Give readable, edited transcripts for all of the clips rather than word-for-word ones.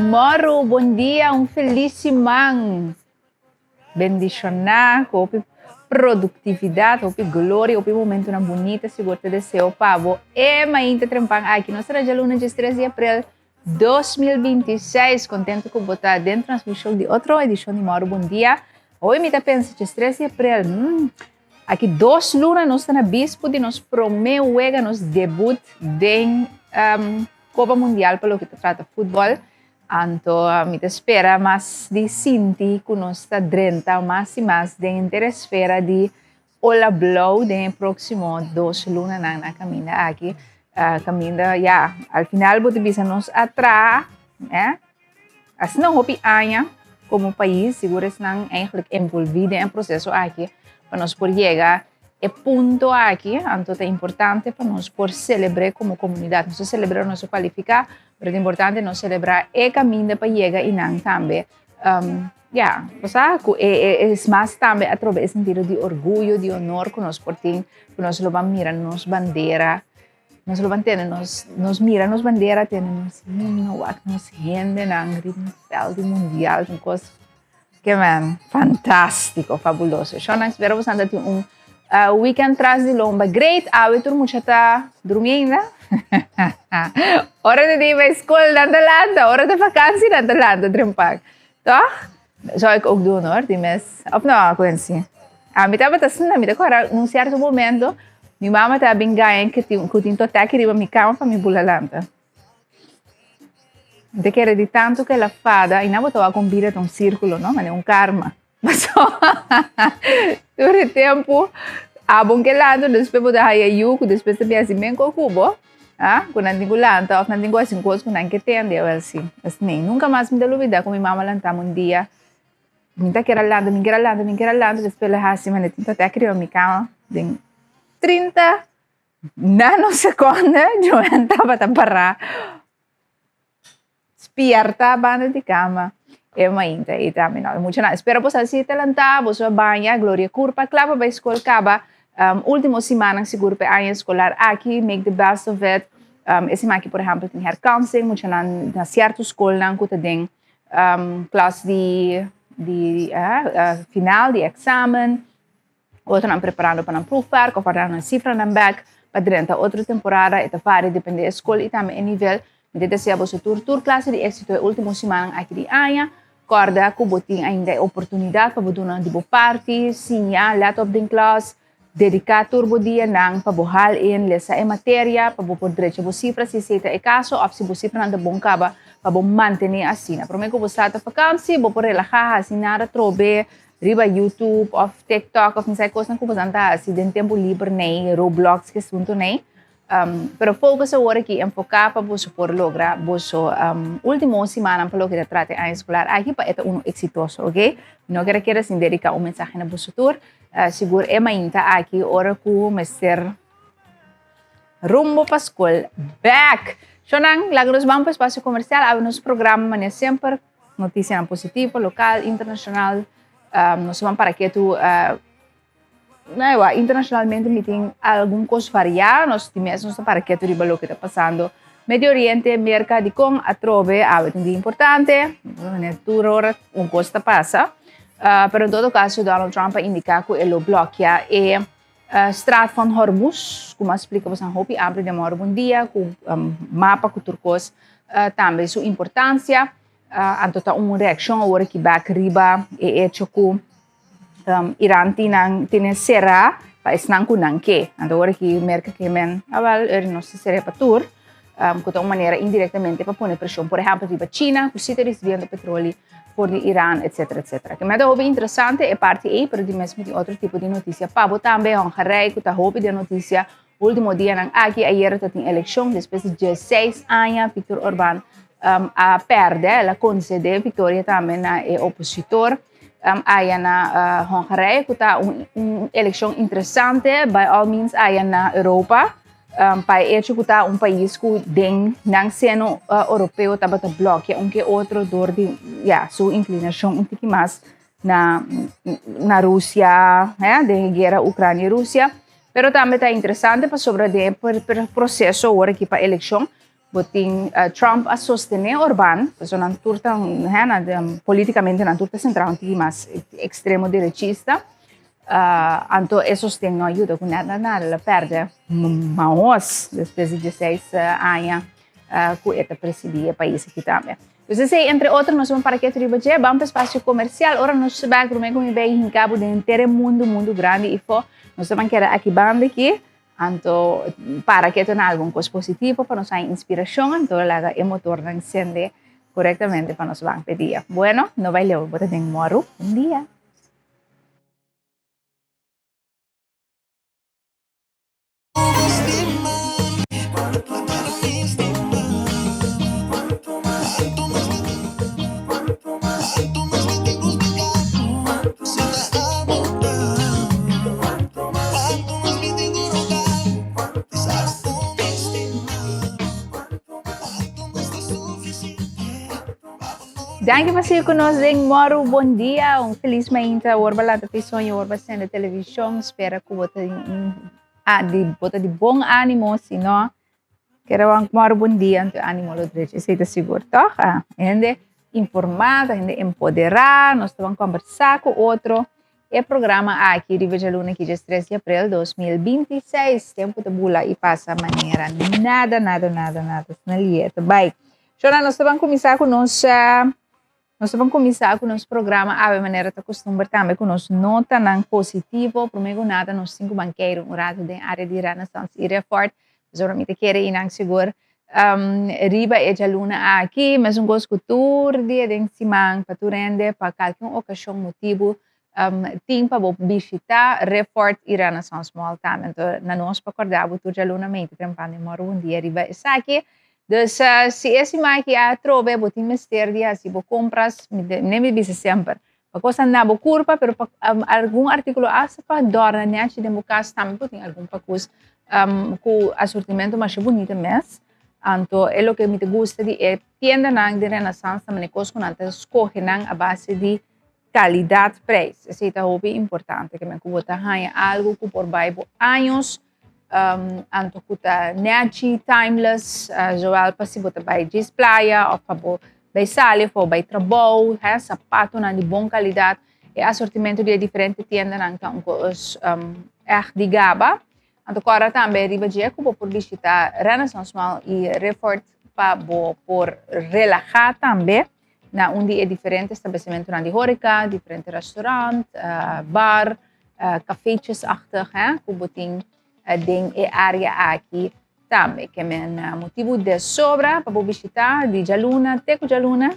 Mòru, bon dia, un felis siman. Bendishoná, ku hopi produktividat, hopi gloria, hopi momentunan bunita, sigur ta deseo pa bo. E mainta trempan aki, nos ta na djaluna 13 di aprel 2026, kontentu ku bo ta den transmishon di otro edishon di Mòru Bon Dia. Hoy mi ta pensa 13 di aprel, aki 2 luna nos ta na bispu di nos promé wega, nos debut den Copa Mundial pa loke ta trata futbòl. Anto mi ta spera mas di sinti ku nos ta drenta mas i mas den e esfera di Ola Blou den próksimo 2 lunanan na kaminda aki. Kaminda, ja, al final bo ta bisa nos a traha, eh? Asina hopi aña komo pais, sigur esnan eigenlijk envolví den e proseso aki, pa nos por yega e punto aki, anto ta importante pa nos por selebrá komo komunidat. Nos selebrá, nos kualifiká, pero ta importante nos selebrá e kaminda pa yega einan tambe. Ja, osea, e mas tambe atrobe e sentido di orguyo, di honor ku nos por tin, ku nos lo ban mira nos bandera, nos lo ban tene nos mira nos bandera, tene nos himno, wak nos hendenan riba veld di mundial, un kos ke men fantástiko, fabuloso. Shona, espero boso tin un weekend tras di lomba. Great, awe tur mucha ta drumi ainda. Ora di bai skol, nan ta lanta, ora di vakantie, nan ta lanta, trempan. Toch? Zou ik ook doen, hoor, die mes. Of no, Quincy? Ah, mi tabata asina, mi ta kòrda un sierto momento, mi mama ta bin gaña ku tin totèk riba mi kama pa mi bula lanta. Mi ta kere di tantu ku el a fada, i nan bo ta wak un bida ta un sírkulo, no? Manera un karma. Pasobra tur e tempu abo ke lanta, despues bo ta haya yu ku despues ta bin hasi men kos ku bo, ah, ku nan tin ku lanta òf nan tin ku hasi un kos ku nan ke tende. Awèl si, asina. Nunka mas mi ta lubidá ku mi mama lantami un dia. Mi ta kere lanta, mi kere lanta, mi kere lanta, despues el a hasi manera tin totèk riba mi kama den 30 nanosekonde Joanne tabata pará spierta banda di kama e mainta i tambe no mucha nan espero boso a si ta lanta, boso a baña, gloria kurpa kla pa bai skol kaba. Último simannan sigur pa e aña eskolar aki, make the best of it. E siman aki, por ehèmpel, tin herkansing, muchanan na sierto skolnan ku ta den klas di final di eksamen, otronan preparando pa nan proefwerk òf pa nan sifranan bèk pa drenta otro temporada. E ta varia depende e skol i tambe e nivel. Mi ta desea boso tur klase di éksito e último simannan aki di aña. Kòrda ku bo tin ainda e oportunidat pa bo duna di bo parti, siña, let op den klas, dediká tur bo dianan pa bo haal in, lesa e materia, pa bo por drecha bo sifra si esei ta e kaso, òf si bo sifranan ta bon kaba, pa bo mantené asina. Promé ku bo start e vakansi, bo por relahá, hasi nada trobe riba YouTube òf TikTok òf esei kosnan ku boso ta hasi den tempu liber nei, Roblox ki asuntu nei. Pero focus awor aki, enfoká pa boso por logra boso último simannan pa loke ta trata e aña eskolar aki pa e ta unu eksitoso, oke? Mi no kere keda sin dediká un mensahe na boso tur. Sigur e mainta aki ora ku mester rumbo pa skol bèk. Shownan, laga nos ban pa espasio komersial, awe nos programa manera semper notisianan positivo, lokal, internashonal. Nos ban para ketu internashonalmente mi tin algun kos variá, nos di mes nos ta para ketu riba loke ta pasando Medio Oriente, Merka, dikon atrobe awe ta un dia importante, tur ora un kos ta pasa. Pero en todo kaso Donald Trump a indiká ku e lo blòkia e Straat van Hormuz, ku mi a splika boso hopi amplio den Mòru Bon Dia, ku mapa ku tur kos, tambe su importansia. Anto ta un reakshon awor aki bèk riba e echo ku Iran tin nan tene será pa esnan ku nan ke. Anto awor aki Merka ke men, awèl, eri nos ta ser'é pa tur, ku ta un manera indirektamente pa pone preshon, por ehèmpel riba China ku si ta risibiendo petroli for di Iran, etsetera, etsetera. Ke meta hopi interesante e parti ei, pero di mes mi tin otro tipo di notisia pa bo tambe. Hongarije ku ta hopi den notisia último dianan aki, ayera ta tin elekshon despues di 16 aña Viktor Orbán a pèrdè, el a konsedé viktoria tambe na e opositor aya na Hongarije, ku ta un elekshon interesante by all means aya na Europa, pa e echo ku ta un pais ku den nan seno europeo tabata blòkia un ke otro dor di, ya, su inklinashon un tiki mas na Rusia, den e guera Ucrania-Rusia. Pero tambe ta interesante pasobra den e proceso awor aki pa eleccion bo tin Trump a sostene Orban, pasobra nan tur ta politicamente nan tur ta centra un tiki mas extremo derechista, anto e sosten no a yuda cu nada nada, el a perde mahos despues di dieseis aña cu e ta presidi e pais aki tambe. Dus esei entre otro nos ban para ketu riba dje, ban pa espacio comercial, ora nos bek prome cu mi bay hinca bo den henter e mundo, mundo grandi y fo, nos ta ban keda aki banda aki, anto para ketu na algun cos positivo pa nos haña inspiracion, anto laga e motornan cende corectamente pa nos ban p'e dia. Bueno, no bay leu, bo ta den Moru. Bon dia! Danki pa sigui ku nos den Moru Bon Dia. Un felis mainta. Awor ba lanta fi soño, awor ba sende televishon. Spera ku bo ta un ah, di, bo ta di bon ánimo. Si no, kere wan Moru Bon Dia, anto ánimo lo drecha. Esei ta sigur, tòg? Ah, hende informá, ta hende empoderá. Nos ta ban kòmbersá ku otro. E programa aki riba djaluna ki djes di aprel 2026. Tempu ta bula i pasa manera nada, nada, nada, nada. Asina lié ta bai. Shona, nos ta ban kuminsá ku nos, nos ta ban kuminsá ku nos programa awe manera ta kustumber tambe ku nos notanan positivo. Promé ku nada nos tin ku ban keiru un ratu den área di Renaissance i Refort. Pasobra mi ta kere einan sigur riba e djaluna aki, mesun kos ku tur dia den siman pa tur hende pa kalke un okashon motibu tin pa bo bishitá Refort i Renaissance Mall tambe. Anto na nos pa kòrda bo tur djaluna mei ta trempan den mòru un dia riba esaki. Dus si e siman aki a atrobe bo tin mester di hasi bo kompras, mi ne mi bisa semper, pa kos nan na bo kurpa pero pa algun artíkulo asta pa dòrna nèchi den bo kas tambe bo tin algun pakus ku asortimento masha bunita mes. Anto e loke mi ta gusta di e tiendanan di Renaissance ta manera kos ku nan ta skohe nan a base di kalidat prijs. Esei ta hopi importante ke men ku bo ta haña algu ku por bai bo años anto ku ta nèchi, timeless, zowel pa si bo ta bai djis playa òf pa bo bai sali òf pa bo bai trabou, he, sapatonan di bon kalidat. E asortimento di e diferente tiendanan ta un kos ègt di gaba. Anto kòrda tambe riba dje ku bo por bishita Renaissance Mall i Riffort pa bo por relahá tambe na un di e diferente establesimentonan di horeca, diferente restaurant, bar, cafeetjesachtig, hè, ku bo tin den e área aki tambe. Ke men motibu de sobra pa bo bishitá di djaluna te ku djaluna.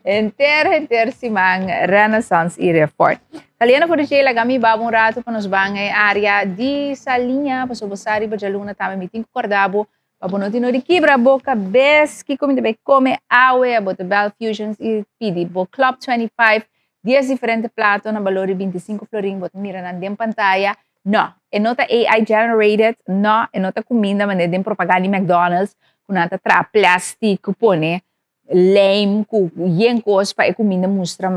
Henter henter siman Renaissance i Refort. Saliendo for di dje laga mi baba un ratu pa nos ban e área di Saliña pasobra bo sa riba djaluna tambe mi tin ku kòrda bo Pa bo no tin no di kibra bo kabes kiko mi ta bai kome awe, abo ta bel Fusions i pidi bo Club 25, dies diferente plato na balor di 25 florin, bo ta mira nan den pantaya. No, e no ta AI generated, no, e no ta kuminda manera den propaganda di McDonald's ku nan ta traha plastic ku pone lijm ku yen kos pa e kuminda mustra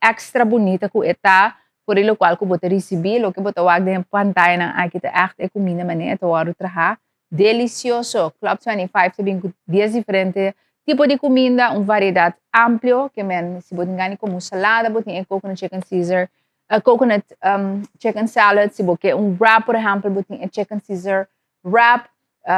extra bunita ku e ta, por e lokual ku bo ta risibí, loke bo ta wak den e pantayanan aki ta ègt e kuminda manera e ta wòrdu traha. Delicioso! Club 25 ta bin ku dies diferente tipo di kuminda, un variedat amplio, ke men si bo tin gana di kome un salada bo tin e coconut chicken caesar, coconut chicken salad, si bo ke un wrap por ehèmpel bo tin e chicken caesar wrap,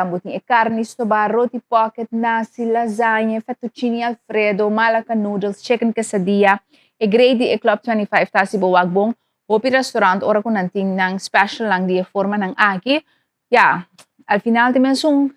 bo tin e karni stobá, roti pocket, nasi, lasagne, fettuccine alfredo, malaka noodles, chicken quesadilla. E great di e Club 25 ta si bo wak bon, hopi restaurant ora ku nan tin nan specialnan di e formanan aki, Ya, al final ta e mesun,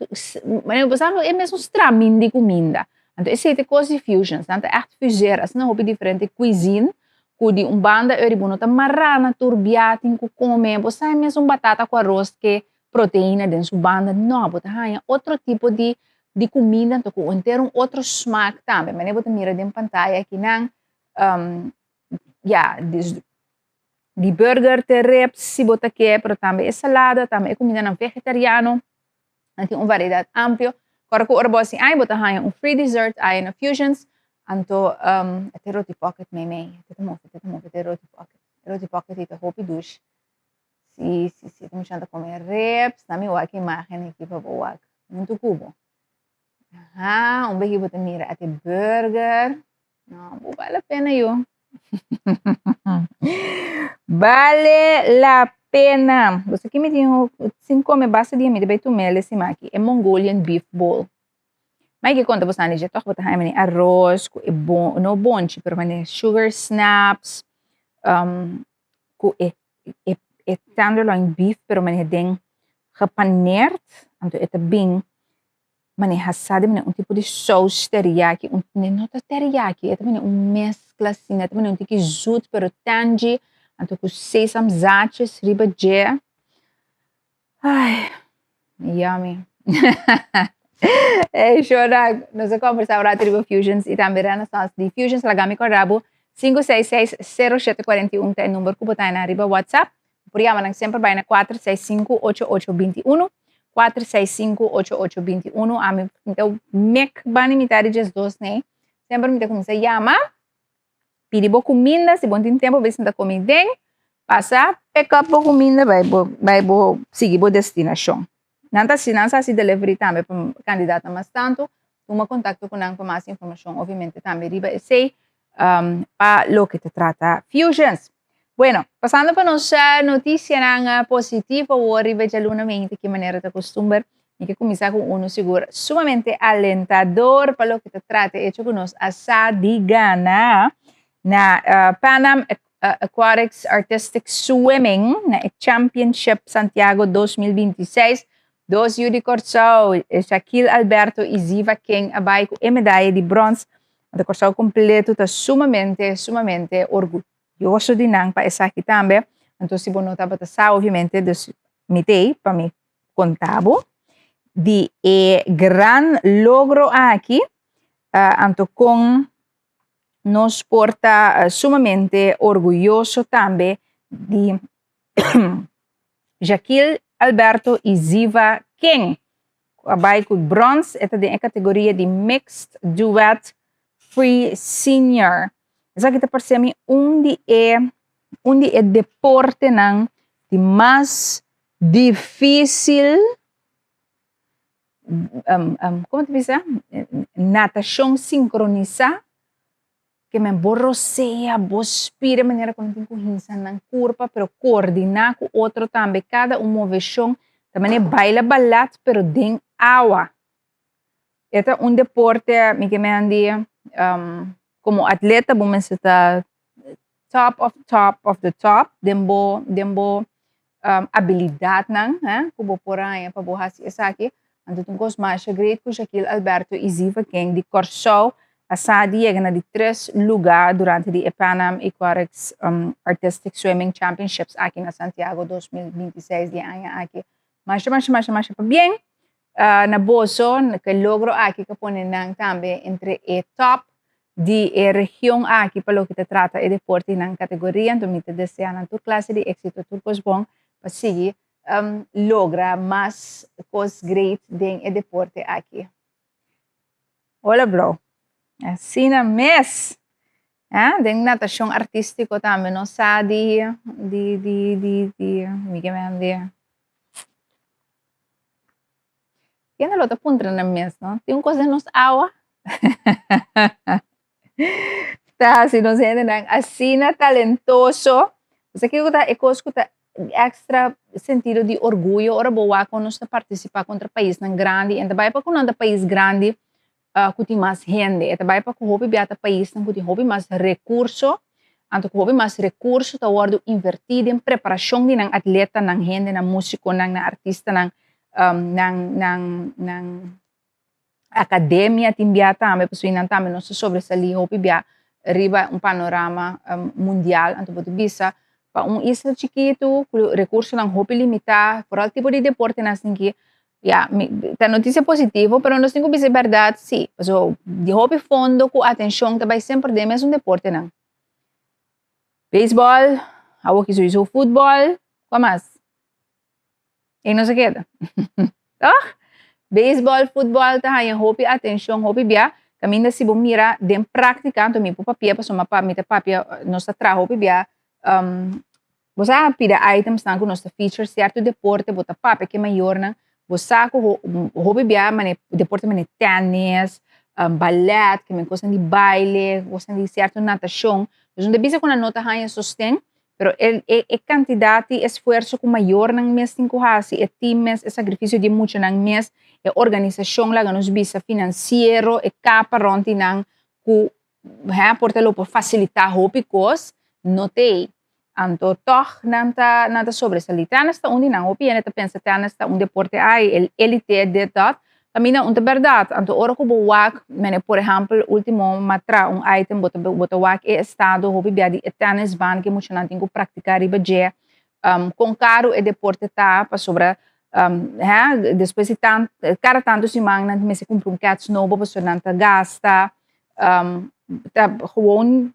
manera bo sa e mesun stramin di kuminda. Anto esei ta e kos di fusions, nan ta ègt fuseer asina hopi diferente cuisine ku di un banda eur bo no ta mará na tur bia tin ku kome, bo sa e mesun batata ku aros ke proteina den su banda, no, bo ta haña otro tipo di di kuminda anto ku henter un otro smaak tambe, manera bo ta mira den pantaya akinan, ya, dus di burger te ribs si bo ta ke, pero tambe e salada, tambe e kumindanan vegetariano, nan tin un variedat amplio. Kòrda ku ora bo hasi ai bo ta haña un free dessert ai na Fusions, anto e ta roti pocket meimei, e ta move, e ta move, e ta roti pocket, e roti pocket ei ta hopi dushi. Si, si, si, ta muchanan ta come ribs. Na mi wak imagen aki pa bo wak. Huntu ku bo. Aha, un beki bo ta mira ate burger. No, bo bale la pena yo. Bale la pena. Bo sa ki mi tin sin come basta dia mi ta bai tumel e sima aki, e Mongolian beef bowl. Mai ke konta bo sani dje tòg bo ta haña mane aros ku e bon, no bonchi pero mane sugar snaps ku e e e tenderloin beef pero mane den gepaneerd anto e ta bin mane hasá den mane un tipo di sous teriyaki un no ta teriyaki e ta mane un meskla asina e ta mane un tiki zoet pero tangy anto ku sesam zaadjes riba dje Ay, yummy. Hey, Shona, nos a conversa un rato riba Fusions y tambe Renaissance di Fusions. Laga mi corda bo 566-0741 ta e number cu bo ta na riba WhatsApp. Por yama nan semper bai na 465-8821. 465-8821. Ami mi ta mek bani mitad di 12 nee. Semper mi ta cuminsa yama. Pidi bo kuminda, si bo no tin tempu bo sinta komi den, pasa pick up bo kuminda bai bo bai bo sigui bo destinashon. Nan ta hasi nan sa hasi delivery tambe pa kandidatnan mas tantu, tuma kontakto ku nan pa mas informashon obviamente tambe riba esei pa loke ta trata Fusions. Bueno, pasando pa nos notisianan positivo awor riba djaluna meinti ki manera ta kustumber, mi ke kuminsá ku unu sigur sumamente alentador pa loke ta trata e echo ku nos a sa di gana na Pan Am Aquatics Artistic Swimming na e Championship Santiago 2026. Dos yu di Kòrsou, Shaquille Alberto i Ziva King a bai ku e medaya di bròns. Anto Kòrsou kompleto ta sumamente, sumamente orguyoso di nan pa esaki tambe. Anto si bo no tabata sa, obviamente, dus mi t'ei pa mi konta bo di e gran logro aki. Anto kon nos por ta sumamente orguyoso tambe di Shaquille Alberto i Ziva King ku a bai ku brons. E ta den e kategoria di mixed duet free senior. Esaki ta parse mi un di e un di e deportenan di mas difísil, komo ta bisa, natashon sinkronisá ke men bo rosea, bo spira manera ku nan tin ku hinsa nan kurpa pero koordiná ku otro tambe kada un moveshon ta manera baila balat pero den awa. E ta un deporte mi ke men di komo atleta bo mester ta top of top of the top den bo den bo abilidatnan ku bo por haña pa bo hasi esaki. Anto ta un kos masha great ku Shaquille Alberto i Ziva King di Kòrsou a sa di yega na di tres lugá durante di e Pan Am Aquatics Artistic Swimming Championships aki na Santiago 2026 di e aña aki. Masha masha masha masha pabien na boso ku e logro aki ku a pone nan tambe entre e top di e region aki pa loke ta trata e deporte nan kategoria. Anto mi ta desea nan tur klase di éksito, tur kos bon pa sigui logra mas kos great den e deporte aki. Hola Blou. Asina mes. Ah, den natashon artístiko tambe nos sa di di di di di mi ke men di Kende lo ta puntra nan mes, no? Tin un kos den nos awa? Ta hasi nos hendenan asina talentoso. Bo sa kiko ta e kos ku ta extra sentido di orguyo ora bo wak kon nos ta partisipá kontra paisnan grandi. En ta bai pa ku nan ta pais grandi ku tin mas hende. E ta bai pa ku hopi bia ta paisnan ku tin hopi mas rekurso. Anto ku hopi mas rekurso ta wòrdu invertí den preparashon di nan atletanan, hendenan, músikonan, nan artistanan, nan nan nan akademia tin bia tambe pasobra nan tambe nos ta sobresalí hopi bia riba un panorama mundial. Anto bo ta bisa pa un isla chikitu ku rekursonan hopi limitá foral tipo di deportenan asin'ki ya mi ta notisia positivo pero nos tin ku bisa e bèrdat si pasobra di hopi fondo ku atenshon ta bai semper den e mesun deportenan. Beisbòl, awoki souiso futbòl, kua mas? E no sa keda. Toch? Beisbòl, futbòl ta haña hopi atenshon, hopi bia. Kaminda si bo mira den práktika, anto mi por papia pasobra mi ta papia, nos ta traha hopi bia. Bo sa pida items nan ku nos ta feature sierto deporte bo ta papia ku e mayornan bo sa ku hopi bia mane deporte mane tennis, ballet, ke men kosnan di baile, kosnan di sierto natashon. Dus no ta bisa ku nan no ta haña sosten, pero e e kantidat di esfuerso ku mayornan mes tin ku hasi, e team mes, e sakrifisio di e muchanan mes, e organisashon laga nos bisa finansiero, e kapa rònt di nan ku hè por ta lo por fasilitá hopi kos, no t'ei. Anto tòg nan ta nan ta sobresalí. Tènis ta un di nan. Hopi hende ta pensa tènis ta un deporte ai el élite dit dat. Pa mi nan un ta bèrdat. Anto ora ku bo wak mene por ehèmpel último m'a traha un item bo ta bo ta wak e estado hopi bia di e tènisband ku e muchanan tin ku praktiká riba dje. Kon karu e deporte ta pasobra hè despues di tan kada tantu siman nan mester kumpra un kèts nobo pasobra nan ta gasta. Ta gewoon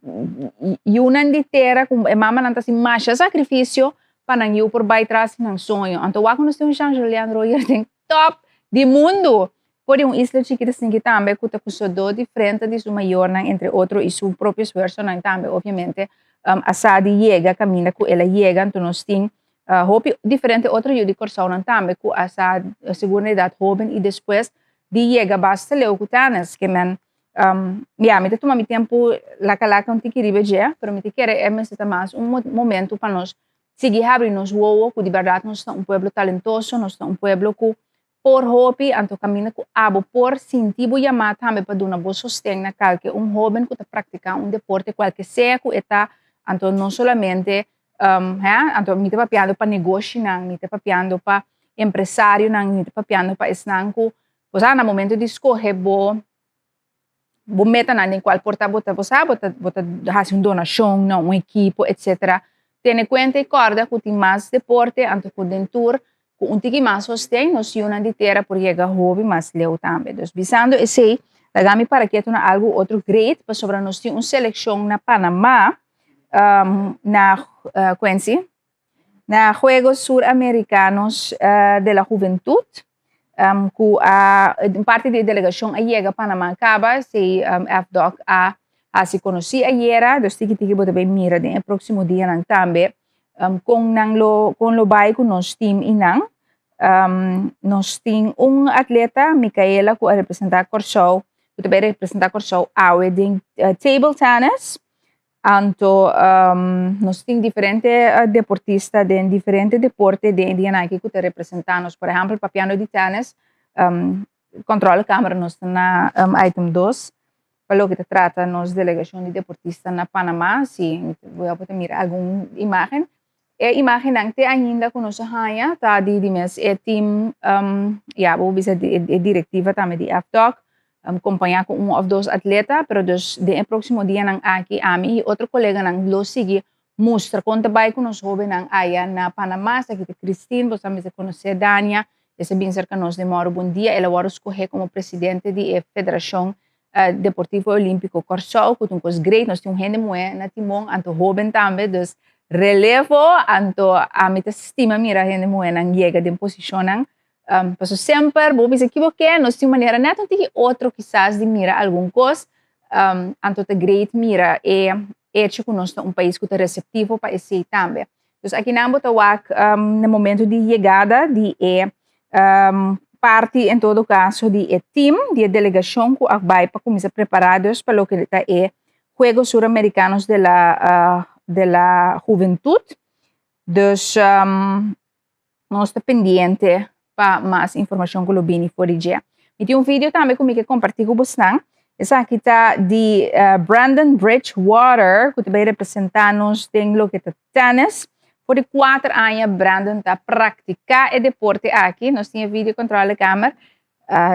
yunan di tera ku e mamanan ta hasi masha sakrifisio pa nan yu por bai tras di nan soño. Anto wak nos tin un Jean Julian Royer den top di mundu for di un isla chikito asinki tambe ku ta kusodó di frente di su mayornan entre otro i su propio esfuersonan tambe obviamente a sa di yega kaminda ku el a yega. Anto nos tin hopi diferente otro yu di Kòrsounan tambe ku a sa sigur na edat hóben i despues di yega basta leu ku tènis ke men ya mi ta tuma mi tempu laka laka un tiki riba dje pero mi ta kere e mester ta mas un momento pa nos sigui habri nos wowo ku di bèrdat nos ta un pueblo talentoso nos ta un pueblo ku por hopi anto kaminda ku abo por sinti bo yamá tambe pa duna bo sosten na kalke un hóben ku ta praktiká un deporte kualke sea ku e ta anto no solamente anto mi ta papiando pa negoshinan mi ta papiando pa empresarionan mi ta papiando pa esnan ku bo sa na momento di skohe bo bo metanan den kual por ta bo ta bo sa bo ta bo ta hasi un donashon na un ekipo etcetera tene kuenta i kòrda ku tin mas deporte anto ku den tur ku un tiki mas sosten nos yunan di tera por yega hopi mas leu tambe dus bisando esei laga mi para ketu na algu otro great pasobra nos tin un selekshon na Panama na kuensi na Juegos Sur Americanos de la Juventud ku a parti di e delegashon a yega Panama kaba esei FDOK a hasi konosí ayera dus tiki tiki bo ta bay mira den e próksimo dianan tambe kon nan lo kon lo bai ku nos team i nan nos tin un atleta Micaela ku a representá Kòrsou ku ta bai representá Kòrsou awe den table tennis. Anto nos tin diferente deportista den diferente deporte den e dianan aki ku ta representá nos. Por ehèmpel papiando di tènis, kòntròl kamera nos ta na item dos pa loke ta trata nos delegashon di deportista na Panama. Si bo a por ta mira algun imágen. E imágennan te ainda ku nos a haña ta di di mes e team, ya bo por bisa e direktiva tambe di FDOK, kompañá ku un òf dos atleta, pero dus den e próksimo dianan aki ami i otro koleganan lo sigui mustra kon ta bai ku nos hóbennan aya na Panamá. Esaki ta Christine, bo sa mester konosé Dania, e sa bin serka nos den Mòru Bon Dia, el a wòrdu skohé komo presidente di e federashon Deportivo Olímpiko Kòrsou ku ta un kos great, nos tin un hende muhé na timon, anto hóben tambe, dus relevo, anto ami ta stima mira hende muhénan yega den posishonnan, pasobra semper bo bisa ki bo ke, nos tin un manera nèt un tiki otro kisas di mira algun kos, anto ta great mira e echo ku nos ta un pais ku ta reseptivo pa esei tambe. Dus akinan bo ta wak na momento di yegada di e parti en todo caso di e team, di e delegacion cu a bay pa cuminsa prepara dus pa loke ta e Juegos Suramericanos de la de la Juventud. Dus nos ta pendiente pa mas informacion cu lo bini for di dje. Mi tin un video tambe cu mi ke comparti cu bosnan. Esaki ta di Brandon Bridgewater cu ta bay representa nos den loke ta Tennis. For di kuater aña Brandon ta praktiká e deporte aki. Nos tin e video controle kamer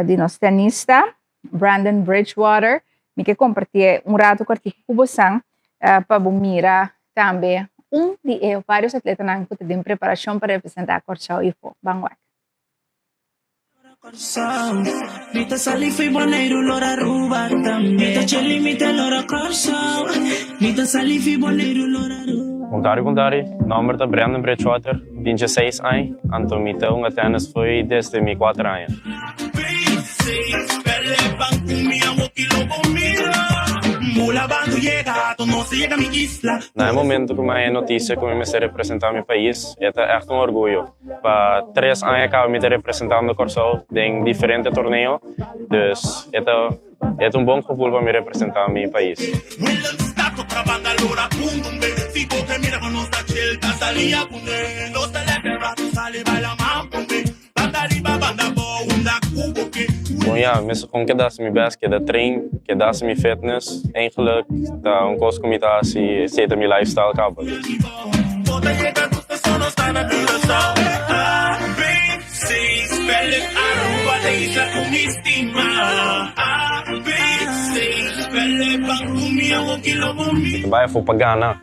di nos tenista Brandon Bridgewater. Mi ke kompartié un ratu kòrtiku ku bosan pa bo mira tambe un di e vários atletanan ku ta den preparashon pa representá Kòrsou i afó. Ban wak. Kontari kontari, nòmber ta Brandon Bridgewater, 26 aña, anto mi ta hunga tènis fo'i desde mi kuater aña. Na e momento ku mi haña e notisia ku mi mester representá mi pais, e ta ègt un orguyo. Pa tres aña kaba mi ta representando Kòrsou den diferente torneo, dus e ta e ta un bon gevoel pa mi representá mi pais. Bon ya, mester kon keda hasi mi best, keda train, keda hasi mi fitness. Eigenlijk ta un kos ku mi ta hasi, esei ta mi lifestyle kaba. Mi ta bai afó pa gana.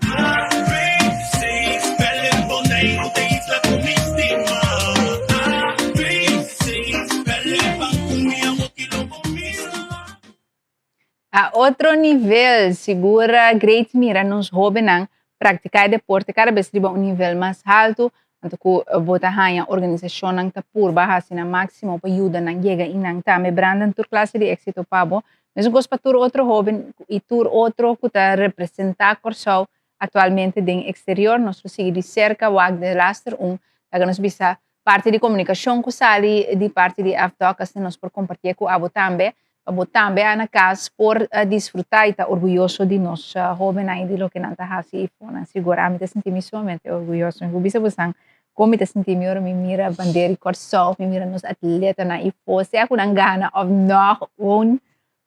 A otro nivel, sigur great mira nos hobennan praktiká e deporte kada bes riba un nivel mas haltu, anto ku bo ta haña organisashonnan ta purba hasi nan máksimo pa yuda nan yega i nan tambe. Brandon, tur klase di éksito pa bo. Mesun kos pa tur otro hoben i tur otro ku ta representá Kòrsou aktualmente den eksterior. Nos lo sigui di serka wak delaster un laga nos bisa parti di komunikashon ku sali di parti di FDOK asina nos por kompartié ku abo tambe pa bo tambe a na kas por disfrutá i ta orguyoso di nos hóbennan i di loke nan ta hasi i fonan. Sigur ami ta sinti mi sumamente orguyoso. Mi por bisa bosan kon mi ta sinti mi ora mi mira bandera di Kòrsou, mi mira nos atletanan i fo, sea ku nan gana òf nò, gewoon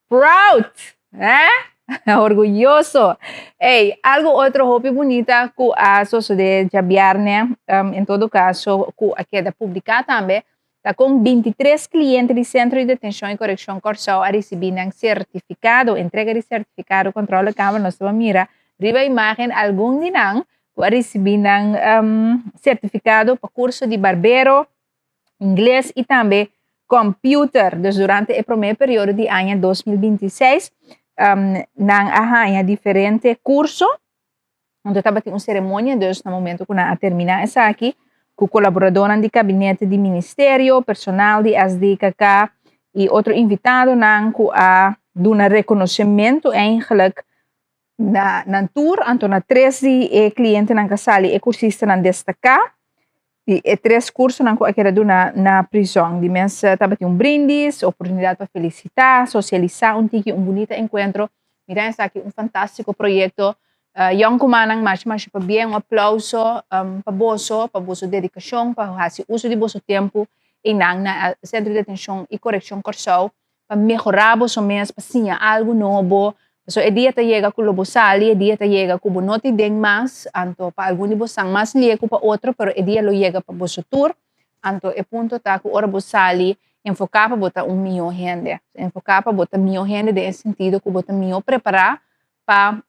Proud! Eh? Orguyoso! Ey, algo otro hopi bunita ku a sosode djabièrnè, um, en todo kaso ku a keda publiká tambe, ta kon 23 kliente di Sentro di Detenshon i Korekshon Kòrsou a risibí nan sertifikado, entrega di sertifikado Controle Kamer. Nos ta mira riba imágen algun di nan ku a risibí nan um, sertifikado pa kurso di barbero, ingles y tambe computer. Dus durante e prome periodo di aña 2026 um, nan a haña diferente curso. Anto tabatin un ceremonia, dus na momento ku nan a termina esaki, ku colaboradornan di gabinete di ministerio, personal di SDKK y otro invitadonan ku a duna reconocimento eigenlijk na nan tur, anto na tres di e clientenan ku a sali e cursistanan destaká. Di e tres kursonan ku a keda duna na prizòn. Di mes tabatin un brindis, oportunidat pa felisitá, sosialisá un tiki, un bunita enkuentro. Mira esaki un fantástiko proyekto. Yònkumannan masha masha pabien, un aplouso pa boso, pa boso dedikashon, pa hasi uso di boso tempu einan na Sentro di Detenshon i Korekshon Kòrsou. pa mehorá boso mes, pa siña algu nobo. Pasobra e dia ta yega ku lo bo sali, e dia ta yega ku bo no tin den mas, anto pa algun di bosan mas lie ku pa otro, pero e dia lo yega pa boso tur. Anto e punto ta ku ora bo sali, enfoká pa bo ta un mihó hende. Enfoká pa bo ta mihó hende den e sentido ku bo ta mihó prepará pa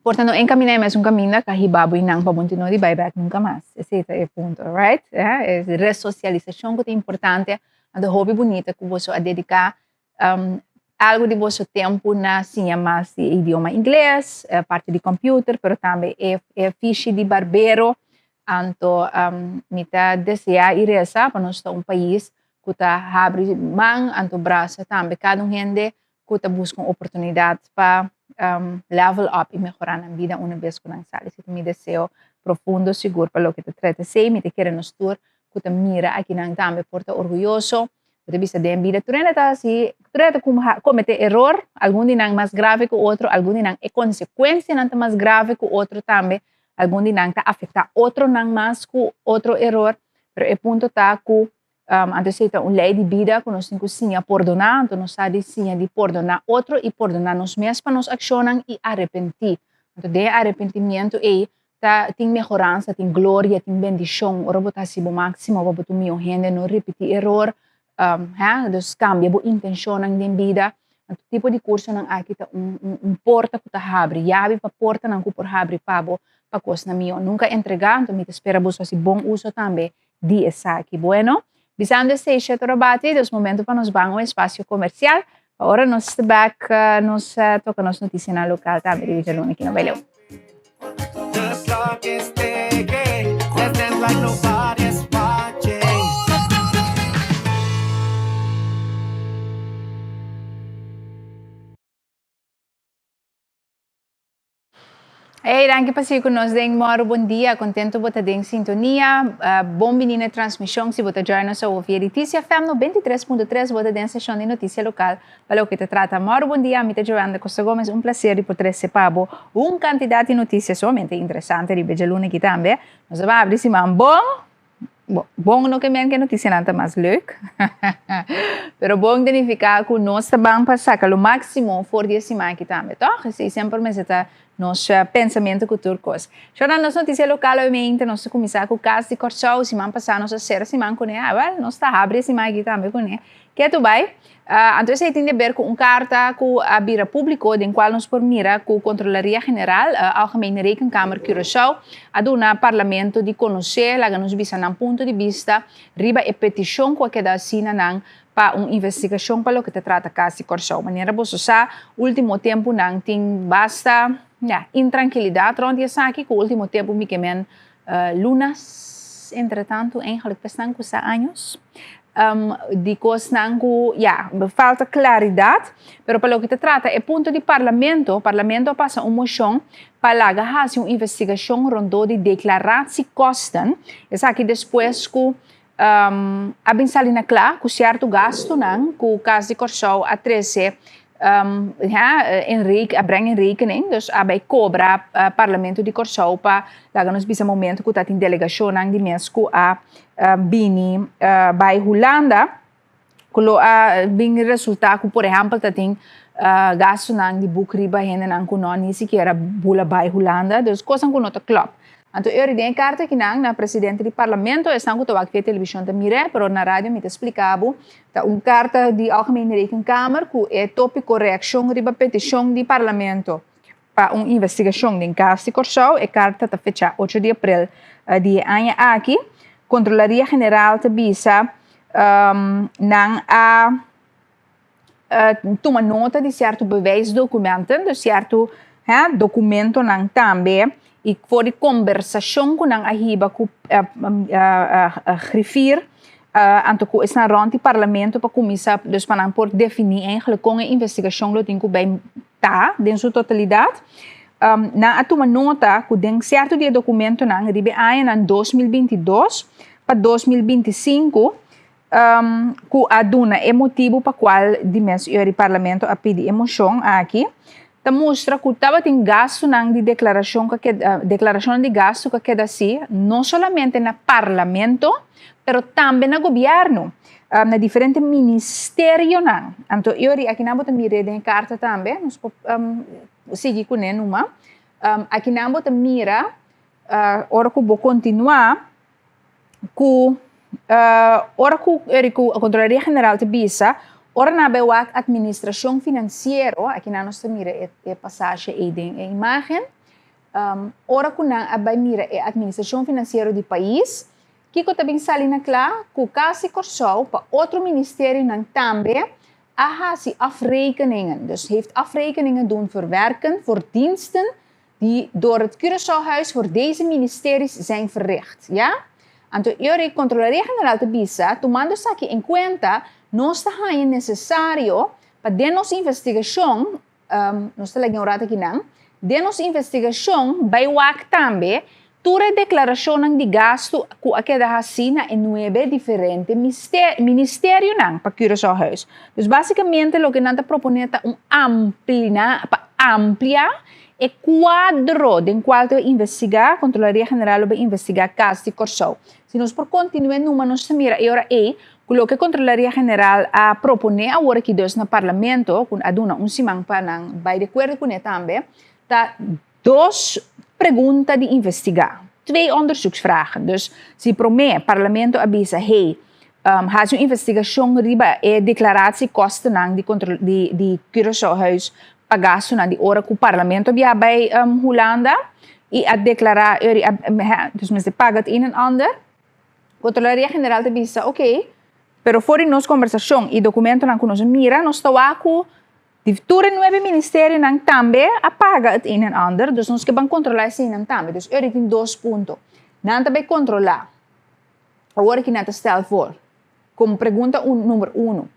Por ta no encamina e mesun caminda ka hiba bo y nan pa bo no di bay bek nunca mas. Esey ta e punto, right? E resocialisacion cu ta importante, anto hopi bunita cu boso a dedica algo di boso tempo na siña mas di e idioma ingles, parti di computer, pero tambe e fishi di barbero. Anto mi ta desea y reza pa nos ta un pais cu ta habri man anto brasa tambe cada un hende ku ta buska un oportunidat pa level up i mehorá nan bida una bes ku nan sali. Esei ta mi deseo profundo sigur pa loke ta trata esei. Mi ta kere nos tur ku ta mira akinan tambe por ta orguyoso. Bo ta bisa den bida tur hende ta hasi, tur hende ta kometé eror, algun di nan mas grave ku otro, algun di nan e konsekuensianan ta mas grave ku otro tambe, algun di nan ta afektá otronan mas ku otro eror, pero e punto ta ku Anto esei ta un lei di bida ku nos tin ku siña pordoná. Anto nos sa di siña di pordoná otro i pordoná nos mes pa nos akshonnan i arepentí. Anto den e arepentimiento ei ta tin mehoransa, tin gloria, tin bendishon. Ora bo ta hasi bo máksimo pa bo ta un mihó hende, no ripití eror, hè, dus kambia bo intenshonnan den bida. Anto tipo di kursonan aki ta un un porta ku ta habri, yabi pa portanan ku por habri pa bo pa kosnan mihó. Nunka entregá, anto mi ta spera boso hasi bon uso tambe di esaki. Bueno, bisando esei Sheto Rabati, dus momento pa nos ban un espacio comercial. Pa ora nos ta back, nos toca nos noticianan local tambe di djaluna aki. No bai leu. Hey, danki pa sigui ku nos den Mòru Bon Dia. Kontentu bo ta den sintonia. Bon bini na e transmishon. Si bo ta join nos awo via di TCFM 93.3, bo ta den seshon di notisia lokal pa loke ta trata Mòru Bon Dia. Mi ta Joanda Costa Gomez. Un plaser di por trese pa bo un kantidat di notisia sumamente interesante riba e djaluna aki tambe. Nos a ban abri siman bon. Bo, bon no ke men ke notisianan ta mas leuk. Pero bon ta nifiká ku nos ta ban pa saka lo máksimo for di e siman aki tambe, tòg? Esei semper mester ta nos pensamentu ku tur kos. Shornan, nos notisia lokal obviamente nos ta kuminsá ku Kas di Kòrsou. Siman pasá nos a sera siman kuné. Ah, wèl, nos ta habri e siman aki tambe kuné. Ketu bai. Anto esei tin di ber ku un karta ku a bira públiko den kual nos por mira ku Kontrolaria General, Algemene Rekenkamer Curaçao, a duna Parlamento di konosé, laga nos bisa nan punto di bista riba e petishon ku a keda hasi na nan pa un investigashon pa loke ta trata Kas di Kòrsou. Manera boso sa, último tempunan tin basta, ya, intrankilidat rònt di esaki ku último tempu mi ke men lunas, entretantu, eigenlijk pesnan ku sa años. Di kosnan ku ya falta klaridat, pero pa loke ta trata e punto di parlamento, parlamento a pasa un moshon pa laga hasi un investigashon rondó di deklaratiekosten, esaki despues ku a bin sali na kla ku sierto gastunan ku Kas di Kòrsou a trese a breng in rekening, dus a bai kobra parlamento di Kòrsou pa laga nos bisa momento ku ta tin delegashonnan di mes ku a bini bai Hulanda ku lo a bin resultá ku por ehèmpel ta tin gastunan di buk riba hendenan ku no ni sikiera bula bai Hulanda, dus kosnan ku no ta klòp. Anto e ora den e karta akinan na presidente di parlamento, esnan ku ta wak via televishon ta mir'é, pero na radio mi ta splika bo, ta un karta di Algemene Rekenkamer ku e tópiko reakshon riba petishon di parlamento. Pa un investigashon den kas di Kòrsou, e karta ta fechá ocho di aprel di e aña aki. Kontrolaria General ta bisa nan a tuma nota di sierto bewijsdokumenten, dus sierto dokumentonan tambe i for di kombersashon ku nan a hiba ku griffier anto ku esnan rònt di parlamento pa kuminsá, dus pa nan por definí eigenlijk kon e investigashon lo tin ku bai ta den su totalidat. Nan a tuma nota ku den sierto di e dokumentonan riba e añanan 2022 pa 2025 ku a duna e motibu pa kual di mes eur di parlamento a pidi e moshon aki, ta mustra ku tabatin gastunan di deklarashon ku a keda deklarashonnan di gastu ku a keda hasi no solamente na parlamento pero tambe na gobièrnu. Na diferente ministerionan. Anto Yori, akinan bo ta mira den e karta tambe, nos por sigui kuné numa. Akinan bo ta mira ora ku bo kontinuá ku ora ku Yori ku Kontrolaria General ta bisa ora nan a bai wak atministrashon finansiero, akinan nos ta mira e pasashe ei den e imágen, ora ku nan a bai mira e atministrashon finansiero di pais, Kiko ta bin sali na kla? Ku Kas di Kòrsou pa otro ministerionan tambe a hasi afrekeningen, dus heeft afrekeningen doen verwerken voor diensten die door het Curaçaohuis voor deze ministeries zijn verricht. Ja? Anto e Kontrolaria General ta bisa, tumando esaki en kuenta, nos ta haña nesesario pa den nos investigashon, nos ta legi un rato akinan, den nos investigashon bai wak tambe tur e deklarashonnan di gastu ku a keda hasí na e nuebe diferente ministerionan pa Curaçaohuis. Dus básikamente loke nan ta proponé ta un amplina, pa amplia e kuadro den kual ta investigá, Kontrolaria General lo bai investigá Kas di Kòrsou. Si nos por kontinu'é numa nos ta mira e ora ei Ku loke Kontrolaria General a proponé awor aki dus na Parlamento, ku a duna un siman pa nan bai di akuerdo kuné tambe, ta dos pregunta di investigá, twee onderzoeksvragen. Dus si promé Parlamento a bisa, hey, hasi un investigashon riba e deklaratiekostennan di di di Curaçaohuis pa gastunan di ora ku Parlamento a biaha bai Hulanda i a deklará, dus mester paga het een en ander. Kontrolaria General ta bisa, Ok, pero for di nos kombersashon i dokumentonan ku nos a mira, nos ta wak ku di tur e nuebe ministerionan tambe a paga het een en ander, dus nos ke ban kontrolá eseinan tambe. Dus eur tin dos punto. Nan ta bai kontrolá. Awor aki nan ta stel voor, komo pregunta un number uno.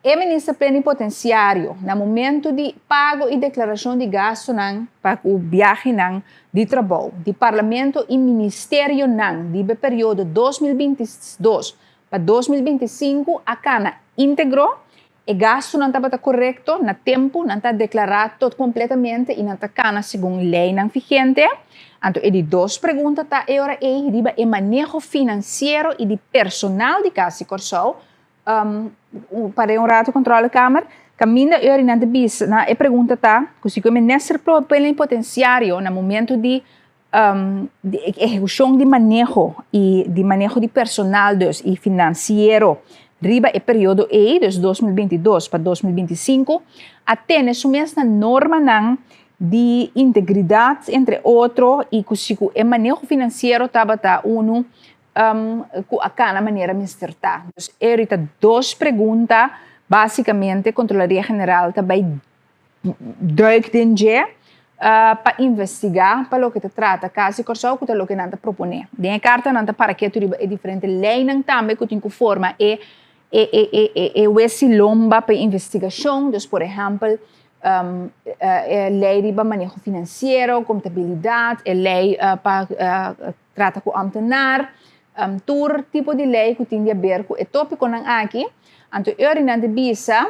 E minister plenipotensiario na momento di pago i deklarashon di gastunan pa ku biahenan di trabou di Parlamento i ministerionan di e periodo 2022 pa 2025 a kana íntegro, e gastunan tabata korekto, na tempu, nan ta deklará tot kompletamente i nan ta kana segun leinan vigente. Anto e di dos pregunta ta e ora ei riba e maneho finansiero i di personal di Kas di Kòrsou. Para un ratu, Controlekamer, kaminda e ora nan ta bisa, na e pregunta ta ku si ku e minister plenipotensiario na momento di ehekushon di maneho i di maneho di personal dus i finansiero riba e periodo ei, dus 2022 pa 2025, a tene su mes na normanan di integridat, entre otro, i ku si ku e maneho finansiero tabata unu ku a kana manera mester ta. Dus e ta dos pregunta básikamente Kontrolaria General ta bai duik den dje pa investigá pa loke ta trata Kas di Kòrsou ku ta loke nan ta proponé. Den e karta nan ta para ketu riba e diferente leinan tambe ku tin ku forma e wesi lomba pa e investigashon. Dus por ehèmpel, e lei riba maneho finansiero, kontabilidat, e lei pa trata ku ambtenaar, tur tipo di lei ku tin di aber ku e tópikonan aki. Anto e ora nan ta bisa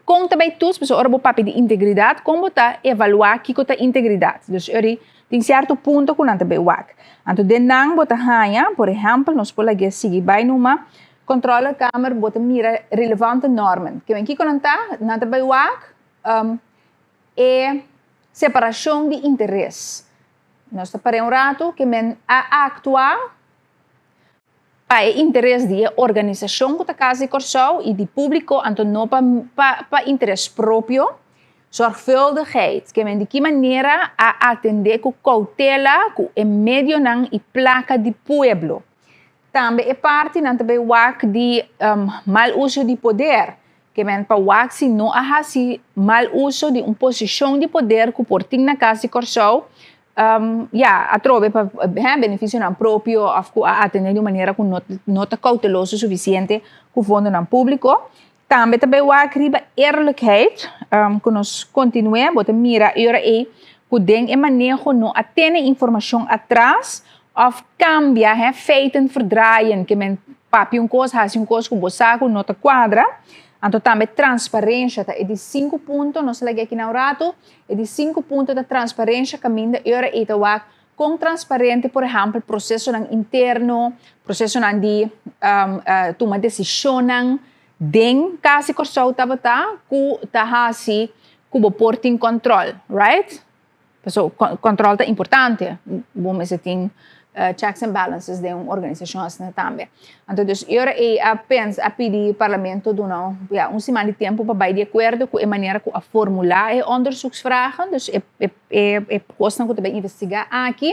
kon ta bai toets, pasobra ora bo papia di integridat, kon bo ta evaluá kiko ta integridat? Dus ora tin sierto punto ku nan ta bai wak. Anto den nan bo ta haña, por ehèmpel, nos por lag'é sigui bai numa Controlekamer, bo ta mira relevante normen. Ke men kiko nan ta? Nan ta bai wak e separashon di interes. Nos ta par'é un ratu ke men a aktua pa e interes di e organisashon ku ta Kas di Kòrsou i di públiko, anto no pa interes propio. Zorgvuldigheid, ke men di ki manera a atendé ku koutela ku e medionan i plaka di pueblo. Tambe e partinan ta bai wak di mal uso di poder, ke men pa wak si no a hasi mal uso di un posishon di poder ku por tin na Kas di Kòrsou. Ya, atrobe pa benefisionan propio òf ku a atendé di un manera ku no ta kouteloso sufisiente ku fondonan públiko. Tambe ta bai wak riba eerlijkheid, ku nos kontinu'é, bo ta mira e ora ei ku den e maneho no a tene informashon atras òf kambia, feiten verdraaien, ke men papia un kos, hasi un kos ku bo sa ku no ta kuadra. Anto tambe transparensha ta e di sinku punto, nos a lag'é aki na un ratu. E di sinku punto ta transparensha kaminda e ora ei ta wak kon transparente, por ehèmpel, prosesonan interno, prosesonan di tuma desishonnan den Kas di Kòrsou tabata ku ta hasi ku bo por tin kòntròl, right? Pasobra kòntròl ta importante, bo mester tin checks and balances den un organisashon asina tambe. Anto dus e ora ei a pensa, a pidi parlamento duna ya un siman di tempu pa bai di akuerdo ku e manera ku a formulá e onderzoeksvragen, dus e e e kosnan ku ta bai investigá aki,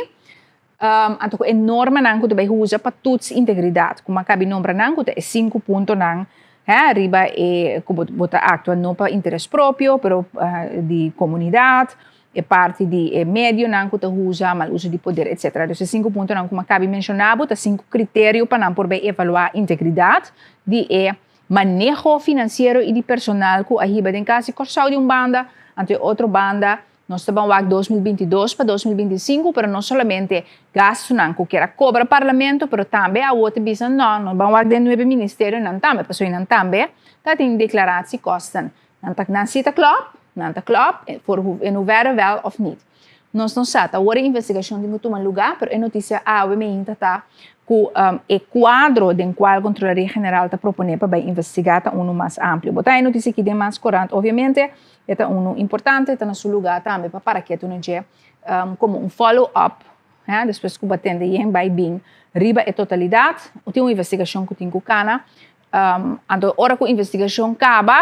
anto ku e normanan ku ta bai usa pa toets integridat, ku makabi nombra nan ku ta e sinku puntonan hè riba e ku bo ta aktua no pa interes propio pero di komunidat. E parti di e medionan ku ta usa, mal uso di poder, etcetera. Dus e sinku puntonan ku mi a kabi menshoná bo ta sinku kriterio pa nan por bai evaluá integridat di e maneho finansiero i di personal ku a hiba den Kas di Kòrsou di un banda, anto e otro banda nos ta ban wak 2022 pa 2025, pero no solamente gastunan ku kier a kobra Parlamento, pero tambe awor ta bisa no, nos ban wak den nuebe ministerionan tambe, pasobra nan tambe ta tin deklarasiekosten. Nan ta nan si ta klòp, nan ta klòp, voor in hoeverre wel of niet. Nos no sa, ta awor e investigashon tin ku tuma lugá, pero e notisia awe meinta ta ku e kuadro den kual Kontrolaria General ta proponé pa bai investigá ta unu mas amplio. Bo ta haña e notisia aki den mas korant, obviamente e ta unu importante, e ta na su lugá tambe pa para ketu na dje komo un follow up, despues ku bo a tende yen bai bin riba e totalidat, tin un investigashon ku tin ku kana. Anto ora ku investigashon kaba,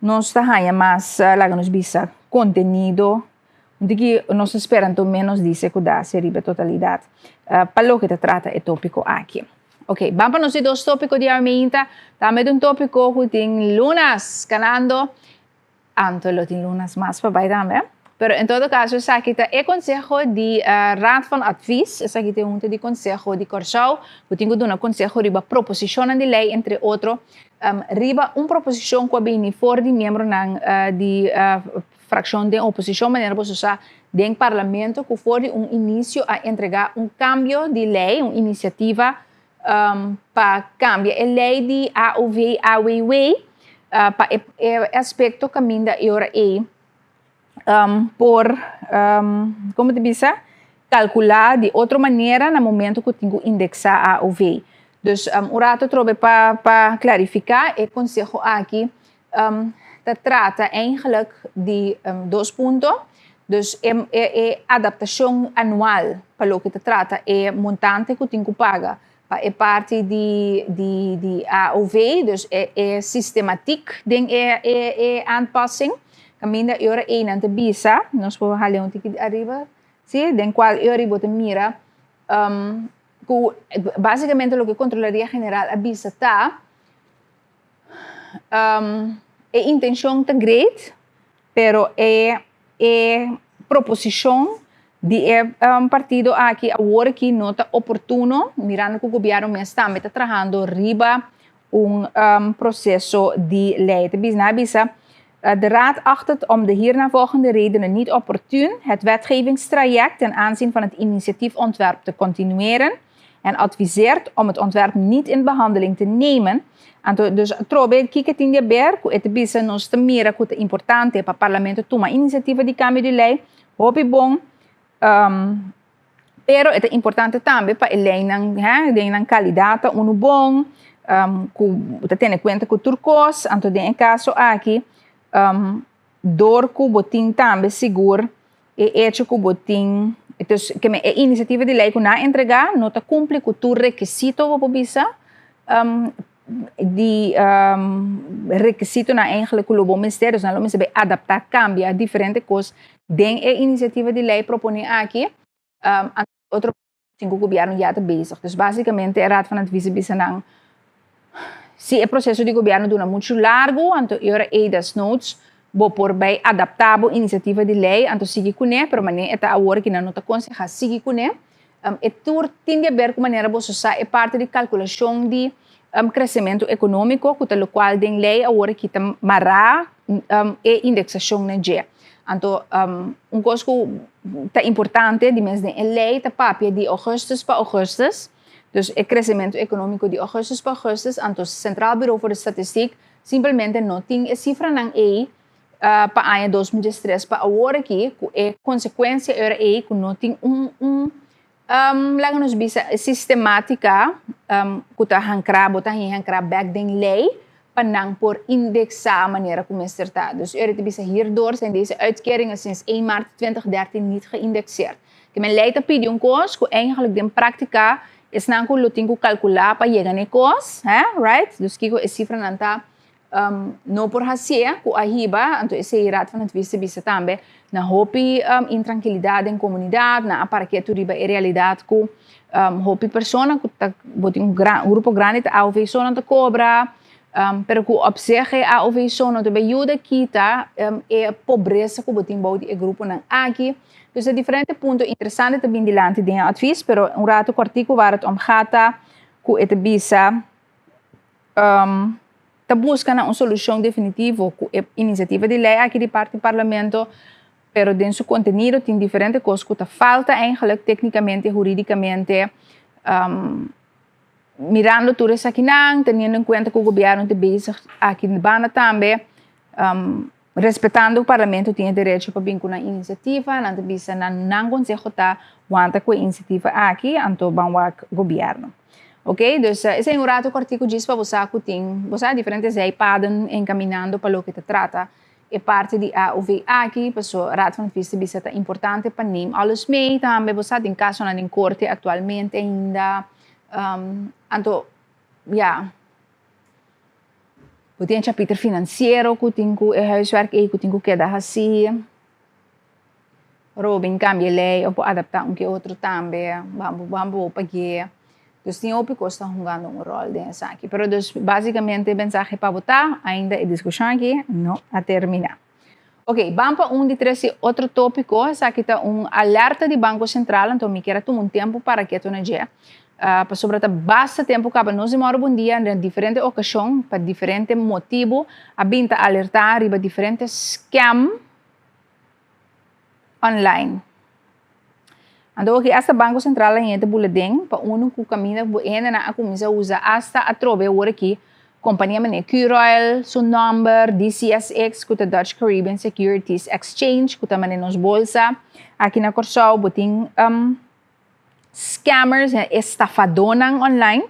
nos ta haña mas, laga nos bisa, kontenido. Un tiki nos ta spera anto ménos dise ku dase riba e totalidat pa loke ta trata e tópiko aki. Oke, ban pa nos di dos tópiko di awe meinta. Tambe ta un tópiko ku tin lunas kanando, anto lo tin lunas mas pa bai tambe. Pero en todo kaso, esaki ta e konseho di Raad van Advies, esaki ta e hunta di konseho di Kòrsou, ku tin ku duna konseho riba proposishonnan di lei, entre otro, riba un proposishon ku a bini for di miembronan di frakshon den oposishon, manera boso sa den parlamento ku for di un inisio a entregá un kambio di lei, un inisiativa pa kambia e lei di AOV, AWW, pa e aspekto kaminda e ora ei por, komo ta bisa, kalkulá di otro manera na momento ku tin ku indeksá AOV. Dus un rato atrobe pa klarifiká e konseho aki ta trata eigenlijk di dos punto. Dus e adaptashon anual pa loke ta trata e montante ku tin ku paga pa e parti di AOV, dus e sistematiek den e aanpassing. Kaminda e ora ei nan ta bisa, nos por hala un tiki ariba, si, den kual e ora ei bo ta mira ku basikamente loke Kontrolaria General a bisa ta, E intencion ta great, pero e e proposicion di e partido aki awor aki no ta oportuno, mirando cu gobierno mes tambe ta trahando riba un proceso di ley. Ta bisa, nan a bisa, De Raad acht het om de hiernavolgende redenen niet opportuun het wetgevingstraject ten aanzien van het initiatiefontwerp te continueren en adviseert om het ontwerp niet in behandeling te nemen. Anto, dus atrobe kiko tin di haber ku e ta bisa nos ta mira ku ta importante pa parlamento tuma inisiativa di kambio di lei, hopi bon, pero e ta importante tambe pa e leinan, hè, den nan kalidat ta unu bon, ku ta tene kuenta ku tur kos. Anto den e kaso aki, dor ku bo tin tambe sigur E echo ku bo tin, dus ke men e inisiativa di lei ku nan a entregá no ta kumpli ku tur rekisito bo por bisa di rekisitonan eigenlijk ku lo bo mester, dus nan lo mester bai adaptá, kambia diferente kos den e inisiativa di lei proponé aki. Otro tin ku gobièrnu ya ta bezig. Dus básikamente e Raad van Advies a bisa nan si e proseso di gobièrnu duna muchu largu, anto e ora ei desnoods bo por bai adaptá bo inisiativa di lei, anto sigui kuné, pero manera e ta awor aki nan no ta konsehá sigui kuné. E tur tin di aber ku manera boso sa e parti di kalkulashon di kresementu ekonómiko ku ta lokual den lei awor aki ta mará e indeksashon na dje. Anto un kos ku ta importante di mes den e lei ta papia di ougùstùs pa ougùstùs, dus e kresementu ekonómiko di ougùstùs pa ougùstùs, anto Centraal Bureau voor de Statistiek simpelmente no tin e sifranan ei pa aña 2013 pa awor aki ku e konsekuensia ora ei ku no tin un un laga nos bisa sistemátika ku ta hankrá bo ta haña hankrá bèk den lei pa nan por indeksá manera ku mester ta. Dus ora ta bisa hierdoor zijn deze uitkeringen sinds 1 maart 2013 niet geïndexeerd. Ke men lei ta pidi un kos ku eigenlijk den práktika esnan ku lo tin ku kalkulá pa yega na e kos, hè, right? Dus kiko e sifranan ta No por hacié cu a hiba, anto esey Raad van Advies ta bisa tambe, na hopi intrankilidad den comunidad, nan a para ketu riba e realidad cu hopi persona cu ta, bo tin un gran, grupo grandi ta AOV so nan ta cobra, pero cu op zich e AOV so no ta bay yuda kita e pobresa cu bo tin bou di e gruponan aki. Dus e diferente punto interesante ta bin dilanti den e advies, pero un rato cortico waar het om gaat ta cu e ta bisa, Ta buska na un solushon definitivo ku e inisiativa di lei aki di parti Parlamento, pero den su kontenido tin diferente kos ku ta falta eigenlijk teknikamente, huridikamente. Mirando tur esakinan, teniendo en kuenta ku gobièrnu ta bezig aki na banda tambe, respetando ku Parlamento tin e derecho pa bin ku nan inisiativa, nan ta bisa nan nan konseho ta wanta ku e inisiativa aki, anto ban wak gobièrnu. Ok, dus esei un rato kòrtiku djis pa bo sa ku tin, bo sa diferente zijpaden enkaminando pa loke ta trata e parti di AOV aki, paso Raad van Advies ta bisa ta importante pa neem alles mee tambe, bo sa tin kasonan den korte aktualmente ainda, anto ya. Bo tin e chapiter finansiero ku tin ku e huiswerk ei ku tin ku keda hasi. Ora bo bin kambia e lei òf bo adaptá un ke otro tambe, ban bo pag'é. Dus tin hopi kos ta hungando un ròl den esaki. Pero dus básikamente e mensahe pa bo ta, ainda e diskushon aki no a terminá. Ok, ban pa un di tres i otro tópiko. Esaki ta un alerta di Banko Sentral, anto mi kier a tuma un tempu para ketu na dje. Pasobra ta basta tempu kaba nos di Mòru Bon Dia den diferente okashon pa diferente motibu a bin ta alertá riba diferente scam online. Anto oki asta Banko Sentral a hende bula den pa unu ku kaminda ku hendenan a kuminsá usa asta atrobe awor aki kompania manera Curoil su nòmber, DCSX ku ta Dutch Caribbean Securities Exchange ku ta manera nos bolsa aki na Kòrsou bo tin scammers, estafadónan online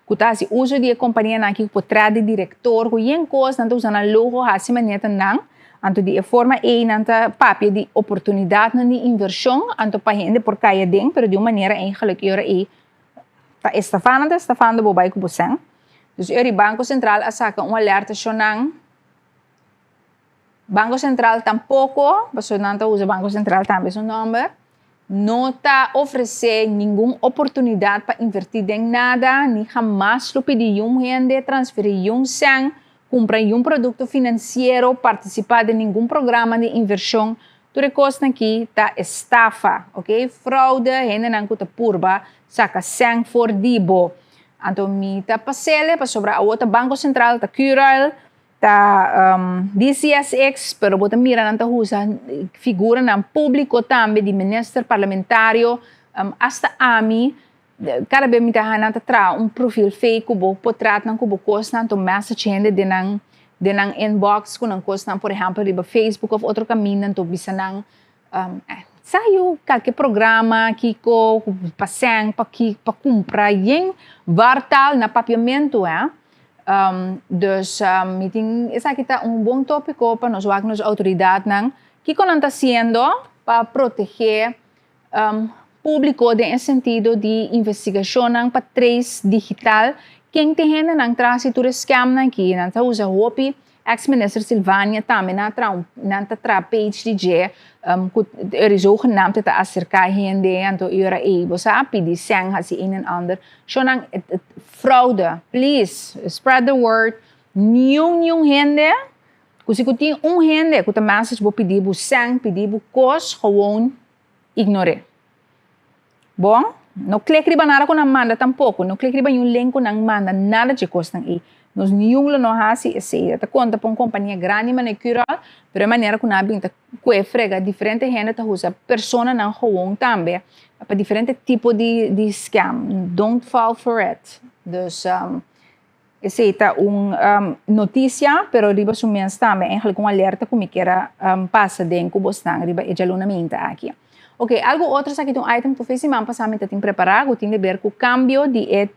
ku ta hasi uso di e kompanianan aki ku por traha di direktor ku yen kos nan ta usa nan logo hasi manera ta nan anto di e forma ei nan ta papia di oportunidatnan di invershon anto pa hende por kai aden pero di un manera eigenlijk e ora ei ta estafa nan ta estafando bo bai ku bo sèn. Dus e ora ei Banko Sentral a saka un alerta shonnan Banko Sentral tampoko pasobra nan ta usa Banko Sentral tambe su nòmber. No ta ofresé ningun oportunidat pa invertí den nada, ni hamas lo pidi yun hende transferí yun sèn, kumpra yun produkto finansiero, partisipá den ningun programa di invershon. Tur e kosnan aki ta estafa, ok? Fraude, hendenan ku ta purba saka sèn for di bo. Anto mi ta pas'el pasobra awor ta Banko Sentral, ta Curoil, Ta DCSX, pero bo ta mira nan ta usa figuranan publico tambe di minister, parlamentario, hasta ami, cada bes mi ta haña nan ta traha un profil fake cu bo potratnan cu bo cosnan, to message hende den nan den nan inbox cu nan cosnan, por ehempel riba Facebook of otro caminda, anto bisa nan sa yu kalke programa kiko pa sèn pa ki pa kumpra yen wartaal na papiamentu hè dus mi tin esaki ta un bon topiko pa nos wak nos outoridatnan kiko nan ta hasiendo pa protegé públiko den e sentido di investigashonnan pa trace digital ken tin hendenan tras di tur e scamnan aki nan ta usa hopi. Ex minister Silvania tambe nan a traha un nan ta traha page di dje ku er i zogenaamd ta aserká hende anto e ora ei bo sa pidi sèn hasi een en ander shownan fraude please spread the word niun niun hende ku si ku tin un hende ku ta message bo pidi bo sèn pidi bo kos gewoon ignor'é. Bon, no klik riba nada ku nan manda tampoko, no klik riba niun link ku nan manda, nada dje kosnan ei. Nos niun lo no hasi esei. E ta konta pa un kompania grandi manera Cural, pero e manera ku nan a bin ta kue frega diferente hende ta usa personanan gewoon tambe pa diferente tipo di di scam. Don't fall for it. Dus esei ta un notisia, pero riba su mes tambe eigenlijk un alerta ku mi kier a pasa den ku bosnan riba e djaluna minta aki. Ok, algu otro esaki ta un item ku fe siman pasá mi ta tin prepará ku tin di ber ku kambio di e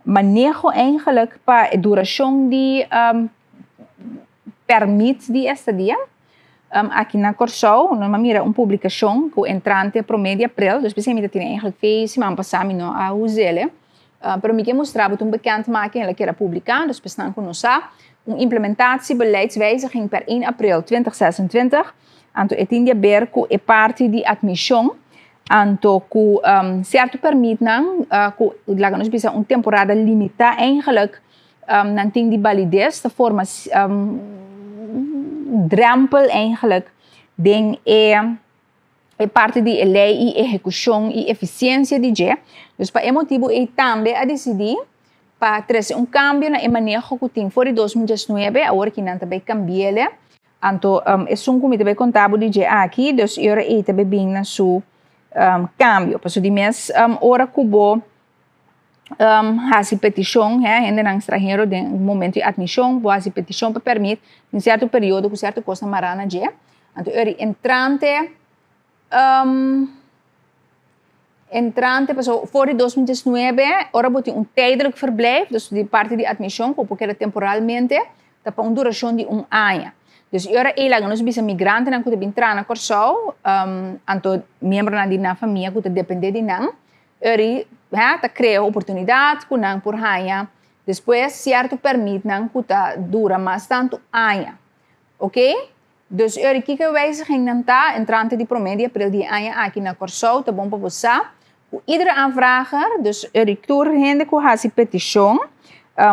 maneho eigenlijk pa e durashon di pèrmit di estadia aki na Kòrsou. Nos a mira un publikashon ku entrante promé di aprel, dus p'esei mi ta tene eigenlijk fe siman pasá mi no a us'el. Pero mi ke mustra bo ta un bekend maken el a keda publiká, dus pa esnan ku no sa, un implementatiebeleidswijziging per 1 april 2026, anto e tin di aber ku e parti di atmishon, anto ku sierto pèrmitnan ku laga nos bisa un temporada limitá eigenlijk nan tin di balides ta forma drèmpel eigenlijk den e e parti di e lei i ehekushon i efisiensia di dje. Dus pa e motibu ei tambe a disidí pa trese un kambio na e maneho ku tin for di 2019, awor ki nan ta bai kambi'el. Anto esun ku mi ta bai konta bo di dje aki, dus e ora ei ta bai bin na su kambio. Pasobra di mes ora ku bo hasi petishon, hendenan stranhero den momento di atmishon bo hasi petishon pa pèrmit den sierto periodo ku sierto kos ta mará na dje. Anto e ora entrante entrante pasobra for di 2019 ora bo tin un tijdelijk verblijf, dus di parti di atmishon ku bo por keda temporalmente ta pa un durashon di un aña. Dus e ora ei laga nos bisa migrantenan ku ta bin traha na Kòrsou anto miembronan di nan famia ku ta dependé di nan Eri ta krea oportunidat ku nan por haña despues sierto pèrmitnan ku ta dura mas tantu aña. Oke? Dus eri kiko e wijzigingnan ta entrante di promé di april di e aña aki na Kòrsou ta bon pa bo sa ku iedere aanvrager, dus eri tur hende ku hasi petishon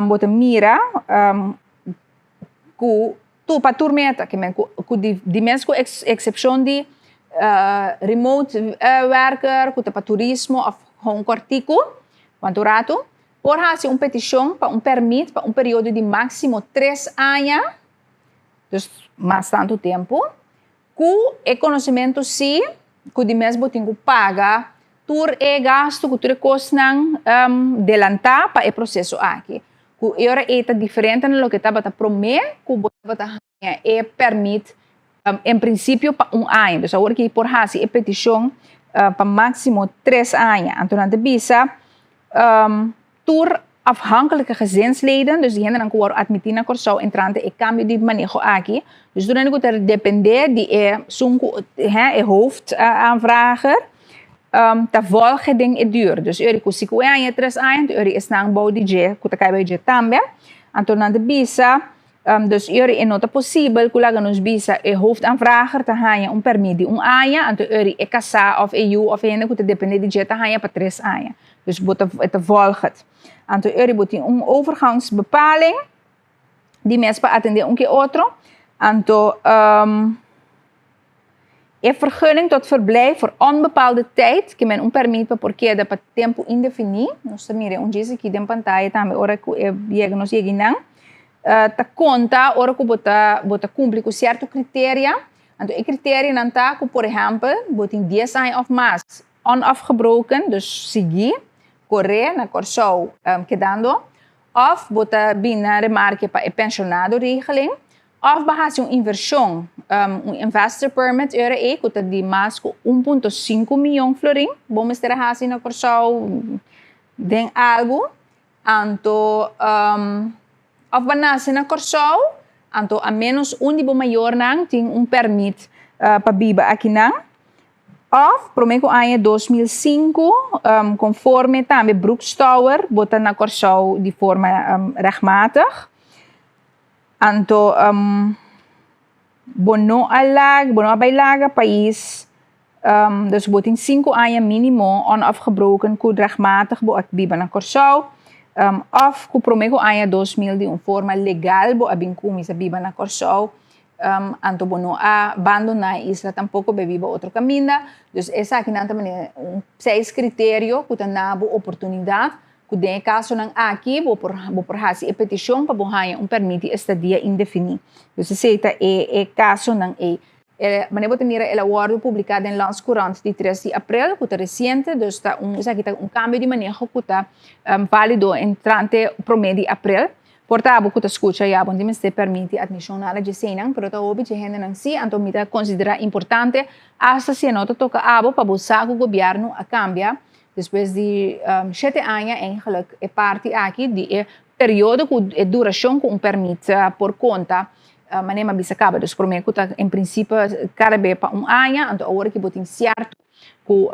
bo ta mira ku. Tu pa tur meta, ke men ku di mes ku eksepshon di remote werker ku ta pa turismo òf hon kòrtiku, kuantu ratu, por hasi un petishon pa un pèrmit pa un periodo di máksimo tres aña, dus mas tantu tempu, ku e konosementu si ku di mes bo tin ku paga tur e gastu ku tur e kosnan delantá pa e proseso aki. Ku e ora ei ta diferente na loke tabata promé ku bo tabata haña e pèrmit en prinsipio pa un aña. Dus awor ki por hasi e petishon pa máksimo tres aña. Anto nan ta bisa tur afhankelijke gezinsleden, dus di hendenan ku wòrdu atmití na Kòrsou entrante e kambio di maneho aki, dus tur hende ku ta dependé di esun ku e hoofdaanvrager, ta volge den e duur. Dus eri ku si ku e aña tres aña, anto eri esnan bou di dje ku ta kai bou di dje tambe. Anto nan ta bisa, dus eri e no ta posibel ku laga nos bisa e hoofdaanvrager ta haña un pèrmit di un aña, anto eri e kasá òf e yu òf e hende ku ta dependé di dje ta haña pa tres aña. Dus bo ta e ta volget. Anto eri bo tin un overgangsbepaling di mes pa atendé un ke otro. Anto E vergunning tot verblijf voor onbepaalde tijd, ke men un pèrmit pa por keda pa tempu indefiní, nos ta mira e un djis aki den pantaya tambe ora ku e yega nos yega einan, ta konta ora ku bo ta bo ta kumpli ku sierto kriteria. Anto e kriterianan ta ku por ehèmpel bo tin dies aña òf mas onafgebroken, dus sigui koré na Kòrsou kedando, òf bo ta bini na remarke pa e pensionadoregeling, Òf bo hasi un invershon, un investor permit ora ei ku ta di mas ku 1.5 mion florin bo mester a hasi na Kòrsou den algu. Anto òf bo nase na Kòrsou, anto a ménos un di bo mayornan tin un pèrmit pa biba akinan. Òf promé ku aña 2005 konforme tambe Broekstouwer bo ta na Kòrsou di forma rechtmatig. Anto bo no a laga, bo no a bai laga pais, dus bo tin sinku aña minimo onafgebroken ku rechtmatig bo a biba na Kòrsou, òf ku promé ku aña 2000 di un forma legal bo a bin kuminsá biba na Kòrsou, anto bo no a bandoná e isla tampoko bai biba otro kaminda. Dus esakinan ta manera un seis kriterio ku ta na bo oportunidat Ku den e kasonan aki bo por bo por hasi e petishon pa bo haña un pèrmit di estadia indefiní. Dus esei ta e e kasonan ei. E manera bo ta mira el a wòrdu publiká den Landscourant di 3 di aprel ku ta resiente, dus ta un esaki ta un kambio di maneho ku ta válido entrante promé di aprel. Por ta abo ku ta skucha ya bo no tin mester pèrmit di atmishon nada dje eseinan, pero ta hopi dje hendenan sí, anto mi ta konsiderá importante asta si e no ta toka abo pa bo sa ku gobièrnu a kambia Despues di shete aña eigenlijk e parti aki di e periodo ku e durashon ku un pèrmit por konta manera mi a bisa kaba. Dus promé ku ta en prinsipio kada be pa un aña, anto awor ki bo tin sierto ku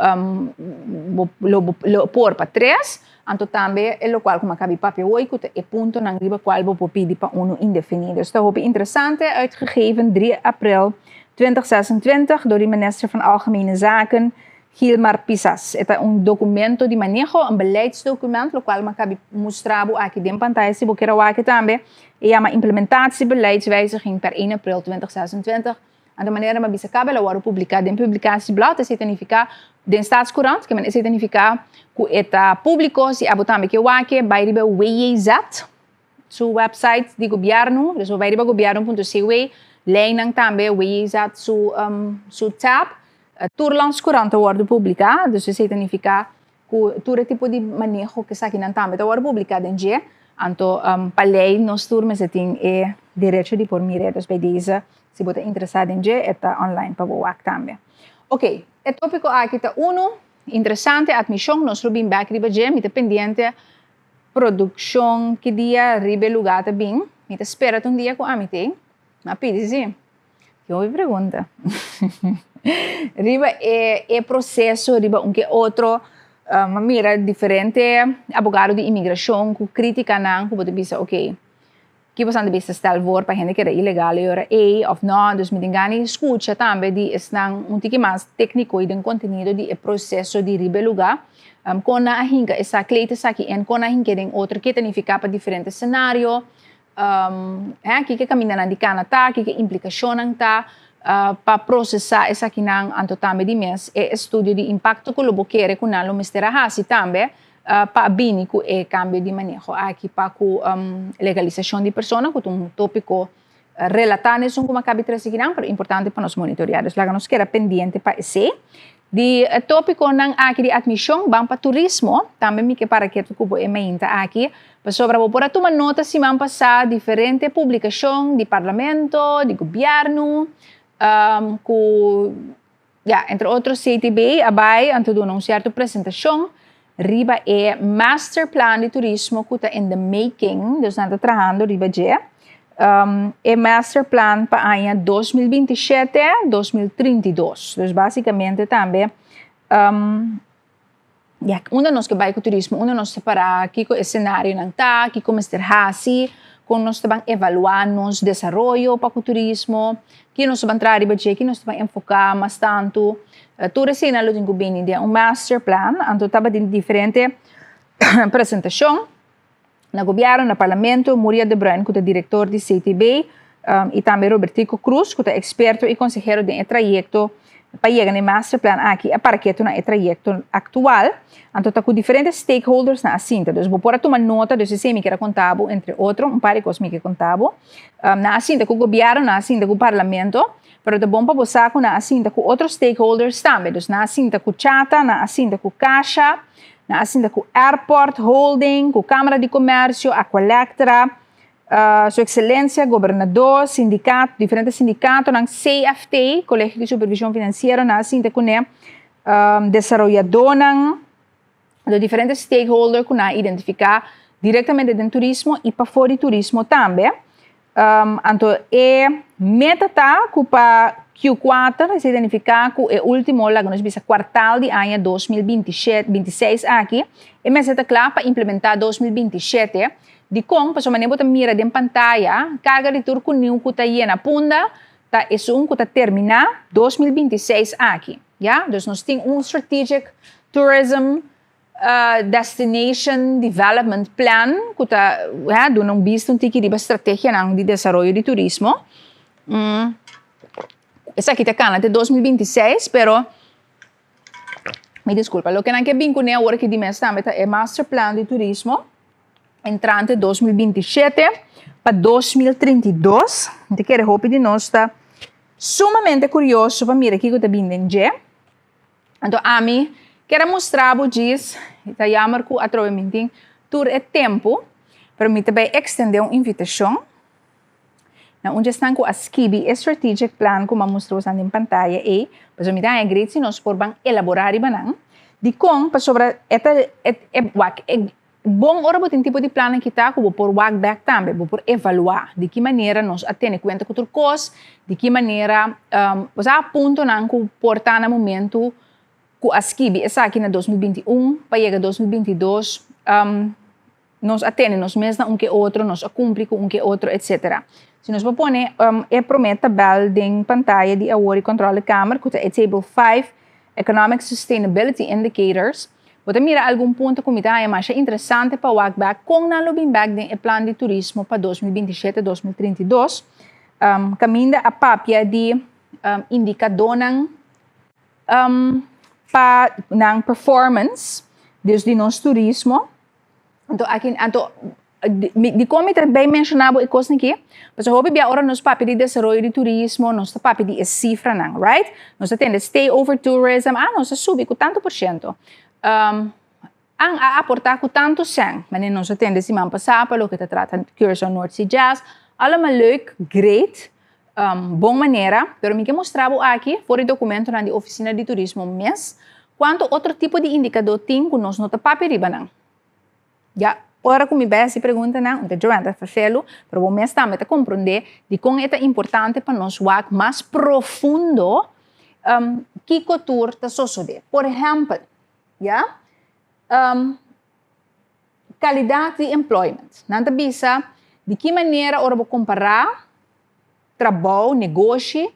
bo lo por pa tres, anto tambe e lokual ku mi a kabi papia hoy ku ta e puntonan riba kual bo por pidi pa unu indefinido. Dus ta hopi interesante, uitgegeven 3 april 2026 dor di Minister van Algemene Zaken Gilmar Pisas. E ta un documento di maneho, un beleidsdocument, locual mi a cabi mustra bo aki den pantaya si bo kier a wak tambe. E yama Implementatie beleidswijziging per 1 april 2026. Anto manera mi a bisa caba el a wordo publica den publicatieblad, esey ta nifica den Staatscourant, kimen esey ta nifica cu e ta publico, si abo tambe kier wak bay riba WJZ, su website di gobierno, dus bo bay riba gobierno.cw, leynan tambe WJZ su, su tab. Tur landscourant ta wordo publica, dus esey ta nifica cu tur e tipo di maneho cu esakinan tambe ta wordo publica den dje. Anto pa ley nos tur mester tin e derecho di por mira, dus bij deze si bo ta interesa den dje e ta online pa bo wak tambe. Ok, e topico aki ta uno interesante, admision, nos lo bin bek riba dje, mi ta pendiente produccion ki dia riba e lugar ta bin, mi ta spera ta un dia cu ami t'ey, mi a pidi si. Ki hopi pregunta. Riba e e proceso riba un ke otro mi a mira diferente abogado di inmigracion ku kritikanan ku bo ta bisa ok ki boso ta bisa stel voor pa hende keda ilegal e ora ei of no dus mi tin gana di skucha tambe di esnan un tiki mas tekniko i den kontenido di e proceso di riba e luga kon nan a hinka esaki, kleed esaki en kon nan a hink'e den otro ke ta nifiká pa diferente senario. Um, hè, kiko kamindanan di kana ta, kiko implikashonnan ta pa prosesá esakinan, anto tambe di mes e estudio di impakto ku lo bo kere ku nan lo mester a hasi tambe pa bini ku e kambio di maneho aki pa ku legalisashon di persona, ku ta un tópiko relatá na esun ku mi a kabi trese akinan, pero importante pa nos monitoriá. Dus laga nos keda pendiente pa esei. Di e tópikonan aki di atmishon ban pa turismo, tambe mi ke para ketu ku bo e mainta aki, pasobra bo por a tuma nota siman pasá diferente publikashon di parlamento, di gobièrnu, ku ya, entre otro CTB a bai anto duna un sierto presentashon riba e masterplan di turismo ku ta in the making, dus nan ta trahando riba dje. E masterplan pa aña 2027, 2032. Dus básikamente tambe ya, unda nos ke bai ku turismo, unda nos ta pará, kiko e senarionan ta, kiko mester hasi, kon nos ta ban evaluá nos desaroyo pa ku turismo, ki nos ta ban traha riba dje, ki nos ta ban enfoká mas tantu. Tur eseinan lo tin ku bini den un masterplan, anto tabatin diferente presentashon. Na gobièrnu, na parlamento, Muriel de Bruin ku ta direktor di CTB i tambe Robertico Cruz ku ta eksperto i konsehero den e trayekto pa yega na e masterplan aki a para ketu na e trayekto aktual. Anto ta ku diferente stakeholders nan a sinta. Dus bo por a tuma nota, dus esei mi kier a konta bo entre otro, un par di kos mi ke konta bo. Nan a sinta ku gobièrnu, nan a sinta ku parlamento, pero ta bon pa bo sa ku nan a sinta ku otro stakeholders tambe. Dus nan a sinta ku Chata, nan a sinta ku Kasha, Nan a sinta ku Airport Holding, ku Kámara di Komèrsio, Aqualectra, Su Ekselensia, Gobernador, sindikat, diferente sindikatonan, CFT, Kolegio di Supervishon Finansiero, nan a sinta kuné, desaroyadónan, de diferente stakeholder ku nan a identifiká direktamente den turismo i pafó di turismo tambe. Anto e meta ta ku pa Q4, esei ta nifiká ku e último, laga nos bisa kuartal di aña 2026 aki, e mester ta kla pa implementá 2027. Dikon? Pasobra manera bo ta mira den pantaya, karga di tur kuniu ku ta yena Punda ta esun ku ta terminá 2026 aki. Ya, dus nos tin un Strategic Tourism Destination Development Plan ku ta duna un bista un tiki riba strategianan di desaroyo di turismo. Esaki ta kana te 2026, pero mi diskulpa, loke nan ke bin kuné awor aki di mes tambe ta e Master Plan di Turismo entrante 2027 pa 2032. Mi ta kere hopi di nos ta sumamente kurioso pa mira kiko ta bin den dje. Anto ami kier a mustra bo djis, i ta jammer ku atrobe mi tin tur e tempu, pero mi ta bai ekstendé un invitashon na un djesnan ku a skibi e strategic plan ku mi a mustra boso den pantaya ei, pasobra mi ta haña great si nos por ban elaborá riba nan. Dikon? Pasobra e ta e wak e Bon ora bo tin tipo di plannan kita ku bo por wak bek tambe, bo por evaluá di ki manera nos a tene kuenta ku tur kos, di ki manera, bo sa puntonan ku por ta na momentu ku a skibi esaki na 2021 pa yega 2022, nos a tene nos mes na un ke otro, nos a kumpli ku un ke otro, etsetera. Si nos por pone e promé tabèl den pantaya di awor di Controlekamer ku ta e table 5, Economic Sustainability Indicators, Bo ta mira algun punto ku mi ta haña masha interesante pa wak bek kon nan lo bin bek den e plan di turismo pa 2027, 2032, kaminda a papia di indikadónan pa nan performance, dus di nos turismo. Anto aki, anto dikon mi ta bay menshoná bo e kosnan aki? Pasobra hopi bia ora nos papia di desaroyo di turismo, nos ta papia di e sifranan, right? Nos ta tende stay over tourism, ah nos a subi ku tantu por shento, an a aportá ku tantu sèn, manera nos a tende siman pasá pa loke ta trata Curaçao North Sea Jazz, allemaal leuk, great, bon manera, pero mi ke mustra bo aki for di dokumentonan di Ofisina di Turismo mes, kuantu otro tipo di indikadó tin ku nos no ta papia riba nan. Ya, ora ku mi bai hasi preguntanan, un ta Joanne ta fashelu, pero bo mes tambe ta komprondé dikon e ta importante pa nos wak mas profundo kiko tur ta sosodé. Por ehèmpel, ya, kalidat di employment. Nan ta bisa di ki manera ora bo kompará trabou, negoshi,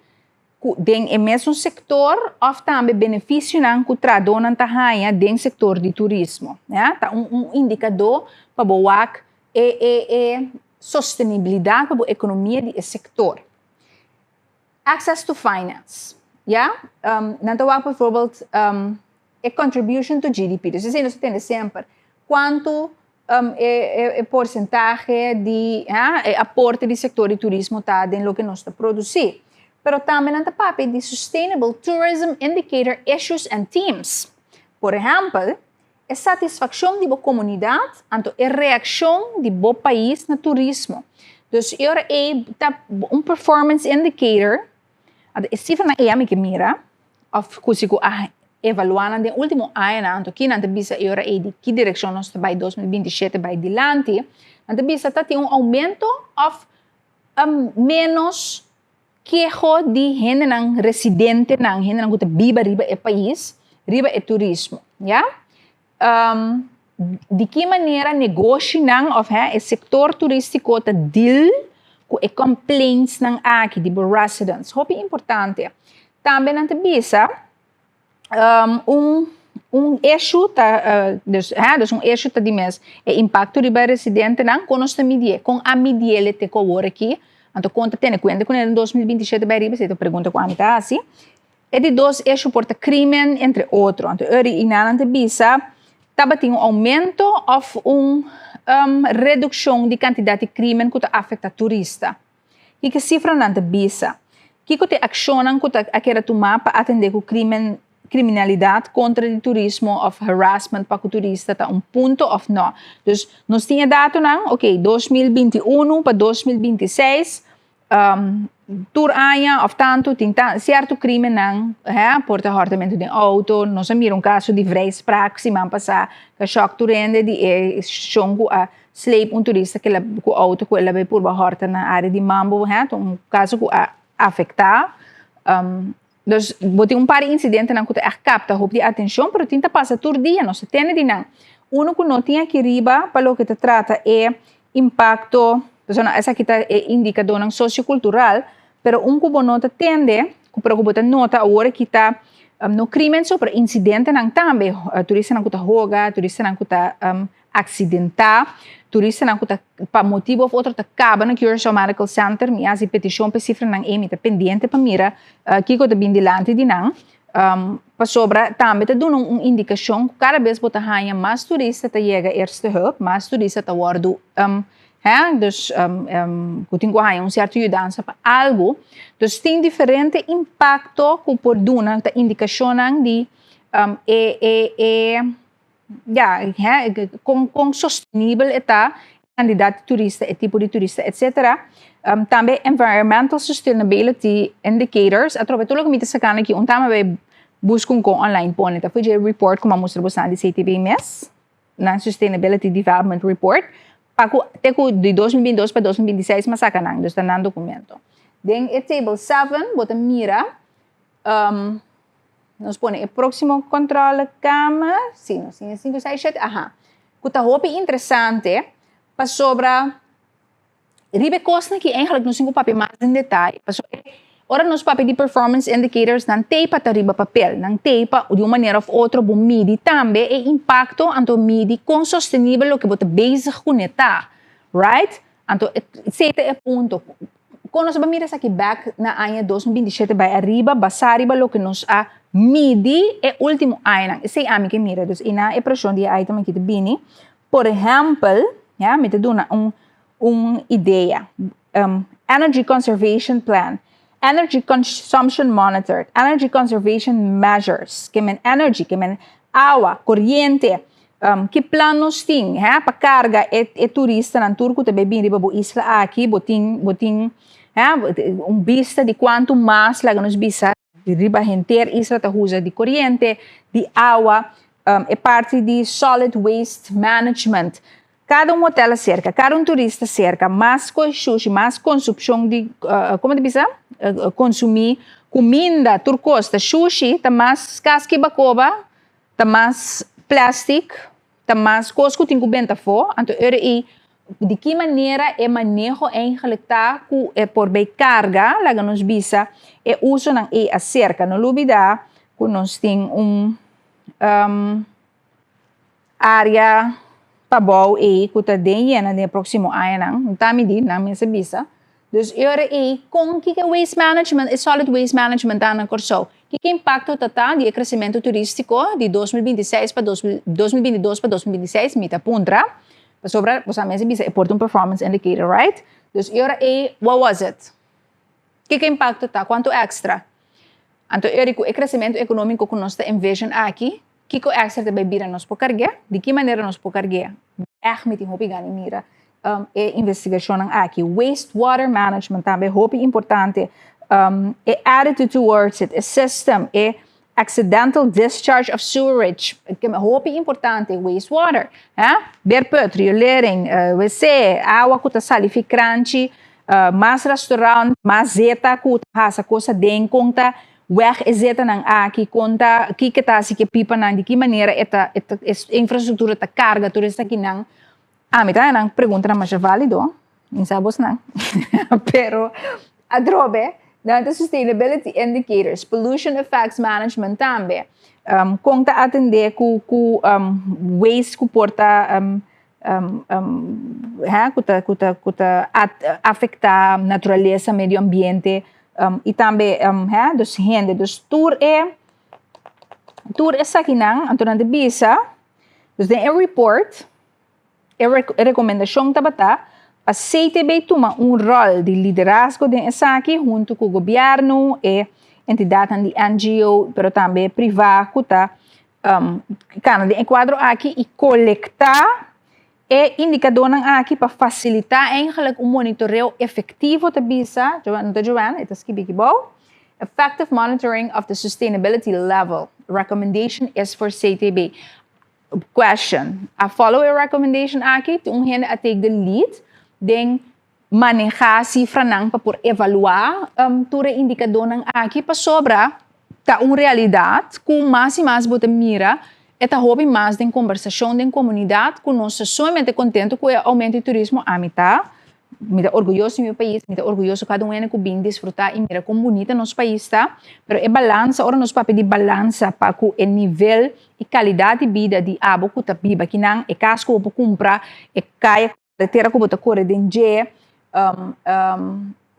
ku den e mesun sektor òf tambe benefisionan ku trahadónan ta haña den sektor di turismo. Ya, ta un un indikadó pa bo wak e e e. Sostenibilidat pa bo ekonomia di e sektor. Access to finance. Ja? Nan ta wak bijvoorbeeld e contribution to GDP. Dus esei nos ta tende semper. Kuantu e porsentahe di, ja, e aporte di sektor di turismo ta den loke nos ta produsí. Pero tambe nan ta papia di Sustainable Tourism Indicator Issues and Themes. Por ehèmpel, e satisfakshon di bo komunidat, anto e reakshon di bo pais na turismo. Dus e ora ei ta un performance indicator, anto e sifranan ei ami ke mira, òf ku si ku a evaluá nan den último añanan, anto kinan ta bisa e ora ei di ki direkshon nos ta bai 2027 bai dilanti, nan ta bisa ta tin un oumento òf ménos keho di hendenan residentenan, hendenan ku ta biba riba e pais, riba e turismo, ya. Di ki manera negoshinan òf e sektor turístiko ta deal ku e complaintsnan aki di bo residents? Hopi importante. Tambe nan ta bisa un issue ta, dus hè, dus un issue ta di mes e impakto riba e residentenan, kon nos ta midié? Kon a midié te ku awor aki? Anto kon ta tene kuenta ku den 2027 bai riba? Esei ta un pregunta ku ami ta hasi. E di dos issue por ta krimen, entre otro. Anto ori i nan ta bisa tabatin un oumento òf un redukshon di kantidat di krimen ku ta afektá turista. Kiko sifranan ta bisa? Kiko ta e akshonnan ku ta a keda tumá pa atendé ku krimen, kriminalidat kontra di turismo òf harassment pa ku turista ta un punto òf nò? Dus nos tin e datonan, oke, 2021 pa 2026, tur aña òf tantu tin ta sierto krimennan, hè, por ta hòrtamentu den outo, nos a mira un kaso di vrijspraak siman pasá, ku a shòk tur hende di e shon ku a sleep un turista ku el a ku outo ku el a bai purba hòrta na área di Mambo, hè, ta un kaso ku a afektá. Dus bo tin un par di insidentenan ku ta ègt kapta hopi di atenshon, pero tin ta pasa tur dia, nos ta tende di nan. Unu ku no tin aki riba pa loke ta trata e impakto, pasobra esaki ta e indikadónan sosiokultural, pero un ku bo no ta tende, pero ku bo ta nota awor aki ta no krimen so, pero insidentenan tambe, turistanan ku ta hoga, turistanan ku ta aksidentá, turistanan ku ta pa motibu òf otro ta kaba na Curaçao Medical Center, mi hasi petishon pa e sifranan ei, mi ta pendiente pa mira kiko ta bin dilanti di nan, pasobra tambe ta duna un indikashon ku kada bes bo ta haña mas turista ta yega Eerste Hulp, mas turista ta wòrdu hè, dus ku tin ku haña un sierto yudansa pa algu, dus tin diferente impakto ku por duna ta indikashonnan di e e e. Ya, hè, kon, kon sostenibel e ta, kandidat di turista, e tipo di turista, etcetera. Tambe environmental sustainability indicators, atrobe tur loke mi ta sakando aki, un tama bai buska un kon online pone, ta fuji e report ku mi a mustra boso di CTB mes, nan sustainability development report, pa ku te ku di 2022 pa 2026 mi a saka nan, dus ta nan dokumento. Den e table 7 bo ta mira Nos pone e próximo controlekamer. Sí, nos tin e 5, 6, 7. Aha. Ku ta hopi interesante pasobra riba e kosnan ki eigenlijk nos tin ku papia mas den detaye. Pasobra ora nos papia di performance indicators nan tei pa ta riba papel. Nan tei pa di un manera of otro bo midi tambe e impakto anto midi kon sostenibel loke bo ta bezig kuné ta. Right? Anto esei ta e punto. Kon nos a mira esaki bek na aña 2027 bai ariba, basá riba loke nos a midi e último añanan. Esei ami ke mira. Dus i na e preshon di e item aki ta bini. Por ehèmpel, ya, mi ta duna un un idea. Energy Conservation Plan, Energy Consumption Monitored, Energy Conservation Measures, ke men energy, ke men awa, koriente, Ki plan nos tin he pa karga e e turistanan tur ku ta bai bin riba bo isla aki? Bo tin bo tin he un bista di kuantu mas laga nos bisa riba henter isla ta usa di koriente, di awa, e parti di solid waste management. Kada un hotel aserka, kada un turista aserka, mas shushi, mas konsupshon di komo ta bisa? Konsumí kuminda tur kos ta shushi ta mas kas ki bakoba. Ta mas plastic, ta mas kos ku tin ku benta afó, anto ora ei di ki manera e maneho eigenlijk ta ku e por bay karga, laga nos bisa, e usonan ei aserka. No lubida ku nos tin un area. trabou ei ku ta den yena den e próksimo añanan, no ta mi di, nan mes a bisa. Dus e ora ei, kon kiko waste management, e solid waste management ta na Kòrsou? Kiko impakto ta ta di e kresementu turístiko di 2026 pa 2022 pa 2026? Mi ta puntra. Pasobra, bo sa mes a bisa, e por ta un performance indicator, right? Dus e ora ei, what was it? Kiko impakto ta? Kuantu èkstra? Anto e ora ku e kresementu ekonómiko ku nos ta envision aki, kiko èkstra ta bai bira nos por karg'é? Di ki manera nos por karg'é? Ègt mi tin hopi gana di mira e investigashonnan aki. Waste water management tambe hopi importante. E attitude towards it, e system, e accidental discharge of sewerage, hopi importante, wastewater. Eh? Beerput, riolering, wc, awa ku ta sali fi kranchi, mas restaurant, mas zeta ku ta hasa kos aden, kon ta weg e zetanan aki, kon ta, kiko ta hasi ku e pipanan, di ki manera e ta, e ta, e infrastruktura ta karga tur esakinan. Ami ta nan preguntanan masha válido, mi sa bosnan, pero atrobe nan ta sustainability indicators, pollution effects management tambe, kon ta atendé ku ku waste ku por ta ku ta ku ta ku ta afektá naturalesa, medio ambiente i tambe dus hende, dus tur e tur esakinan anto nan ta bisa. Dus den e report, e rekomendashon tabata pa CTB tuma un ròl di liderazgo den esaki huntu ku gobièrnu, e entidatnan di NGO, pero tambe privá ku ta kana den e kuadro aki i kolektá e indikadónan aki pa fasilitá eigenlik un monitoreo efektivo, ta bisa Joanne, no ta Joanne, e ta skibi aki bou, Effective monitoring of the sustainability level. Recommendation is for CTB. Question, a follow e recommendation aki? Tin un hende a take the lead den manehá sifranan pa por evaluá tur e indikadónan aki? Pasobra ta un realidat ku mas i mas bo ta mira e ta hopi mas den kombersashon den komunidat ku nos ta sumamente kontentu ku e oumento di turismo. Ami ta, mi ta orguyoso di mi pais, mi ta orguyoso kada un hende ku bin disfrutá i mira kon bunita nos pais ta, pero e balansa, ora nos papia di balansa pa ku e nivel i kalidat di bida di abo ku ta biba akinan, e kas ku bo por kumpra, e kaya Karetera ku bo ta kore den dje,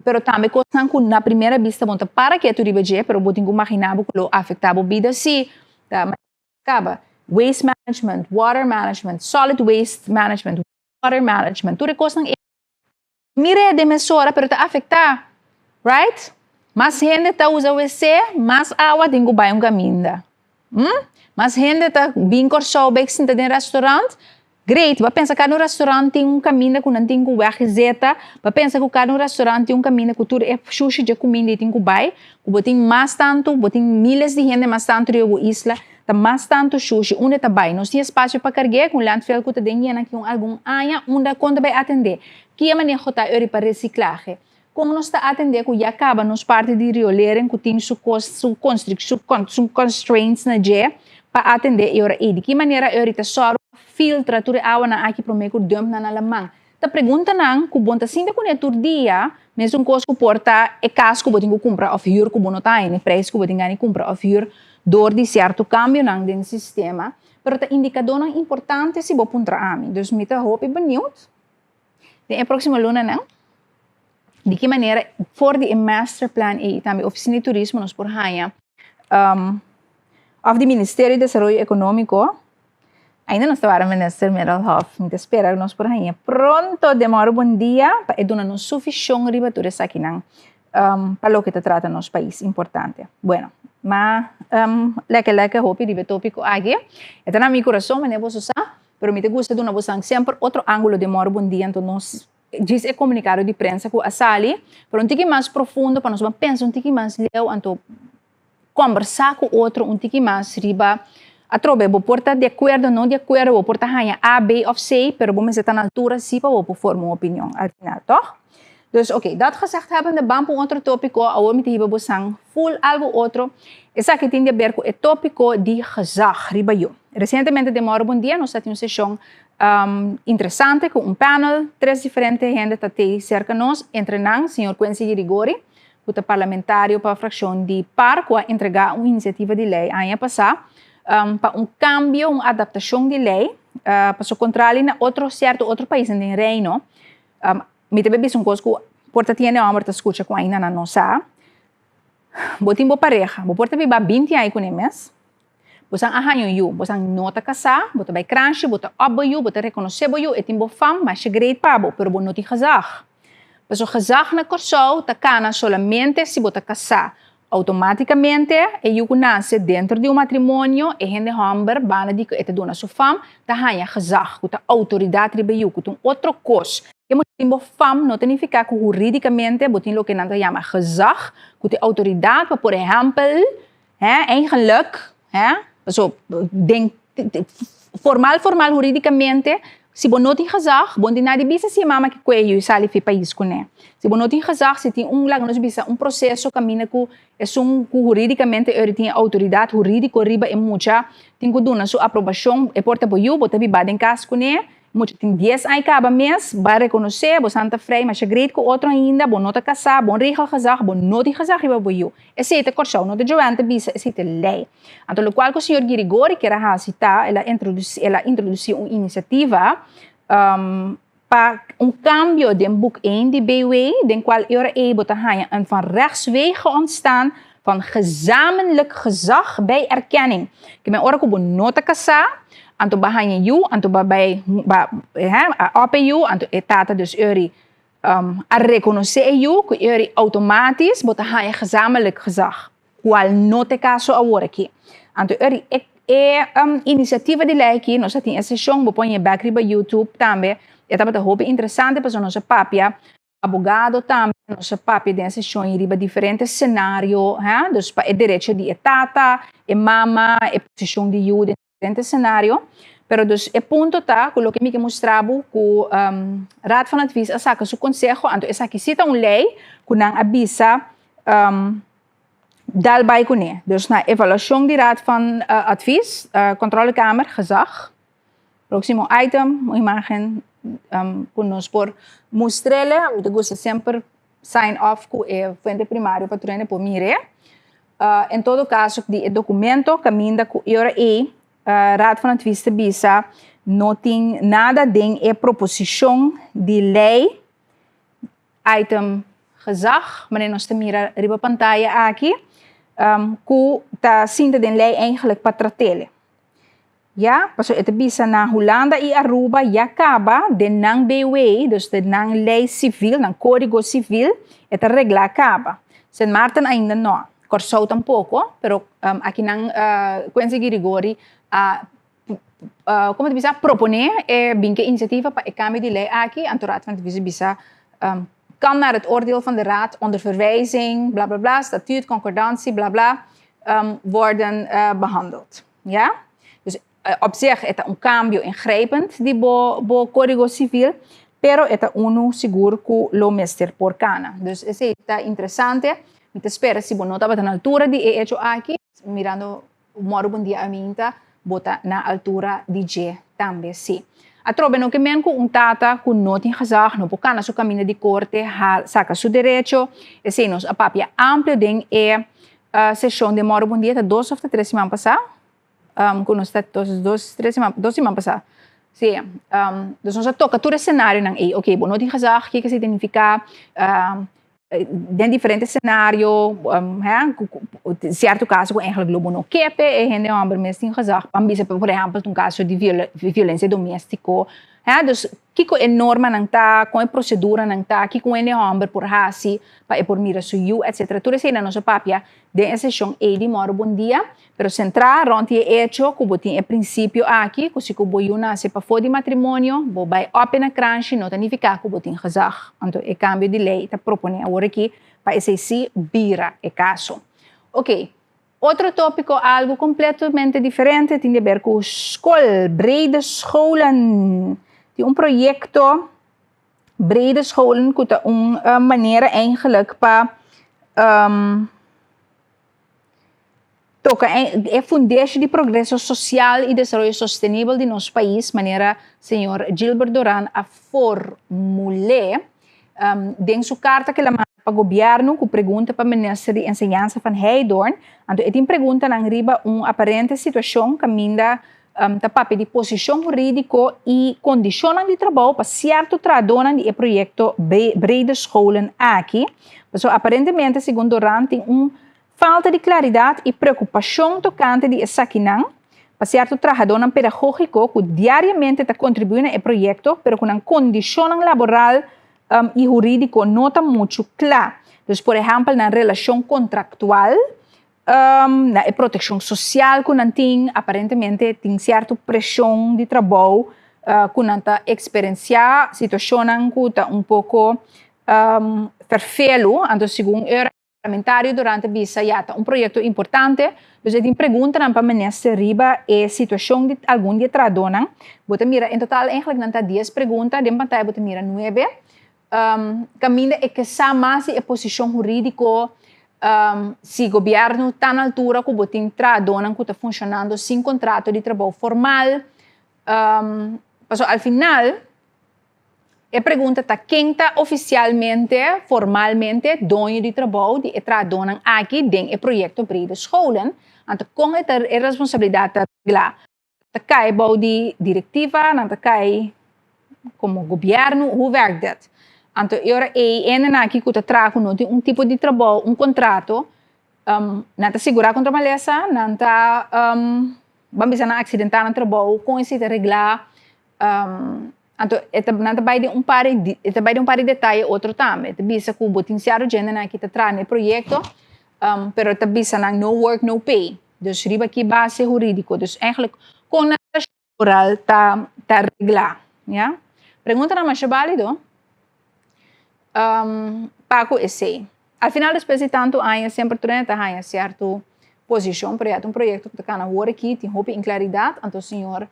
pero tambe kosnan ku na primera bista bo no ta para ketu riba dje, pero bo tin ku maginá bo ku lo afektá bo bida si ta kaba. Waste management, water management, solid waste management, water management, tur e kosnan ei mir'é den mesora pero ta afektá, right? Mas hende ta usa wc, mas awa tin ku bai un kaminda. Mas hende ta bin Kòrsou bai sinta den restaurant, Great, bo a pensa kada un restaurant tin un kaminda ku nan tin ku wèg zeta, bo a pensa ku kada un restaurant tin un kaminda ku tur e shushi dje kuminda ei tin ku bai, ku bo tin mas tantu, bo tin miles di hende mas tantu riba bo isla, ta mas tantu shushi, unda ta bai? Nos tin espasio pa karg'é ku un landfill ku ta den yena aki un algun aña, unda kon ta bai atendé? Ki e maneho ta ori pa resiklahe? Kon nos ta atendé ku ya kaba nos parti di riolering ku tin su kos, su konstrik, su su constraints na dje pa atendé e ora ei? Di ki manera e ora ta sòru pa filtra tur e awanan aki promé ku dump nan na laman? Ta preguntanan ku bon ta sinta kuné tur dia, mesun kos ku por ta e kas ku bo tin ku kumpra òf hür ku bo no ta haña e preis ku bo tin gana di kumpra òf hür dor di sierto kambionan den sistema, pero ta indikadónan importante si bo puntra ami. Dus mi ta hopi beniut. Den e próksimo lunanan, di ki manera for di e masterplan ei tambe Ofisina di Turismo nos por haña òf di Ministerio di Desaroyo Ekonómiko, ainda nos ta wara Minister Middelhof, mi ta spera ku nos por haña pronto den mòru bon dia pa e duna nos su vishon riba tur esakinan pa loke ta trata nos pais importante. Bueno, ma lèkè lèkè hopi riba e tópiko aki. E ta na mi kurason, manera boso sa. Pero mi ta gusta duna bosan semper otro ángulo den mòru bon dia, anto nos djis e komunikado di prensa ku a sali, pero un tiki mas profundo pa nos ban pensa un tiki mas leu, anto kòmbersá ku otro un tiki mas riba atrobe bo por ta di akuerdo no di akuerdo, bo por ta haña A, B òf C, pero bo mester ta na altura si pa bo por forma un opinion al final, tòg? Dus oké, dat gezegd hebbende, ban pa un otro tópiko, awor mi ta hiba bosan ful algu otro, esaki tin di aber ku e tópiko di gezag riba yu. Resientemente den Mòru Bon Dia nos ta tin un seshon interesante ku un panel, tres diferente hende ta tei serka nos, entre nan señor Quincy Girigori, ku ta parlamentario pa frakshon di par ku a entregá un inisiativa di lei aña pasá pa un kambio, un adaptashon di lei. Paso kontrali na otro sierto otro paisnan den Reino, mi ta bisa un kos ku por ta tin hende hòmber ta skucha ku ainda nan no sa. Bo tin bo pareha, bo por ta biba 20 aña kuné mes, bosan a haña un yu, bosan no ta kasá, bo ta bai kranshi, bo ta òp bo yu, bo ta rekonosé bo yu, e tin bo fam, masha great pa bo, pero bo no tin gezag. Pasobra gezag na Kòrsou ta kana solamente si bo ta kasá. Outomátikamente e yu ku nase dentro di un matrimonio, e hende hòmber banda di ku e ta duna su fam, ta haña gezag, ku ta outoridat riba e yu, ku ta un otro kos. Ke bo tin bo fam no ta nifiká ku hurídikamente bo tin loke nan ta yama gezag, ku ta e outoridat pa por ehèmpel, hè, eigenlijk, hè, paso den formal formal hurídikamente si bo no tin gezag, bo no tin nada di bisa si e mama ke kue yu sali fi pais kuné. Si bo no tin gezag, si tin un, laga nos bisa, un proseso kaminda ku esun ku hurídikamente ora tin e outoridat hurídiko riba e mucha tin ku duna su aprobashon, e por ta bo yu, bo ta biba den kas kuné. Mucha tin 10 aña kaba mes, ba rekonosé, bo santa frei masha great ku otro ainda, bo no ta kasá, bo regel gezag, bo no tin gezag riba bo yu. Esei ta Kòrsou, no ta Joanne ta bisa, esei ta lei. Anto lokual ku señor Girigori kier a hasi ta, el a introdusí, el a introdusí un inisiativa pa un kambio den boek één di BW, den kual e ora ei bo ta haña een van rechtswege ontstaan van gezamenlijk gezag bij erkenning. Ke men ora ku bo no ta kasá, anto bo a haña yu, anto bo a bai ba hè a òp e yu, anto e tata dus eri a rekonosé e yu ku eri outomátis bo ta haña gezamenlijk gezag, kual no ta e kaso awor aki. Anto eri e e inisiativa di lei aki nos a tin e seshon, bo por haña bèk riba YouTube tambe, e tabata hopi interesante pasobra nos a papia. Abogado tambe nos a papia den e seshon ei riba diferente senario, hè, dus pa e derecho di e tata, e mama, e posishon di yu den diferente senario. Pero dus e punto ta ku loke mi ke mustra bo ku Raad van Advies a saka su konseho, anto esaki si ta un lei ku nan a bisa dal bai kuné. Dus na evaluashon di Raad van Advies, Controlekamer, gezag. Próximo item, un imagen ku nos por mustr'ele. Mi ta gusta semper sign off ku e fuente primario pa tur hende por mir'é. En todo kaso di e dokumento kaminda ku e ora ei Raad van Advies ta bisa no tin nada den e proposishon di lei item gezag, manera nos ta mira riba pantaya aki, ku ta sinta den lei eigenlijk pa trat'ele. Ya, pasobra e ta bisa na Hulanda i Aruba ya kaba den nan BW, dus den nan lei sivil, nan kódigo sivil, e ta reglá kaba. Sint Maarten ainda no, Kòrsou tampoko, pero aki nan Quincy Girigori a komo ta bisa, proponé e bin ku e inisiativa pa e kambio di lei aki, anto Raad van Advies a bisa kan naar het oordeel van de Raad onder verwijzing bla bla bla, statuut, concordantie bla bla worden behandeld. Ya? Dus op zich e ta un kambio ingrijpend di bo bo kódigo sivil, pero e ta unu sigur ku lo mester por kana. Dus esei ta interesante. Mi ta spera si bo no tabata na altura di e echo aki, mirando mòru bon dia aminta, bo ta na altura di dje tambe si. Atrobe no ke men ku un tata ku no tin gezag no por kana su kaminda di korte ha saka su derecho. Esei nos a papia amplio den e Seshon den Moro Bon Dia ta dos of ta tres siman pasá ku nos ta dos dos tres siman dos siman pasá sí dus nos a toka tur e senarionan ei oke bo no tin gezag kiko esei ta nifiká den diferente senario sierto kaso ku eigenlijk lo bo no ke p'e e hende hòmber mes tin gezag ban bisa por ehèmpel ta un kaso di violensia doméstiko dus Kiko e normanan ta, kon e proseduranan ta, kiko un hende hòmber por hasi pa e por mira su yu, etsetera. Tur eseinan nos a papia den e seshon ei di Mòru Bon Dia, pero sentrá rònt di e echo ku bo tin e prinsipio aki ku si ku bo yu nase pafó di matrimonio, bo bai òp e na kranshi no ta nifiká ku bo tin gezag. Anto e kambio di lei ta proponé awor aki pa esei sí bira e kaso. Oké. Otro tópiko algu kompletamente diferente tin di ber ku skol, brede scholen. Tin un proyekto brede scholen ku ta un manera eigenlijk pa toka e fundeshi di progreso sosial i desaroyo sostenibel di nos pais manera señor Gilbert Doran a formul'é. Den su karta ku el a manda pa gobièrnu ku pregunta pa minister di enseñansa Van Heydoorn, anto e tin preguntanan riba un aparente situashon kaminda Ta papia di posishon hurídiko i kondishonnan di trabou pa sierto trahadónan di e proyekto Brede Scholen aki. Pasobra aparentemente, segun Doran, tin un falta di klaridat i preokupashon tokante di esakinan pa sierto trahadónan pedagógiko ku diariamente ta kontribuí na e proyekto, pero ku nan kondishonnan laboral i hurídiko no ta muchu kla. Dus por ehèmpel nan relashon kontraktual, na e protekshon sosial ku nan tin, aparentemente tin sierto preshon di trabou ku nan ta eksperensiá, situashonnan ku ta un poko ferfelu, anto segun e parlamentario Durante bisa ya ta un proyekto importante, dus e tin preguntanan pa minister riba e situashon di algun di e trahadónan. Bo ta mira en total eigenlijk nan ta dies pregunta, den pantaya bo ta mira nuebe. Kaminda e ke sa mas di e posishon hurídiko, si gobièrnu ta na altura ku bo tin trahadónan ku ta funshonando sin kontrato di trabou formal. Pasobra al final e pregunta ta ken ta ofisialmente, formalmente doño di trabou di e trahadónan aki den e proyekto Brede Scholen, anto kon e ta e responsabilidat ta reglá? Ta kai bou di direktiva, nan ta kai komo gobièrnu, hoe werkt dit? Anto e ora ei hendenan aki ku ta traha ku no tin un tipo di trabou, un kontrato, nan ta sigurá kontra malesa, nan ta ban bisa nan aksidentá na trabou, kon esei ta reglá? Anto e ta nan ta bai den un par di e ta bai den un par di detaye otro tambe. E ta bisa ku bo tin sierto djendenan aki ta traha na e proyekto, pero e ta bisa nan no work no pay. Dus riba ki base hurídiko? Dus eigenlijk kon nan relashon laboral ta ta reglá, ya. Preguntanan masha bálido pa ku esei. Al final despues di tantu aña semper tur hende ta haña sierto posishon, pero ya ta un proyekto ku ta kana awor aki, tin hopi inklaridat, anto señor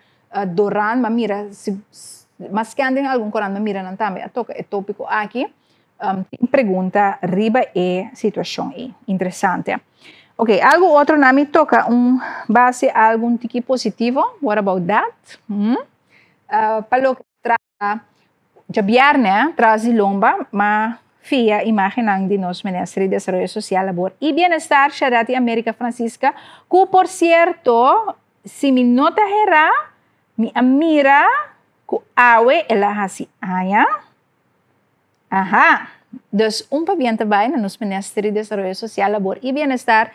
Doran m'a mira si mas kende den algun korant m'a mira nan tambe a toka e tópiko aki. Tin pregunta riba e situashon ei. Interesante. Ok, algu otro na mi toka un base algun tiki positivo. What about that? Hmm? Pa loke trata djabièrnè tras di lomba, ma fia imágennan di nos Minister di Desaroyo Sosial, Labor i Bienestar, Sharati America Francisca, ku por sierto, si mi no ta herá, mi a mira ku awe el a hasi aña. Aha! Dus un pabien ta bai na nos Minister di Desaroyo Sosial, Labor i Bienestar,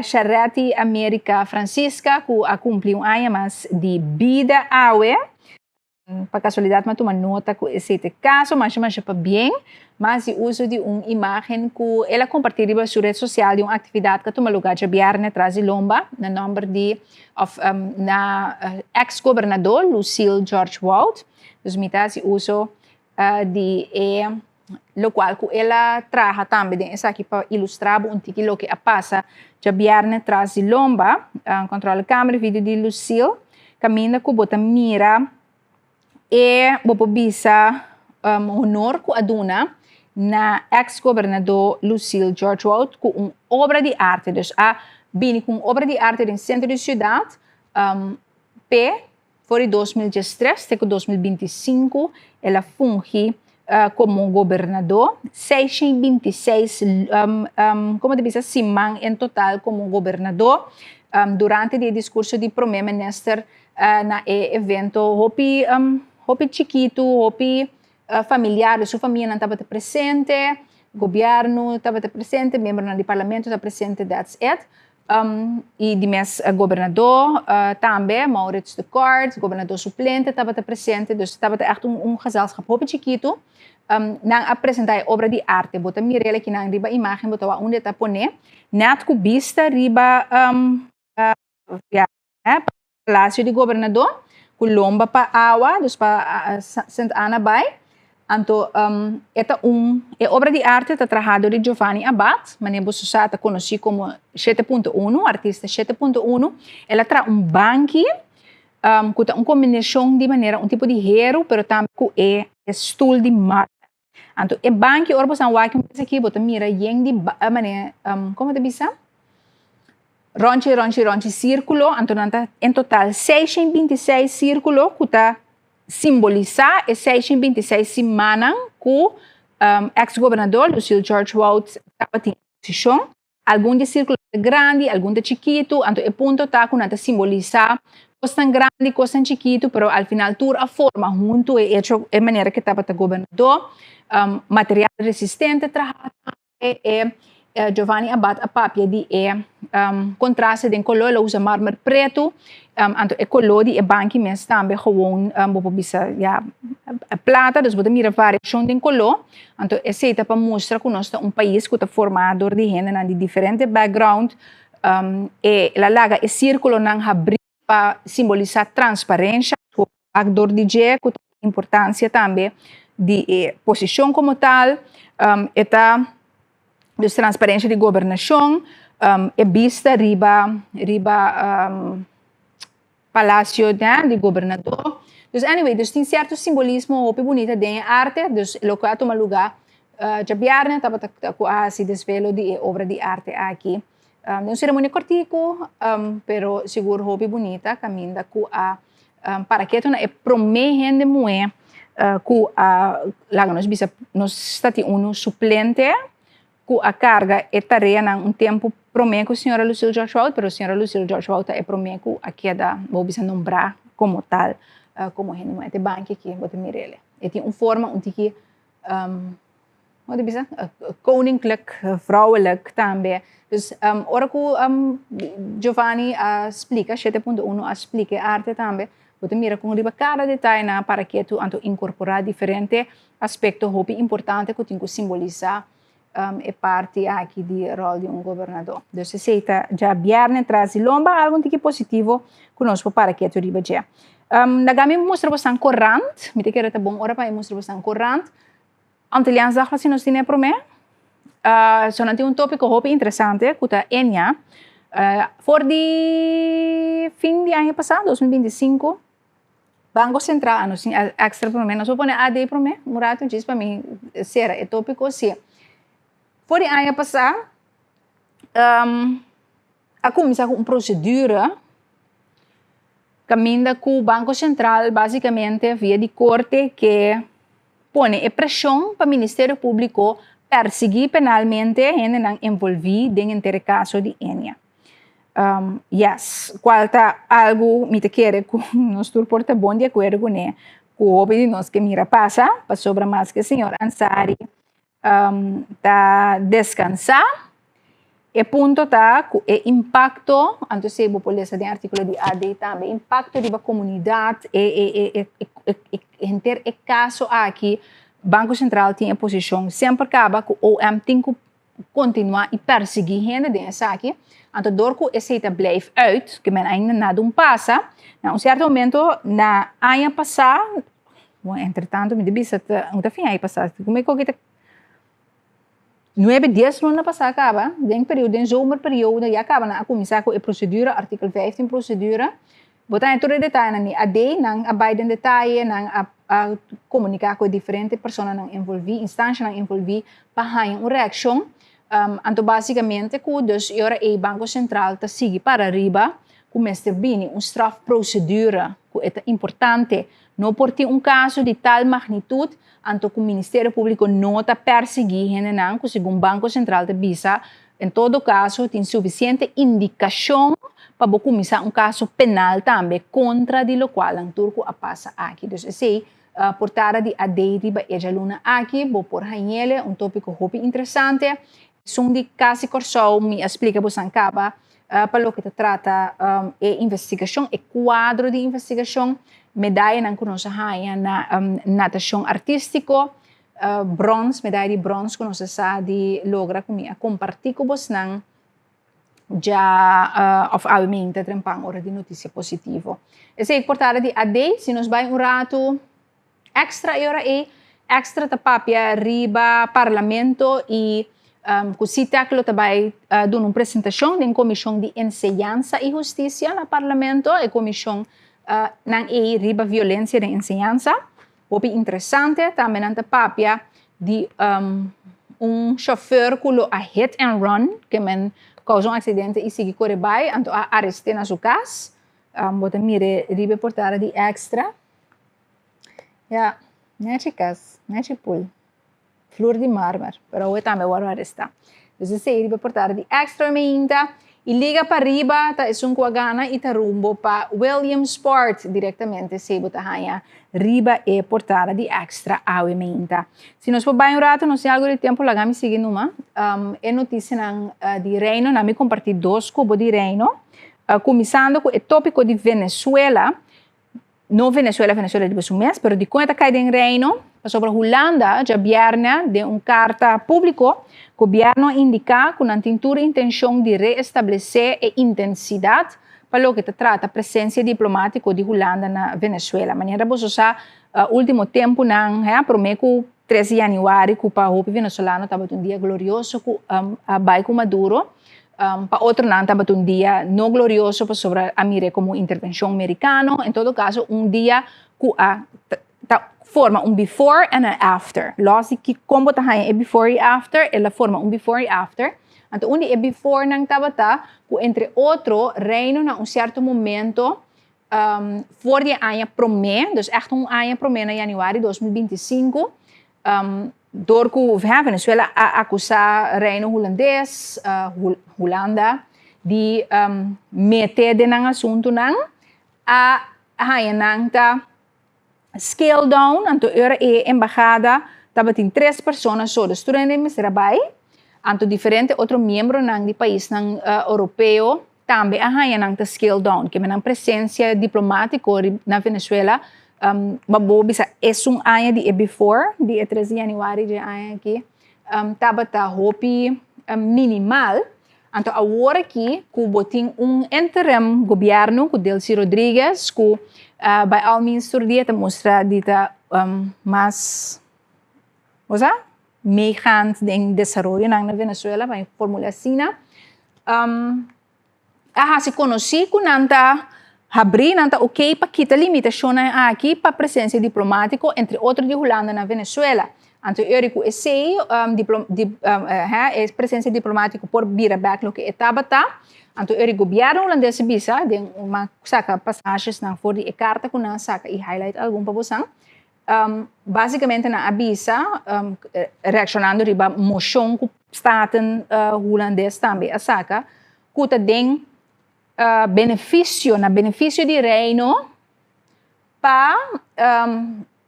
Shareti America Francisca, ku a kumpli un aña mas di bida awe. Pa kasualidat mi a tuma nota ku esei ta e kaso, masha masha pabien, mas di uso di un imágen ku el a kompartí riba su ret sosial di un aktividat ku a tuma lugá djabièrnè tras di lomba na nòmber di òf na eks gobernador Lucille George Wout. Dus mi ta hasi uso di e lokual ku el a traha tambe den esaki pa ilustrá bo un tiki loke a pasa djabièrnè tras di lomba. Kòntròl kamera video di Lucille kaminda ku bo ta mira e bo por bisa honor ku a duna na eks gobernadó Lucille George Wout ku un obra di arte. Dus a bini ku un obra di arte den sentro di siudat p'e For di 2013 te ku 2025 el a fungi komo gobernadó, 626 komo ta bisa siman en total komo gobernadó. Durante di e diskurso di promé minister na e evento hopi hopi chikitu, hopi familiar, su famianan tabata presente, gobièrnu tabata presente, miembronan di parlamento tabata presente, that's it. I di mes gobernadó tambe, Maurits de Kort, gobernadó suplente tabata presente, dus tabata ègt un gezelschap hopi chikitu. Nan a presentá e obra di arte. Bo ta mira el akinan riba imágen, bo ta wak unda e ta poné. Nèt ku bista riba ya Palacio di Gobernadó, ku lomba pa awa, dus pa Sint Anna bai. Anto e ta un, e obra di arte ta trahá dor di Giovanni Abath, manera boso sa ta konosí komo shete punto unu, artista shete punto unu. El a traha un banki ku ta un kombinashon di manera un tipo di heru, pero tambe ku e stul di marmer. Anto e banki ora bo san wak un bes aki bo ta mira yen di manera komo ta bisa? Ronchi ronchi ronchi sirkulo anto nan ta en total 626 sirkulo ku ta simbolisá e 626 simannan ku eks gobernador Lucille George Wout tabatin posishon. Algun di e sirkulo ta grandi, algun ta chikitu, anto e punto ta ku nan ta simbolisá. Kosnan grandi, kosnan chikitu, pero al final tur a forma huntu e hecho, e manera ku tabata gobernador. Material resistente traha tambe, e Giovanni Abath a papia di e kontraste den koló, el a usa marmer pretu, anto e koló di e banki mes tambe gewoon bo por bisa ya plata, dus bo ta mira variashon den koló, anto esei ta pa mustra ku nos ta un pais ku ta formá dor di hendenan di diferente background. E la laga e sírkulonan habrí pa simbolisá transparensha, wak dor di dje ku ta importansia tambe di e posishon komo tal. E ta dus transparensha di gobernashon, e bista riba riba palasio di gobernador. Dus anyway, dus tin sierto simbolismo hopi bunita den e arte, dus loke a tuma lugá djabièrnè tabata ku a hasi desvelo di e obra di arte aki. Den un seremonia kòrtiku, pero sigur hopi bunita kaminda ku a para ketu na e promé hende muhé ku a laga nos bisa nos ta tin unu suplente ku a karga e tareanan un tempu promé ku señora Lucille George Wout, pero señora Lucille George Wout ta e promé ku a keda, bo bisa nombrá komo tal, komo hende muhé. Te banki aki bo ta mir'el. E tin un forma un tiki, bo ta bisa, koninklijk, vrouwelijk tambe. Dus ora ku Giovanni a splika, shete punto uno a splika e arte tambe, bo ta mira kon riba kada detaye nan a para ketu anto inkorporá diferente Aspekto hopi importante ku tin ku simbolisá e parti aki di ròl di un gobernadó. Dus esei ta djabièrnè tras di lomba algu un tiki positivo ku nos por para ketu riba dje. Laga mi mustra bosan korant, mi ta kere ta bon ora pa mi mustra bosan korant. Antilliaans Dagblad si nos tine promé. So nan tin un tópiko hopi interesante ku ta Enya. For di fin di aña pasá, 2025, Banco Central, nos tin extra promé, nos por pone AD promé un rato djis pa mi sera e tópiko si. For di aña pasá a kuminsá ku un prosedura kaminda ku Banco Central básikamente via di korte ke pone e preshon pa Ministerio Públiko persiguí penalmente hendenan envolví den henter e kaso di Enia. Yes, cual ta algo mi ta kere cu nos tur por ta bon di acuerdo cune, cu hopi di nos ke mira pasa, pasobra maske señor Ansary ta descansa, e punto ta cu e impacto, anto esey bo por lesa den articulo di AD tambe, impacto riba comunidad, e henter e caso aki, Banco Central tin e posicion semper caba cu OM tin cu kontinuá i persiguí hende den esaki, anto dor ku esei ta blijf uit, ke men ainda nada un pasa, na un sierto momento na aña pasá, bon entretanto mi ta bisa ta un ta fin aña pasá, mi koki ta nuebe dies luna pasá kaba, den periodo den zomerperiodo ya kaba nan a kuminsá ku e prosedura, artikel 15 prosedura, Bo ta haña tur e detayenan di AD, nan a bai den detaye, nan a a komuniká ku e diferente personanan envolví, instanshanan envolví pa haña un reakshon. Anto básikamente ku dus e ora ei Banko Sentral ta sigui para riba ku mester bini un strafprosedure ku e ta importante. No por tin un kaso di tal magnitut anto ku Ministerio Públiko no ta persiguí hendenan ku segun Banko Sentral ta bisa En todo kaso tin sufisiente indikashon pa bo kuminsá un kaso penal tambe kontra di lokual nan tur ku a pasa aki. Dus esei portada di AD riba e djaluna aki bo por hañ'ele, un tópiko hopi interesante. Esun di Kasi Kòrsou mi a splika bosan kaba pa loke ta trata e investigashon, e kuadro di investigashon, medayanan ku nos a haña na natashon artístiko. Brons, medaya di brons ku nos a sa di logra ku mi a kompartí ku bosnan dja òf awe mainta trempan ora di notisia positivo. Esei portada di AD, si nos bai un ratu extra e ora ei, extra ta papia riba parlamento i ku CTAC lo ta bai duna un presentashon den komishon di enseñansa i hustisia na parlamento, e komishon nan ei riba violensia den enseñansa. Hopi interesante, tambe nan ta papia di un chauffeur cu lo a hit and run, ke men causa un accidente y sigui core bay, anto a areste na su cas. Bo ta mire riba e portada di Extra. Ya, nechi cas, nechi pool. Flur di marmer, pero awe tambe wòrdu arestá. Dus esei riba portada di Extra meinta. E Liga Pariba ta esun ku a gana i ta rumbo pa Williamsport direktamente esei bo ta haña riba e portada di Extra awe meinta. Si nos por bai un rato nos tin algu di tempu laga mi sigui numa e notisianan di Reino na mi kompartí dos ku bo di Reino kuminsando ku e topiko di Venezuela. No Venezuela, Venezuela riba su mes, pero dikon e ta kai den Reino? Pasobra Hulanda djabièrnè den un karta públiko, gobièrnu a indiká ku nan tin tur intenshon di reestablesé e intensidat pa loke ta trata presensia diplomátiko di Hulanda na Venezuela. Manera boso sa, último tempunan, promé ku 3 di yanüari ku pa hopi venezolano tabata un dia glorioso ku a bai ku Maduro, pa otronan tabata un dia no glorioso pasobra a mir'é komo un intervenshon merikano. En todo kaso un dia ku a ta forma un before and a after. Lòs di ki kon bo ta haña e before i after, el a forma un before i after. Anto un di e beforenan tabata ku entre otro Reino na un sierto momento For di e aña promé, dus ègt un aña promé na yanüari 2025, dor ku Venezuela a akusá Reino Hulandes, Hulanda, di mete den nan asuntunan, a haña nan ta scale down, anto ora e embahada tabatin tres persona so, dus tur hende mester a bai, anto diferente otro miembronan di paisnan Europeo Tambe a haña nan ta scale down, keme nan presencia diplomatico na Venezuela, ma bo bisa esun aña di e before, di e 3 di januari dje aña aki, tabata hopi minimal. Anto awor aki cu bo tin un interim gobierno cu Delcy Rodriguez cu by all means tur dia ta mustra di ta mas, bo sa? Meegaand den desaroyonan na Venezuela, pa mi formula asina, a hasi konosí ku nan ta habrí, nan ta okey pa kita limitashonnan aki pa presensia diplomátiko, entre otro di Hulanda na Venezuela. Anto e ora ku esei e presensia diplomátiko por bira bèk loke e tabata. Anto e ora gobièrnu hulandes a bisa den un saka pasashesnan for di e karta ku nan a saka i highlight algun pa bosan. Básicamente nan a bisa, reaccionando riba mocion cu Staten Hulandes tambe a saca, cu ta den beneficio, na beneficio di Reino pa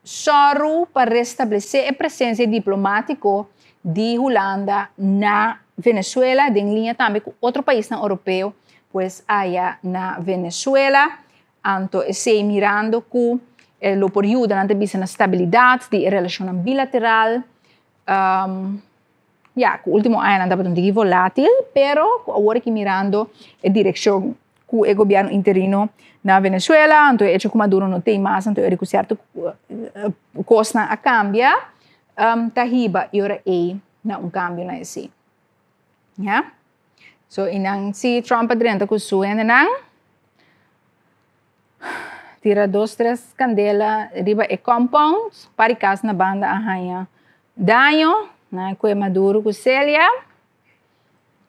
sòru pa restablece e presencia diplomatico di Hulanda na Venezuela, den liña tambe cu otro paisnan Europeo, pues aya na Venezuela. Anto esei mirando ku e lo por yuda nan ta bisa na stabilidat di e relashonnan bilateral. Ya, ku último añanan tabata un tiki volátil, pero ku awor aki mirando e direkshon ku e gobièrnu interino na Venezuela, anto e echo ku Maduro no t'ei mas, anto e ku sierto kosnan a kambia, ta hiba e ora ei na un kambio na esei. Ya. So i nan si Trump a drenta ku su hendenan tira dos tres kandela riba e compound par di kas na banda a haña daño nan a kue Maduro ku Celia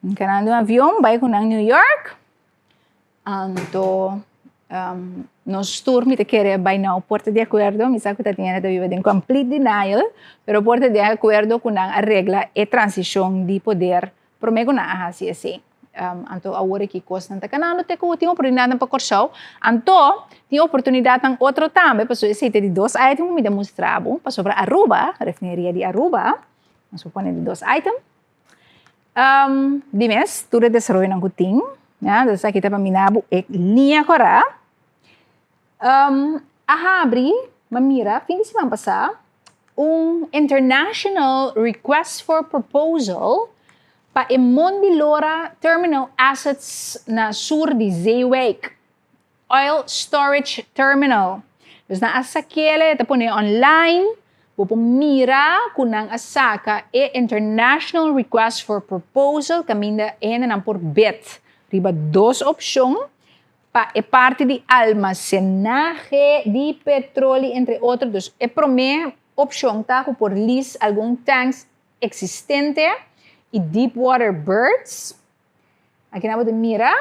nan den un avion bai ku nan New York anto nos tur mi ta kere bai nou por ta di akuerdo mi sa ku ta tin hende ta biba den complete denial pero por ta di akuerdo ku nan a regla e transishon di poder Promé ku nan a hasi esei. Anto awor aki kosnan ta kanando te ku tin oportunidatnan pa Kòrsou. Anto tin oportunidatnan otro tambe pasobra esei ta di dos item ku mi ta mustra bo pasobra Aruba, refineria di Aruba, nos por pone di dos item, di mes tur e desaroyonan ku tin, ya, dus aki ta pa mina bo e liña kòrá, a habri, mi a mira fin di siman pasá, Un International Request for Proposal pa e Mondilora Terminal Assets na sur di Zeewijk, Oil Storage Terminal. Dus nan a sak'el, e ta pone online, bo por mira ku nan a saka e International Request for Proposal kaminda e hendenan por bid riba dos opshon. Pa e parti di almacenahe di petroli entre otro, dus e prome opcion ta cu por lease algun tanks existente y deep water berths. Aki nan bo ta mira.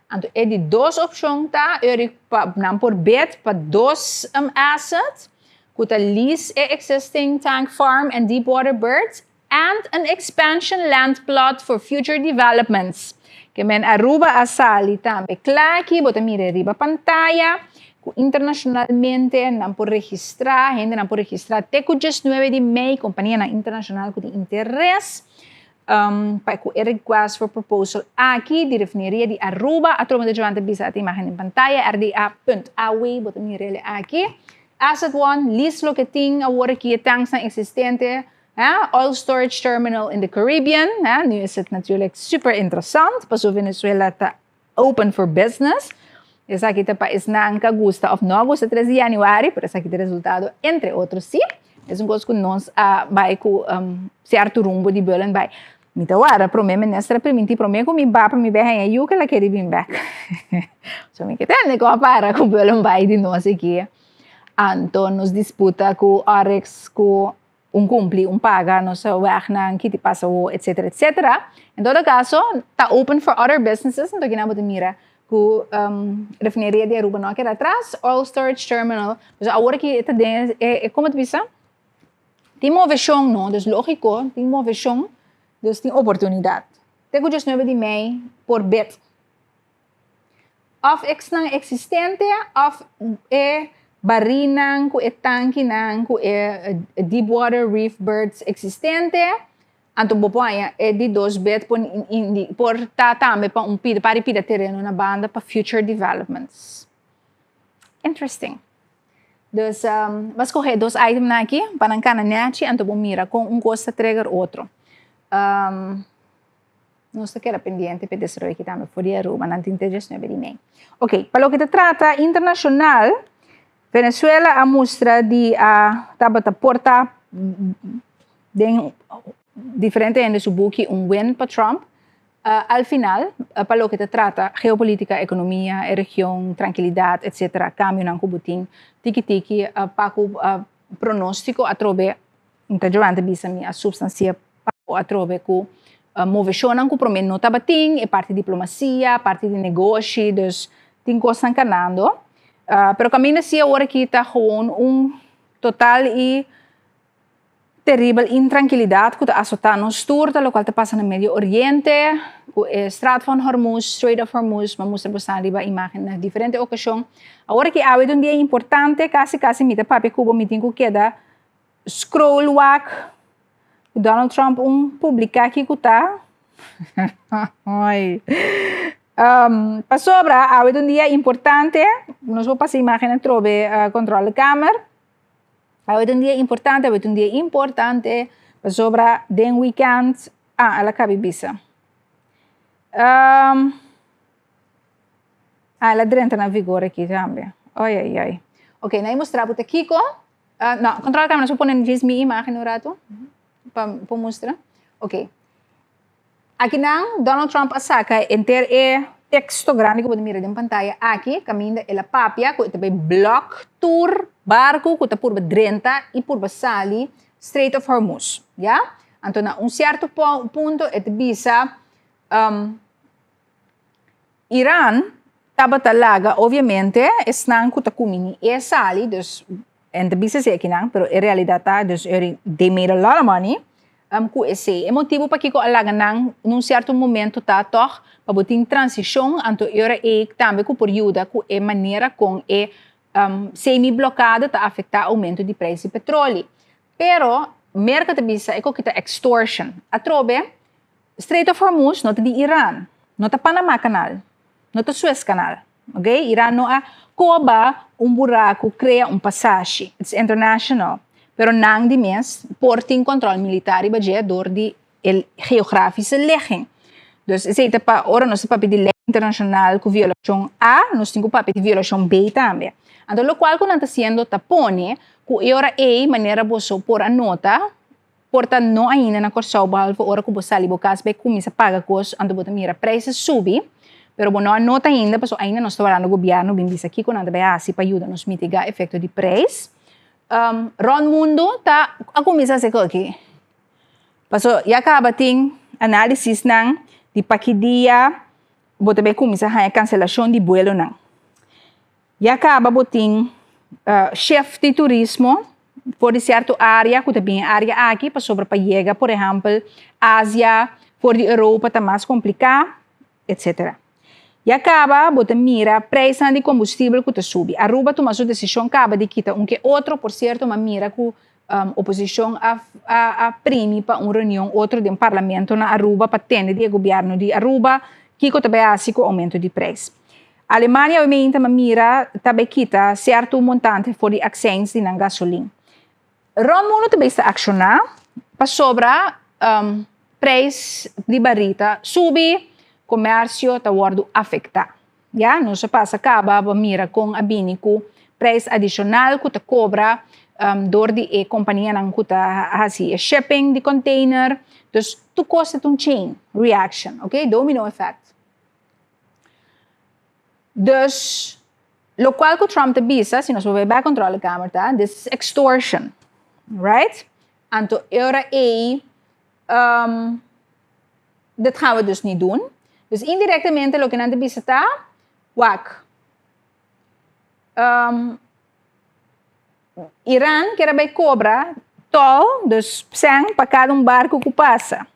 Anto e di dos opcion ta eri pa nan por bid pa dos asset cu ta lease e existing tank farm and deep water berths and an expansion land plot for future developments. Ke men Aruba a sali tambe kla aki, bo ta mira riba pantaya, ku internashonalmente nan por registrá, hendenan por registrá te ku 19 di mei, kompanianan internashonal ku tin interes pa ku e request for proposal aki di refineria di Aruba. Atrobe ta djawante bisa ata imagen den pantaya, rda.aw, bo ta mira el aki. Asset One, list loke tin awor aki e tanksnan eksistente. Oil storage terminal in the Caribbean. Nu is het natuurlijk super interessant, paso Venezuela ta open for business. Esaki ta pa esnan ku gusta òf no gusta 3 di yanüari, pero esaki ta resultado, entre otro, sí. E un kos ku nos a bai ku sierto rumbo di Bullenbaai. Mi ta warda promé minister primintí promé ku mi bai pa mi bai haña yu ku el a kere bin bèk. So mi ke tende ku a para ku Bullenbaai di nos aki. Anto nos disputa ku Oryx ku un kumpli, un paga, nos wegnan, kiti pasa wo, etc. Etc. En todo kaso, ta open for other businesses, anto aki nan bo ta mira ku refineria di Aruba no a keda atras, oil storage terminal. Dus awor aki ta den e, kon ta bisa? Tin moveshon, no? Dus lógiko, tin moveshon, dus tin oportunidat. Te ku 19 di mei por bid. Òf esnan eksistente òf e barínan ku e tankinan ku e deep water reef berths eksistente. Anto bo por e di dos bid por, por ta tambe pa un pida, pa pida tereno na banda pa future developments. Interesting. Dus bo a skohe dos item aki pa nan kana nechi, anto bo mira kon un kos ta trigger otro. Nos ta keda pendiente pa desaroyo aki tambe for di Aruba, nan tin te 19 di mei. Ok, pa loke ta trata internashonal, Venezuela a mustra di a tabata porta den diferente hende su buki un win pa Trump. Al final, pa loke ta trata geopolítika, ekonomia, region, trankilidat, etc. Kambionan ku bo tin, tiki tiki, pa ku pronóstiko atrobe, ta durante bisa mi a supstansia pa atrobe ku moveshonnan ku promé no tabatin, e parti diplomasia, parti di negoshi, dus tin kosnan kanando. Pero kaminda si awor aki ta gewoon un total i teribel intrankilidat ku ta asotá nos tur, ta lokual ta pasa na Medio Oriente, ku e Straat van Hormuz, Strait of Hormuz, m'a mustra boso riba imagen na diferente okashon. Awor aki awe ta un dia importante, kasi kasi mi ta papia ku bo, mi tin ku keda scroll wak Donald Trump un publiká kiko ta. Ai. Pasobra, awe ta un dia importante, nos por pasa imagen atrobe, controlekamer. Awe ta un dia importante, awe ta un dia importante, pasobra den weekend, ah, el a kaba bisa. Ah, el a drenta na vigor aki tambe. Ai, ai, ai. Ok, nou mustra bo ta kiko. No, controlekamer, nos por pone djis mi imagen un ratu pa mustra. Ok. Aki nan, Donald Trump a saka enter e teksto grandi ku bo ta mira den pantaya aki, kaminda el a papia ku e ta bai blok tur barku ku ta purba drenta i purba sali Strait of Hormuz. Ya? Anto na un sierto punto e ta bisa Iran tabata laga obviamente esnan ku ta kumini e sali, dus en ta bisa esei akinan, pero e realidat ta dus they made a lot of money ku esei. E motibu pakiko a laga nan na un sierto momento ta tòg pa bo tin transishon, anto e ora ei tambe ku por yuda ku e manera kon e semi blokada ta afektá oumento di preis di petroli. Pero Merka ta bisa e ku ta extortion. Atrobe, Strait of Hormuz no ta di Iran, no ta Panama Canal, no ta Suez Canal. Ok? Iran no a koba un buraku, krea un pasashi. It's international. Pero nan di mes por tin kontrol militar riba dje dor di e geografische ligging. Dus esei ta pa ora nos ta papia di lei internashonal ku violashon A, nos tin ku papia di violashon B tambe. Anto lokual ku nan ta hasiendo ta pone ku e ora ei manera boso por a nota, por ta no ainda na Kòrsou behalve ora ku bo sali bo kas bai kuminsá paga kos anto bo ta mira preis a subi, pero bo no a nota ainda pasobra ainda nos ta warando gobièrnu bin bisa kiko nan ta bai hasi pa yuda nos mitigá efekto di preis. Rònt mundu ta a kuminsá hasi aki. Pasobra ya kaba tin análisisnan di pa ki dia bo ta bai kuminsá haña kanselashon di buelonan. Ya kaba bo tin shift di turismo for di sierto área ku ta bin e área aki pasobra pa yega por ehèmpel Asia for di Europa ta mas kompliká. etc. Ya kaba bo ta mira prijsnan di kombustibel ku ta subi. Aruba tuma su desishon kaba di kita un ke otro, por sierto m'a mira ku oposishon a a primi pa un reunion otro den parlamento na Aruba pa tende di e gobièrnu di Aruba kiko ta bai hasi ku oumento di prijs. Alemania awe meinta m'a mira ta bai kita sierto montante for di akseins di nan gasolin. Rònt mundu ta bisa akshoná pasobra preis di barí ta subi, komersio ta wòrdu afektá. Ya, nos a pasa kaba pa mira kon a bini ku preis adishonal ku ta kobra dor di e kompanianan ku ta hasi e shipping di container. Dus tur kos ta un chain reaction, oké, domino effect. Dus, lokual ku Trump ta bisa, si nos por bai bek controlekamer ta, this is extortion, right? Anto e ora ei, dit gaan we dus niet doen. Dus indirectamente loke nan ta bisa ta, wak, Iran kier a bai kobra tol, dus sèn pa kada un barku ku pasa.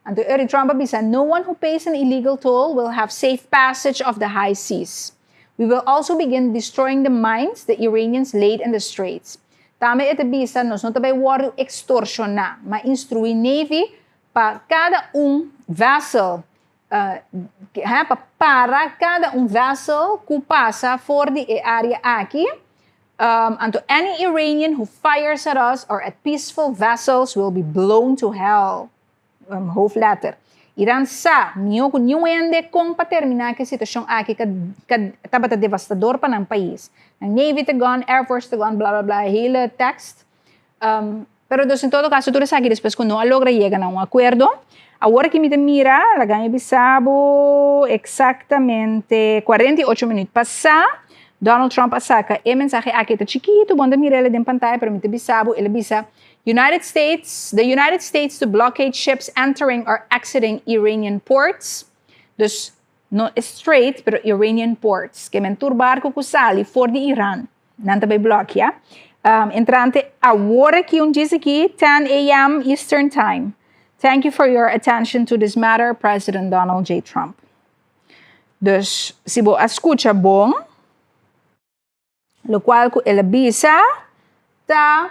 Anto Eric Trump a bisa, No one who pays an illegal toll will have safe passage of the high seas. We will also begin destroying the mines the Iranians laid in the straits. Tambe e ta bisa, Nos no ta bai wòrdu ekstorshoná, ma instruí Navy pa kada un vessel, pa para kada un vessel ku pasa for di e área aki. Anto any Iranian who fires at us or at peaceful vessels will be blown to hell. Hoofdletter. Iran sa mihó ku niun hende kon pa terminá ku e situashon aki ka tabata devastador pa nan pais. Nan Navy ta gone, Air Force ta gone, bla bla bla, hele tekst. Pero dus en todo kaso tur esaki despues ku no a logra yega na un akuerdo. Awor aki mi ta mira, laga mi bisa bo eksaktamente 48 minüt pasá, Donald Trump a saka e mensahe aki, e ta chikitu, bo no ta mira el den pantaya, pero mi ta bisa bo, el a bisa, United States, The United States to blockade ships entering or exiting Iranian ports. Dus no e strait, pero Iranian ports. Ke men tur barku ku sali for di Iran, nan ta bai blokia. Entrante awor aki un djis aki, 10 AM Eastern Time. Thank you for your attention to this matter, President Donald J. Trump. Dus si bo a skucha bon, Lokual ku el a bisa ta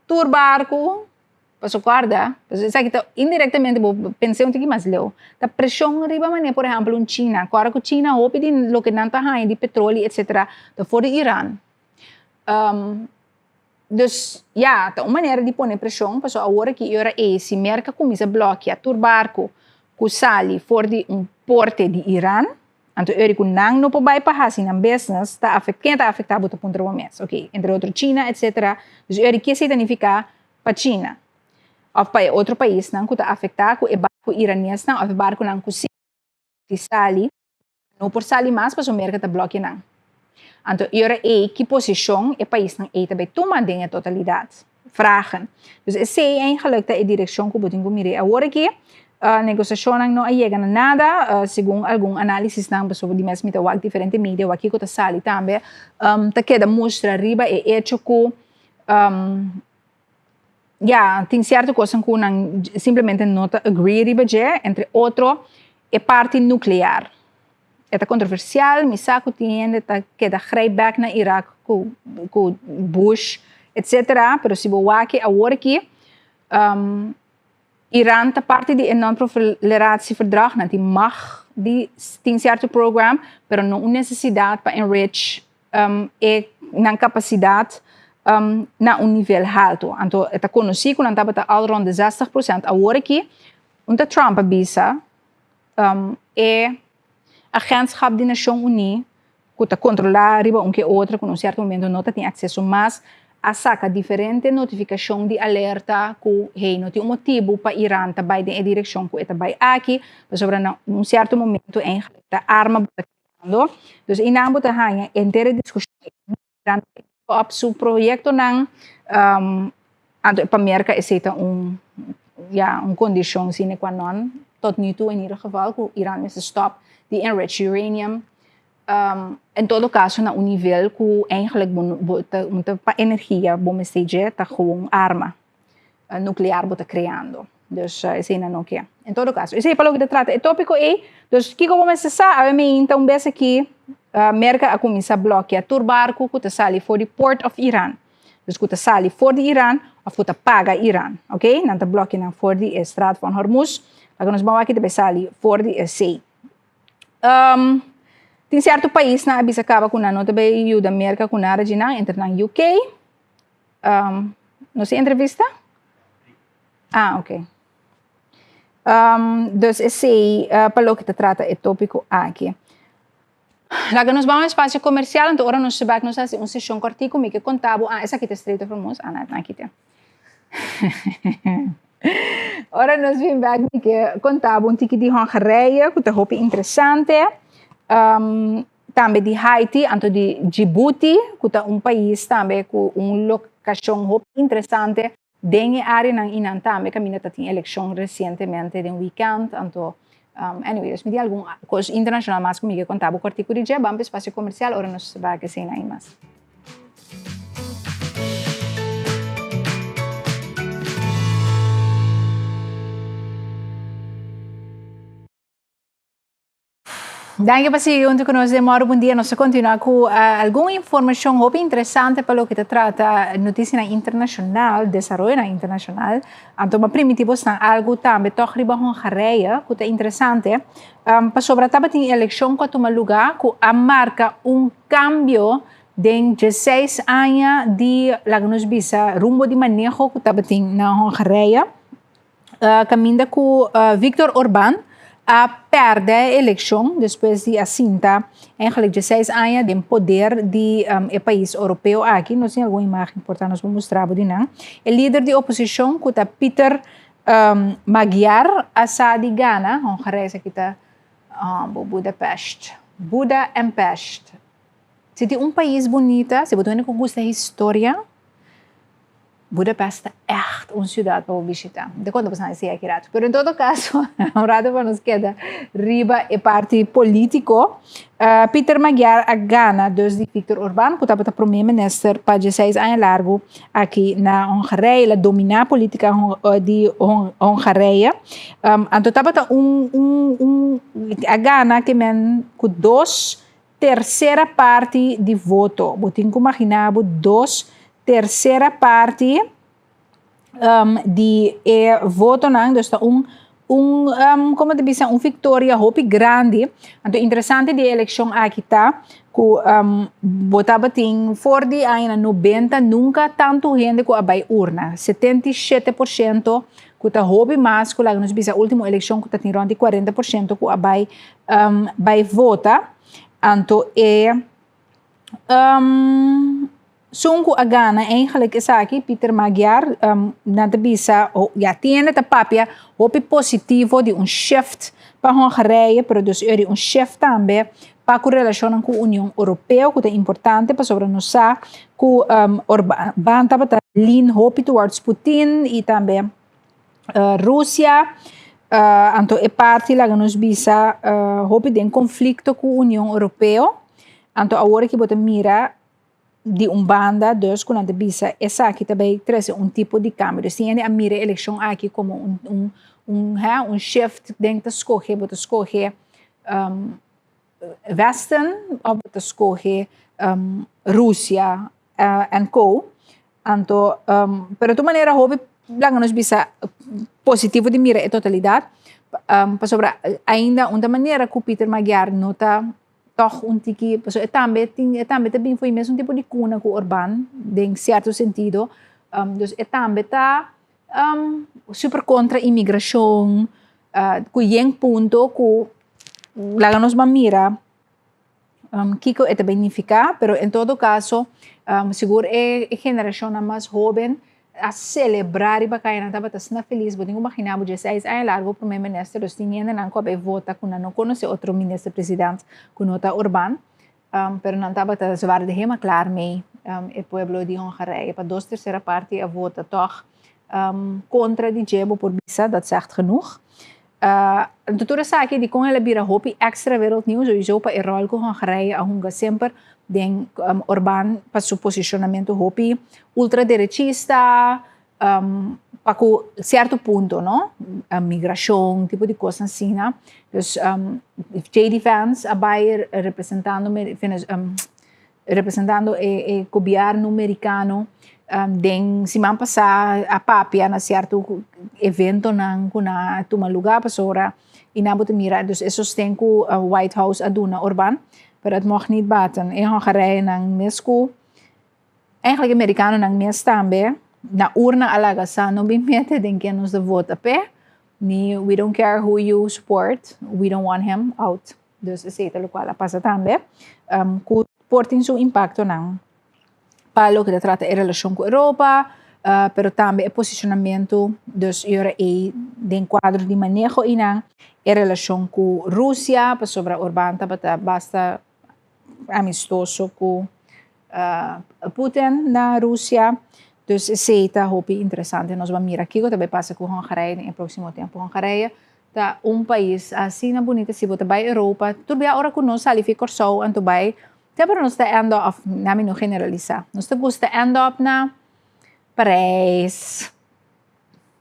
tur barku paso kòrda, pasobra esaki ta indirektamente bo pens'é un tiki mas leu, ta preshon riba manera por ehèmpel un China, kòrda ku China hopi di loke nan ta haña di petroli etsetera ta for di Iran. Dus ya, ta un manera di pone preshon pasobra awor aki e ora ei si Merka kuminsá blòkia tur barku ku sali for di un porte di Iran, Anto eri ku nan no por bai pa hasi nan business ta afek ken ta afektá bo ta puntra bo mes ok entre otro China etcetera dus eri ke esei ta nifiká pa China òf pa e otro paisnan ku ta afektá ku e barku iranesnan òf e barkunan ku si sali no por sali mas pasobra Merka ta blòkia nan anto e ora ei ki posishon e paisnan ei ta bai tuma den e totalidat vragen dus esei eigenlijk ta e direkshon ku bo tin ku mira awor aki. Negosiashonnan no a yega na nada, segun algun análisisnan, pasobra di mes mi ta wak diferente media wak kiko ta sali tambe, ta keda mustra riba e echo ku ya, tin sierto kosnan ku nan simplemente no ta agree riba dje, entre otro e parti nuklear. E ta kontroversial, mi sa ku tin hende ta keda grijp bèk na Irak ku ku Bush etsetera, pero si bo wak awor aki Iran ta parti di e non-proliferatieverdrag, nan tin mag di tin cierto program, pero no un necesidad pa enrich e nan capacidad na un nivel halto. Anto e ta conoci cu nan tabata al rond de 60%. Awor aki, unda Trump a bisa e agentschap di Nacion Uni ku ta kontrolá riba un ke otro ku na un sierto momento no ta tin akseso mas, a saka diferente notifikashon di alerta ku hey no tin un motibu pa Iran ta bai den e direkshon ku e ta bai aki, pasobra na un sierto momento eigenlijk ta arma bo ta kreando. Dus einan bo ta haña henter e diskushon Iran ta op su proyektonan, anto pa Merka esei ta un ya un kondishon sine qua non tot nu toe in ieder geval ku Iran mester stòp di enrich uranium. En todo caso na un nivel cu eigenlijk bo bo ta bo ta pa energia bo mester dje ta gewoon arma nuclear bo ta creando. Dus esei nan no ke. En todo kaso, esei pa loke ta trata e tópiko ei. Dus kiko bo mester sa? Awe meinta un bes aki Merka a kuminsá blòkia tur barku ku ta sali for di Port of Iran. Dus ku ta sali for di Iran òf ku ta paga Iran. Oké, nan ta blòkia nan for di e Straat van Hormuz. Laga nos ban wak ta bai sali for di esei. Tin sierto paisnan a bisa kaba ku nan no ta bai yuda Merka ku nada dje nan, entre nan UK. Nos tin entrevista? Ah, oké. Dus esei pa loke ta trata e tópiko aki. Laga nos bai un espasio komersial, anto ora nos bek nos hasi un seshon kòrtiku, mi ke konta bo, ah, esaki ta Strait of Hormuz, ah, no, aki ta. Ora nos bin bek mi ke konta bo un tiki di Hongarije ku ta hopi interesante, tambe di Haiti, anto di Djibouti ku ta un pais tambe ku un lokashon hopi interesante Den e areanan inan tambe kaminda ta tin elekshon resientemente den weekend, anto anyway dus mi tin algun kos internashonal mas ku mi ke konta bo kòrtiku di dje, ban pa espasio komersial ora nos bak esei nan mas. Danki pa sigui huntu ku nos den Mòru Bon Dia. Nos ta kontinuá ku algun informashon hopi interesante pa loke ta trata notisianan internashonal, desaroyonan internashonal. Anto bo a primintí bosnan algu tambe tòg riba Hongarije ku ta interesante, pasobra tabatin elekshon ku a tuma lugá ku a marka un kambio den dieseis aña di, laga nos bisa, rumbo di maneho ku tabatin na Hongarije. Kaminda ku Viktor Orbán a pèrdè e elekshon despues di a sinta eigenlijk dieseis aña den poder di e pais oropeo aki. Nos tin algun imágen por ta nos por mustra bo di nan. E lider di oposishon ku ta Peter Magyar a sa di gana. Hongarije esaki ta Budapest. Buda en Pest. Si tin un pais bunita, si bo ta wende ku gusta historia. Budapest ta ègt un siudat pa bo bishitá. Di konta bo sa esei aki ratu. Pero en todo kaso, un ratu pa nos keda riba e parti polítiko. Peter Magyar a gana dus di Viktor Orbán, ku tabata promé minister pa dieseis aña largu aki na Hongarije. El a dominá polítika di Hongarije. Anto tabata un un un a gana ke men ku dos Tersera parti di voto. Bo tin ku maginá bo dos tersera parti di e votonan. Dus ta un un komo ta bisa un viktoria hopi grandi. Anto interesante di e elekshon aki ta ku bo tabatin for di añanan nobenta nunka tantu hende ku a bai urna. 77% ku ta hopi mas ku laga nos bisa ultimo elekshon ku ta tin rònt di 40% ku a bai bai vota, anto e sun ku a gana eigenlijk esaki, Peter Magyar, nan ta bisa, ya tin hende ta papia hopi positivo di un shift pa Hongarije, pero dus eri un shift tambe pa ku relashonnan ku Union Oropeo ku ta importante pasobra nos sa ku Orban tabata lean hopi towards Putin i tambe Rusia, anto e parti laga nos bisa hopi den konflikto ku Union Oropeo, anto awor aki bo ta mira di un banda dus ku nan ta bisa esaki ta bai trese un tipo di kambio. Dus tin hende a mira e elekshon aki komo un un un he un shift den ta skohe bo ta skohe Westen òf bo ta skohe Rusia en co. Anto, pero tur manera hopi laga nos bisa positivo di mira e totalidat, pasobra ainda un ta manera ku Peter Magyar no ta tòg un tiki, pasobra e tambe tin, e tambe ta bin for e mesun tipo di kuna ku Orbán den sierto sentido, dus e tambe ta super kontra imigrashon, ku yen punto ku laga nos ban mira. Kiko e ta bay nifica, pero en todo caso sigur e generacionnan mas hoben a celebra riba caya, nan tabata asina feliz, bo tin cu imagina bo dieseis aña largo prome minister, dus tin hendenan cu a bay vota cu nan no conoce otro minister president cu no ta Orban, pero nan tabata ze waren er helemaal klaar mee, e pueblo di Hongarije, pa dos tercera parti a vota toch contra di dje, bo por bisa, dat zegt genoeg. Anto tur esaki dikon el a bira hopi extra wereldnieuws sowieso pa e ròl ku Hongarije a hunga semper den Orbán pa su posishonamentu hopi ultraderechista, Pa ku sierto punto, no? Migrashon, tipo di kos asina. Dus JD Vance a bai representando representando e gobièrnu merikano den siman pasá a papia na sierto eventonan ku nan a tuma lugá pasobra i nan bo ta mira dus e sosten ku White House a duna Orbán, pero het mocht niet baten. E Hongarijenan mes ku Eigenlijk e merikanonan mes tambe na urna a laga sa no bin mete den ken nos ta vota p'e, ni we don't care who you support, we don't want him out. Dus esei ta lokual a pasa tambe, ku por tin su impaktonan pa loke ta trata e relashon ku Europa, pero tambe e posishonamentu, dus e ora ei den kuadro di maneho einan e relashon ku Rusia, pasobra Orbán tabata basta amistoso ku Putin na Rusia. Dus esei ta hopi interesante. Nos ban mira kiko ta bai pasa ku Hongarije den e próksimo tempu. Hongarije ta un pais asina bunita. Si bo ta bai Europa, tur bia ora ku nos sali fi Kòrsou anto bai, semper nos ta end up, na mi no generalisá, nos ta gusta end up na Parijs,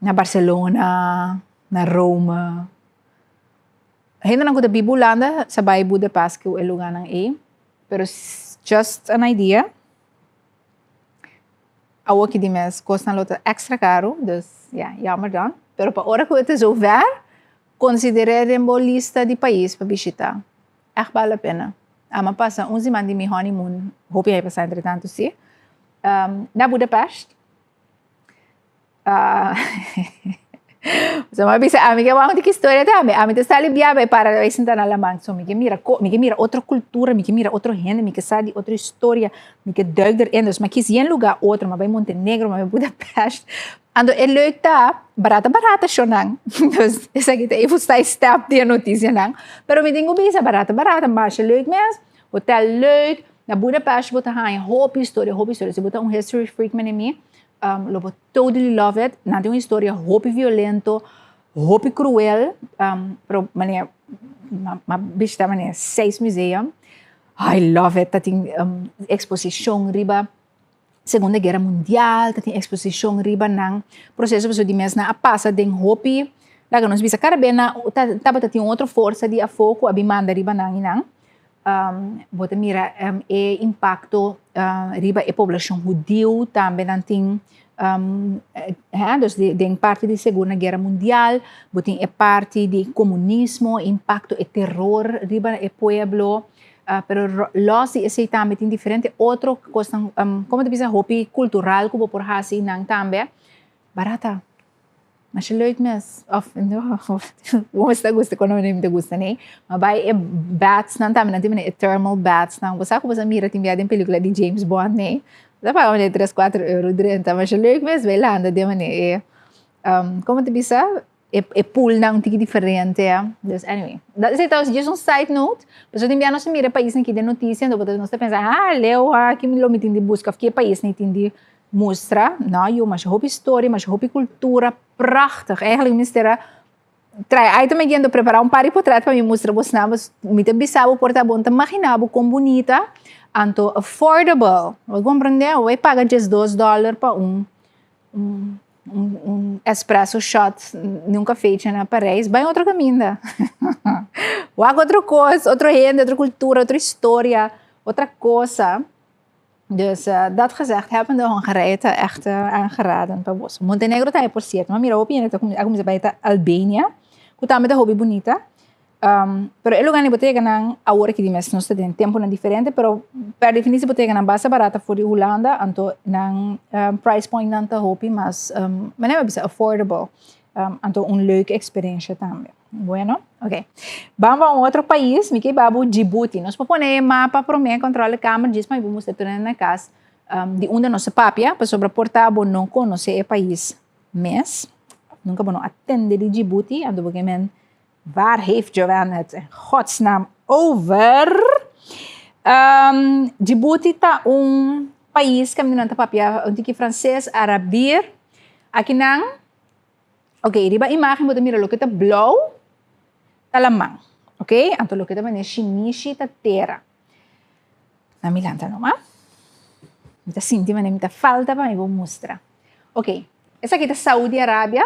na Barcelona, na Rome. Hendenan ku ta biba Hulanda sa bai Budapest ku e lugánan ei, pero just an idea. Awor ki di mes kosnan lo ta extra karu, dus ya, jammer dan. Pero pa ora ku e ta zover, konsider'é den bo lista di pais pa bishitá. Ègt bal la pena. Ami a pasa un siman di mi honeymoon, hopi a pasa entretantu si, na Budapest. So mi a bisa ami ke wou di ki historia tambe. Ami ta sali bia bai para bai sinta na laman. So mi ke mira ko, mi ke mira otro kultura, mi ke mira otro hende, mi ke sa di otro historia, mi ke duik erin. Dus mi a kis yen luga otro, mi a bai Montenegro, mi a bai Budapest. Anto e leuk ta, barata barata shownan. Dus esaki ta even side step di e notisianan. Pero mi tin ku bisa barata barata, masha leuk mes, hotel leuk. Na Budapest bo ta haña hopi historia, hopi historia. Si bo ta un history freak manera mi, Lo bo totally love it. Nan tin un historia hopi violento, hopi cruel, pero manera m'a bishita manera seis museum. I love it. Ta tin exposicion riba Segunda Guera Mundial, ta tin exposicion riba nan proceso pasobra di mes nan a pasa den hopi, laga nos bisa kada bes nan tabata tin un otro forsa di afó ku a bin manda riba nan i nan. Bo ta mira e impakto riba e poblashon hudiu tambe nan tin dus den parti di Segunda Guera Mundial bo tin e parti di komunismo impakto e teror riba e pueblo pero los di esei tambe tin diferente otro kosnan komo ta bisa hopi kultural ku bo por hasi nan tambe barata. Masha leuk mes. Of bo mester ta gusta kono mi ta gusta nei. Ma bai e baths nan tambe nan tin e thermal baths nan. Bo sa ku bo sa mira tin bia den pelikula di James Bond nei. Bo ta paga manera tres kuater euro drenta. Masha leuk mes bai landa den manera e komo ta bisa e pool nan un tiki diferente. Dus anyway. Esei ta just un side note. Pasobra tin bia nos ta mira e paisnan aki den notisia anto nos ta pensa ah leu aki lo mi tin di buska of ki e paisnan tin di Mustra, no yu, masha hopi storia, masha hopi kultura, prachtig. Eigenlijk mi mester a trae item again do prepara un par di potret pa mi mustra bosnan, bos mi ta bisa bo por ta bo no ta magina bo kon bunita, anto affordable. Bo komprende? Bo bai paga diesdos dollar pa un un un espresso shot di un kafechi na Parijs, bai otro kaminda. Wak otro kos, otro hende, otro kultura, otro historia, otra cosa. Dus dat gezegd hebbende, Hongarije ta echt aangeraden pa boso. Montenegro tambe por cierto, ma mira hopi hende ta a cuminsa bay ta Albania, cu tambe ta hopi bunita. Pero e lugar ni bo ta yega nan awor aki di mes nos ta den temponan diferente, pero per definitie bo ta yega nan basta barata for di Hulanda, anto nan price point nan ta hopi mas, manera mi a bisa affordable, anto un leuke experiencia tambe. Bueno, ok. Ban pa un otro pais, mi ke babu Djibouti. Nos por pone e mapa promé, control de kamer, djis pa mi por mustra tur hende na kas di unda nos ta papia, pasobra por ta bo no konosé e pais mes. Nunka bo no a tende di Djibouti, anto bo ke men, waar heeft Joanne het in godsnaam over? Djibouti ta un pais kaminda nan ta papia un tiki franses, arabir. Akinan. Ok, riba imagen bo ta mira loke ta blou ta laman. Ok, anto loke ta manera shinishi ta tera. Na mi lanta numa. Mi ta sinti manera mi ta falta pa mi bo mustra. Ok, Esaki ta Saudi Arabia.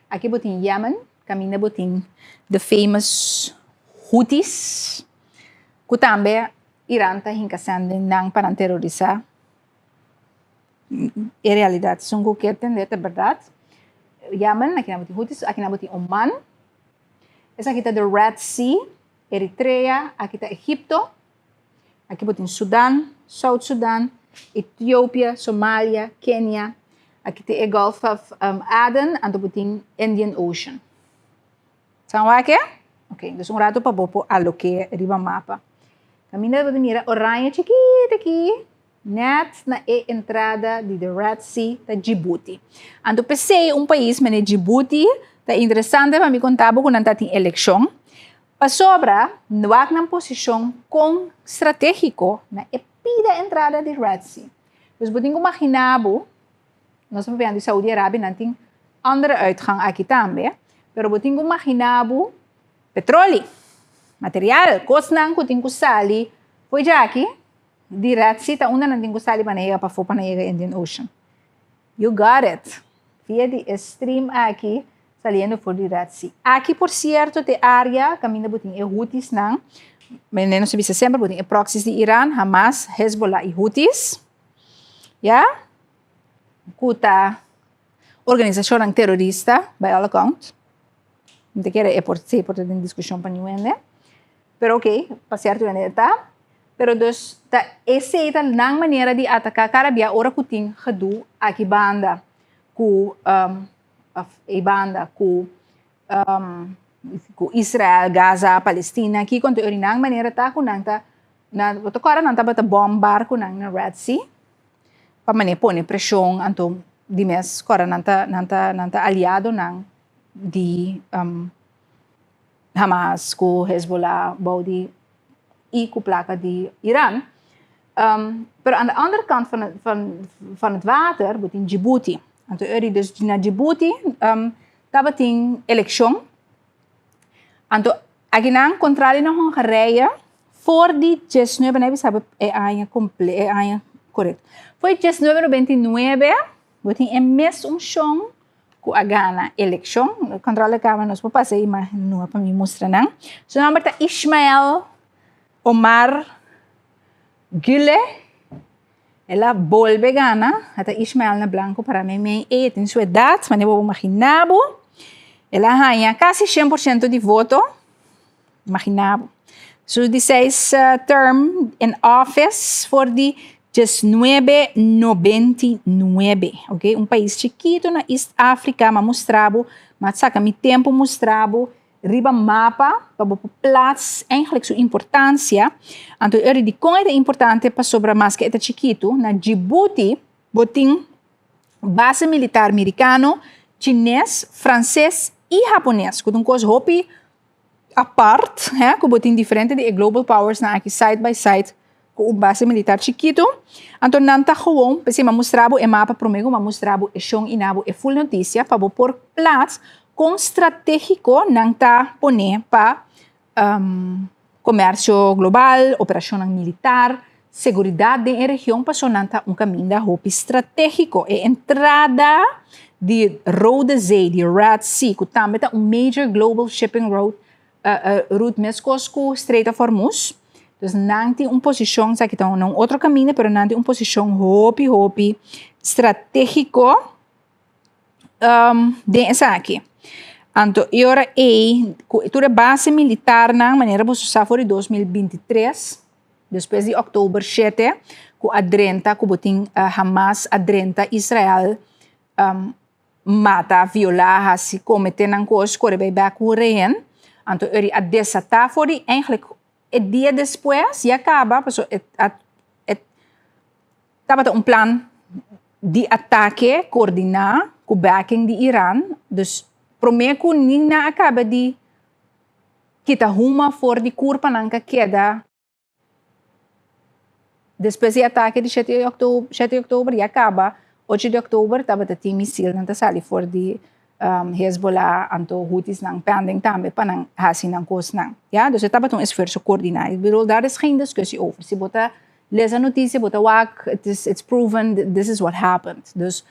Aki bo tin Yemen, kaminda bo tin the famous Houthis, ku tambe Iran ta hinka sèn den nan pa nan terorisá. E realidat esun ku kier tende ta bèrdat. Yemen, aki nan bo tin Houthis, aki nan bo tin Oman. Esaki ta the Red Sea, Eritrea, aki ta Egipto. Aki bo tin Sudan, South Sudan, Etiopia, Somalia, Kenia. Aki tin e Gulf of Aden, anto bo tin Indian Ocean. San wak e? Ok, dus un rato pa bo por aloke riba mapa. Kaminda bo ta mira oranje chikito aki, net na e entrada di the Red Sea ta Djibouti. Anto p'esei un pais manera Djibouti ta interesante pa mi konta bo ku nan ta tin elekshon. Pasobra wak nan posishon kon stratégiko na e pida entrada di Red Sea. Dus bo tin ku maginá bo, nos ta papiando di Saudi Arabia, nan tin andere uitgang aki tambe, pero bo tin ku maginá bo petroli, material, kosnan ku tin ku sali fo'i djaki di Red Sea ta unda nan tin ku sali pa nan yega pafó pa nan yega Indian Ocean. You got it! Via di e stream aki saliendo for di Red Sea. Aki por cierto t'e area caminda bo tin e Houthis-nan. Mende nos ta bisa semper bo tin e proxies di Iran, Hamas, Hezbollah y Houthis. Ya? Cu ta organisacionnan terorista by all account. Mi ta kere e por si por ta den discusion pa niun hende. Pero ok, pa cierto hende e ta. Pero dus ta esey ta nan manera di ataca cada bia ora cu tin gedoe aki banda cu of ey banda cu cu Israel, Gaza, Palestina, kico anto ori nan manera ta cu nan ta nan bo ta corda nan tabata bom barconan na Red Sea pa manera pone presion anto di mes corda nan ta nan ta nan ta aliadonan di Hamas ku Hezbollah bou di i ku plaka di Iran. Pero aan de andere kant van van van het water bo tin Djibouti. Anto eri dus na Djibouti tabatin elekshon. Anto akinan kontrali na Hongarije for di diesnuebe, nan a bisa bo e aña komple e aña korekto. For di 1999 bo tin e mesun shon ku a gana elekshon. Kontrol de kamera nos por pasa e imagen nua pa mi mustra nan. Su nomber ta Ishmael Omar Guelleh. El a bolbe gana. A ta Ishmael na blanko para meimei. E tin su edat, manera bo por imagina bo. El a haña kasi 100% di voto. Imagina bo. Su di seis term in office for di 1999. Ok, un pais chikito na East Africa, m'a mustra bo, m'a saca mi tempo mustra bo riba mapa pa bo por plaats eigenlijk su importancia. Anto e ora dikon e ta importante pasobra maske e ta chikito, na Djibouti bo tin base militar mericano, chines, frances y hapones, cu ta un cos hopi apart, hè, ku bo tin diferente di e global powers nan aki side by side ku un base militar chikitu. Anto nan ta gewoon, p'esei mi a mustra bo e mapa promé ku mi a mustra bo e shon i na bo e full notisia pa bo por plaats kon stratégiko nan ta pone pa komersio global, operashonnan militar, Seguridat den e region paso nan ta un kaminda hopi stratégiko. E entrada di Rode Zee, di Red Sea, ku tambe ta un major global shipping route, route meskos ku Strait of Hormuz. Dus nan tin un posishon, esaki ta un otro kaminda, pero nan tin un posishon hopi hopi stratégiko den esaki. Anto e ora ei ku tur e base militarnan, manera boso sa for di 2023, Despues di òktober shete ku a drenta ku bo tin Hamas a drenta Israel mata, violá, hasi kometé nan kos kore bai bèk ku rehen. Anto eri a desatá for di eigentlik e dia despues ya kaba pasobra e a e tabata un plan di atake koordiná ku backing di Iran. Dus promé ku ni nan a kaba di Kita huma for di kurpanan ka keda despues di atake di shete di oktober, shete di oktober ya kaba ocho di oktober tabata tin misilnan ta sali for di Hezbollah anto Houthis-nan pending tambe pa nan hasi nan kosnan. Ya, dus e tabata un esfuerso koordiná. Ik bedoel, daar is geen discussie over. Si bo ta lesa notisia, bo ta wak, it is, it's proven, this is what happened. Dus.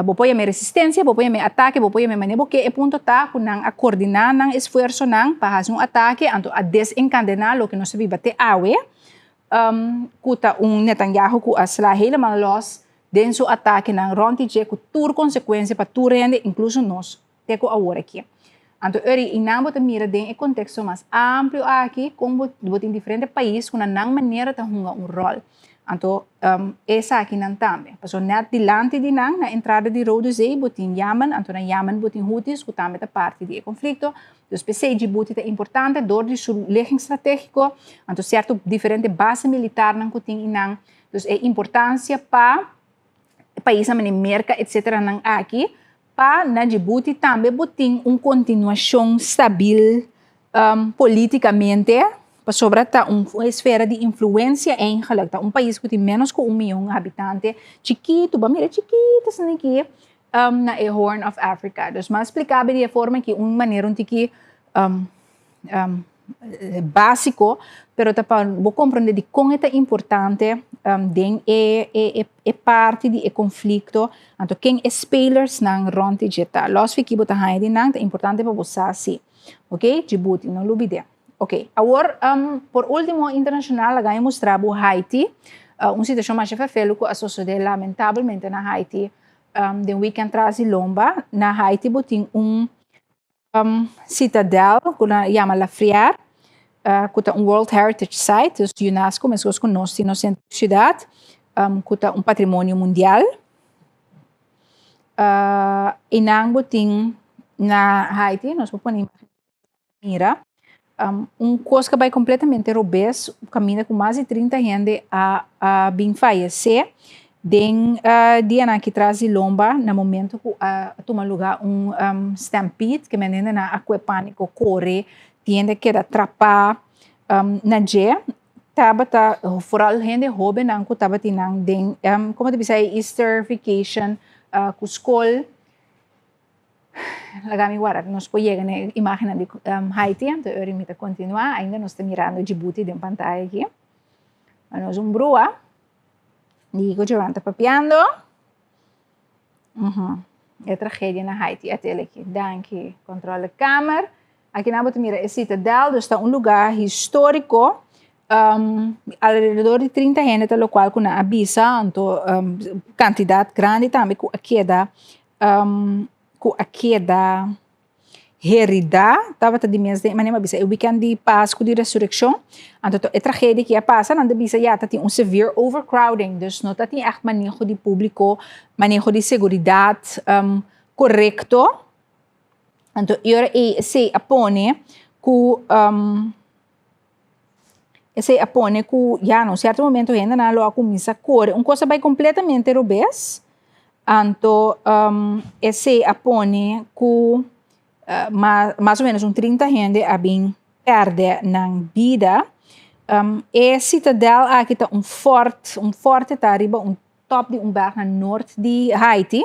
Bo por yam'é resistencia, bo por yam'é atake, bo por yam'é manera bo ke, e punto ta ku nan a koordiná nan esfuersonan pa hasi un atake, anto a desenkadená loke nos ta biba te awe, ku ta un Netanyahu ku a sla helemaal los den su atakenan rònt di dje ku tur konsekuensia pa tur hende, inkluso nos, te ku awor aki. Anto eri i nan bo ta mira den e konteksto mas amplio aki kon bo bo tin diferente pais ku na nan manera ta hunga un ròl. Anto esakinan tambe. Pasobra nèt dilanti di nan, na entrada di Rode Zee, bo tin Yamen, anto na Yamen bo tin Houthis ku tambe ta parti di e konflikto. Dus p'esei Djibouti ta importante dor di su ligging stratégiko, anto sierto diferente base militarnan ku tin einan. Dus e importansia pa e paisnan manera Merka etcetera nan aki pa na Djibouti tambe bo tin un kontinuashon stabil politikamente pasobra ta un esfera di influensia eigenlijk ta un pais ku tin menos ku un mion habitante chikitu bo a mira chikitu asina aki na e Horn of Africa dus mi a splika bo di e forma aki un manera un tiki básiko, pero ta pa bo komprondé dikon e ta importante den e e e parti di e konflikto, anto ken e spelersnan rònt di dje ta. Lòs fiki bo ta haña di nan, ta importante pa bo sa si. Oké, Djibouti, no lubid'é. Oké, awor por último internashonal laga mi mustra bo Haiti, un situashon masha ferfelu ku a sosodé lamentabelmente na Haiti den wikènt tras di lomba. Na Haiti bo tin un Citadel ku nan yama La Frière ku ta un World Heritage Site, dus UNESCO meskos ku nos tin nos sentro di siudat ku ta un patrimonio mundial. I nan bo tin na Haiti, nos por pone imagen pa mira, un kos ku a bai kompletamente robes kaminda ku mas di 30 hende a bin fayesé. Den dianan aki tras di lomba na momento ku a tuma luga un stampede ke men hendenan a kue paniko kore tin hende keda trapa na dje tabata foral hende hobennan ku tabatin nan den komo ta bisa e Easter vacation ku skol laga mi wara nos por yega na e imagennan di Haiti anto ora mi ta kontinua ainda nos ta mirando Djibouti den pantaya aki nos un brua. Digo Joan ta papiando. E tragedia na Haiti a tele aki. Danki controlekamer. Aki nan bo ta mira e citadel, dus ta un lugar historico. Alrededor di 30 hende ta locual cu nan a bisa, anto cantidad grandi tambe cu a keda cu a keda Heridá tabata di mes den manera mi a bisa e weekend di Pasku di Resurekshon. Anto to e tragedia ki a pasa nan ta bisa ya ta tin un severe overcrowding, dus no ta tin ègt maneho di públiko, maneho di seguridat korekto. Anto e ora ei esei a pone ku esei a pone ku ya na un sierto momento hendenan lo a kuminsá kore un kos a bai kompletamente robes. Anto esei a pone ku mas o menos un 30 hende a bin pèrdè nan bida. E sitadel aki ta un fort, un forte ta riba un tòp di un berg na nort di Haiti.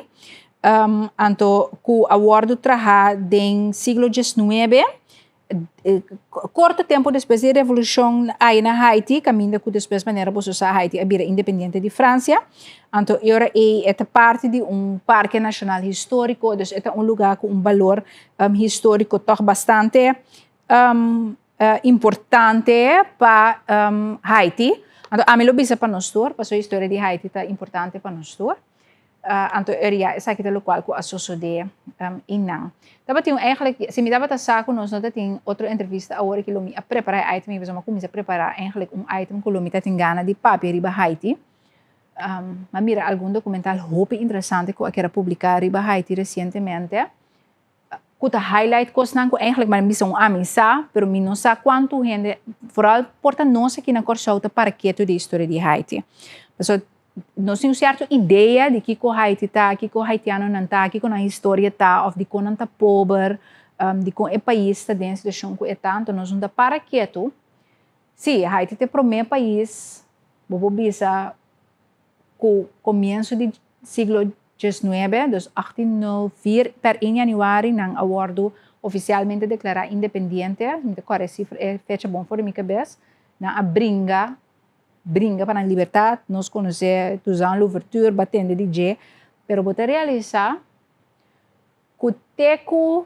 Anto ku a wòrdu trahá den siglo diesnuebe. Korto tempu despues di e revolushon ai na Haiti, kaminda ku despues manera boso sa Haiti a bira independiente di Fransia, anto e ora ei e ta parti di un parke nashonal históriko, dus e ta un lugá ku un balor históriko tòg bastante importante pa Haiti. Anto ami lo bisa pa nos tur, pasobra historia di Haiti ta importante pa nos tur. Anto er ya esaki ta lokual ku a sosodé einan. Tabatin un eigenlijk, si mi tabata sa ku nos no ta tin otro entrevista awor aki lo mi a prepará e item ei pasobra mi a kuminsá prepará eigenlijk un item ku lo mi ta tin gana di papia riba Haiti. Mi a mira algun dokumental hopi interesante ku a keda publiká riba Haiti resientemente ku ta highlight kosnan ku eigenlijk mi a bisa un ami sa pero mi no sa kuantu hende vooral por ta nos aki na Kòrsou ta para ketu di historia di Haiti. Pasobra Nos tin un sierto idea di kiko Haiti ta, kiko haitianonan ta, kiko nan historia ta òf dikon nan ta pober, dikon e pais ta den e situashon ku e ta. Anto nos no ta para ketu. Sí, Haiti ta e promé pais, bo por bisa, ku komienso di siglo diesnuebe, dus 1804, per 1 yanüari nan a wòrdu ofisialmente deklará independiente. Mi ta kòrda e sifra, e fecha bon for di mi kabes. Nan a bringa. Bringa pa nan libertad, nos conoce Toussaint Louverture, ba tende di dje, Pero bo ta realisá ku te ku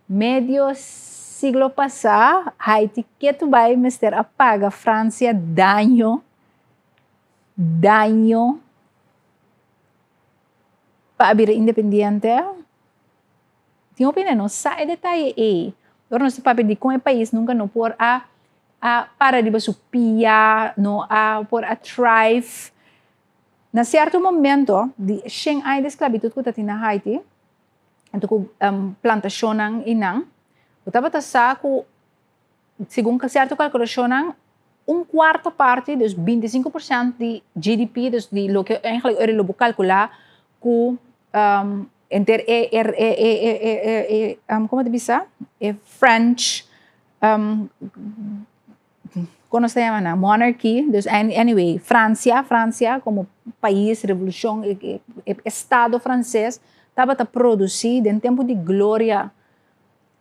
medio siglo pasá Haiti ketu bai mester a paga Fransia daño, daño pa a bira independiente. Tin hopi hende no sa e detaye ei. Ora nos ta papia di kon e pais nunka no por a a para riba su pia, no a por a thrive. Na sierto momento di shen aña di sklabitut ku ta tin na Haiti, anto ku plantashonnan i nan, bo tabata sa ku segun sierto kalkulashonnan un kuarta parti, dus 25% di GDP, dus di loke eigenlijk ora lo bo kalkulá ku enter e e e e e e komo ta bisa e French Kon nos ta yama nan? Monarchy, dus anyway, Francia, Francia komo pais, revolushon, e estado franses tabata produsí den tempu di gloria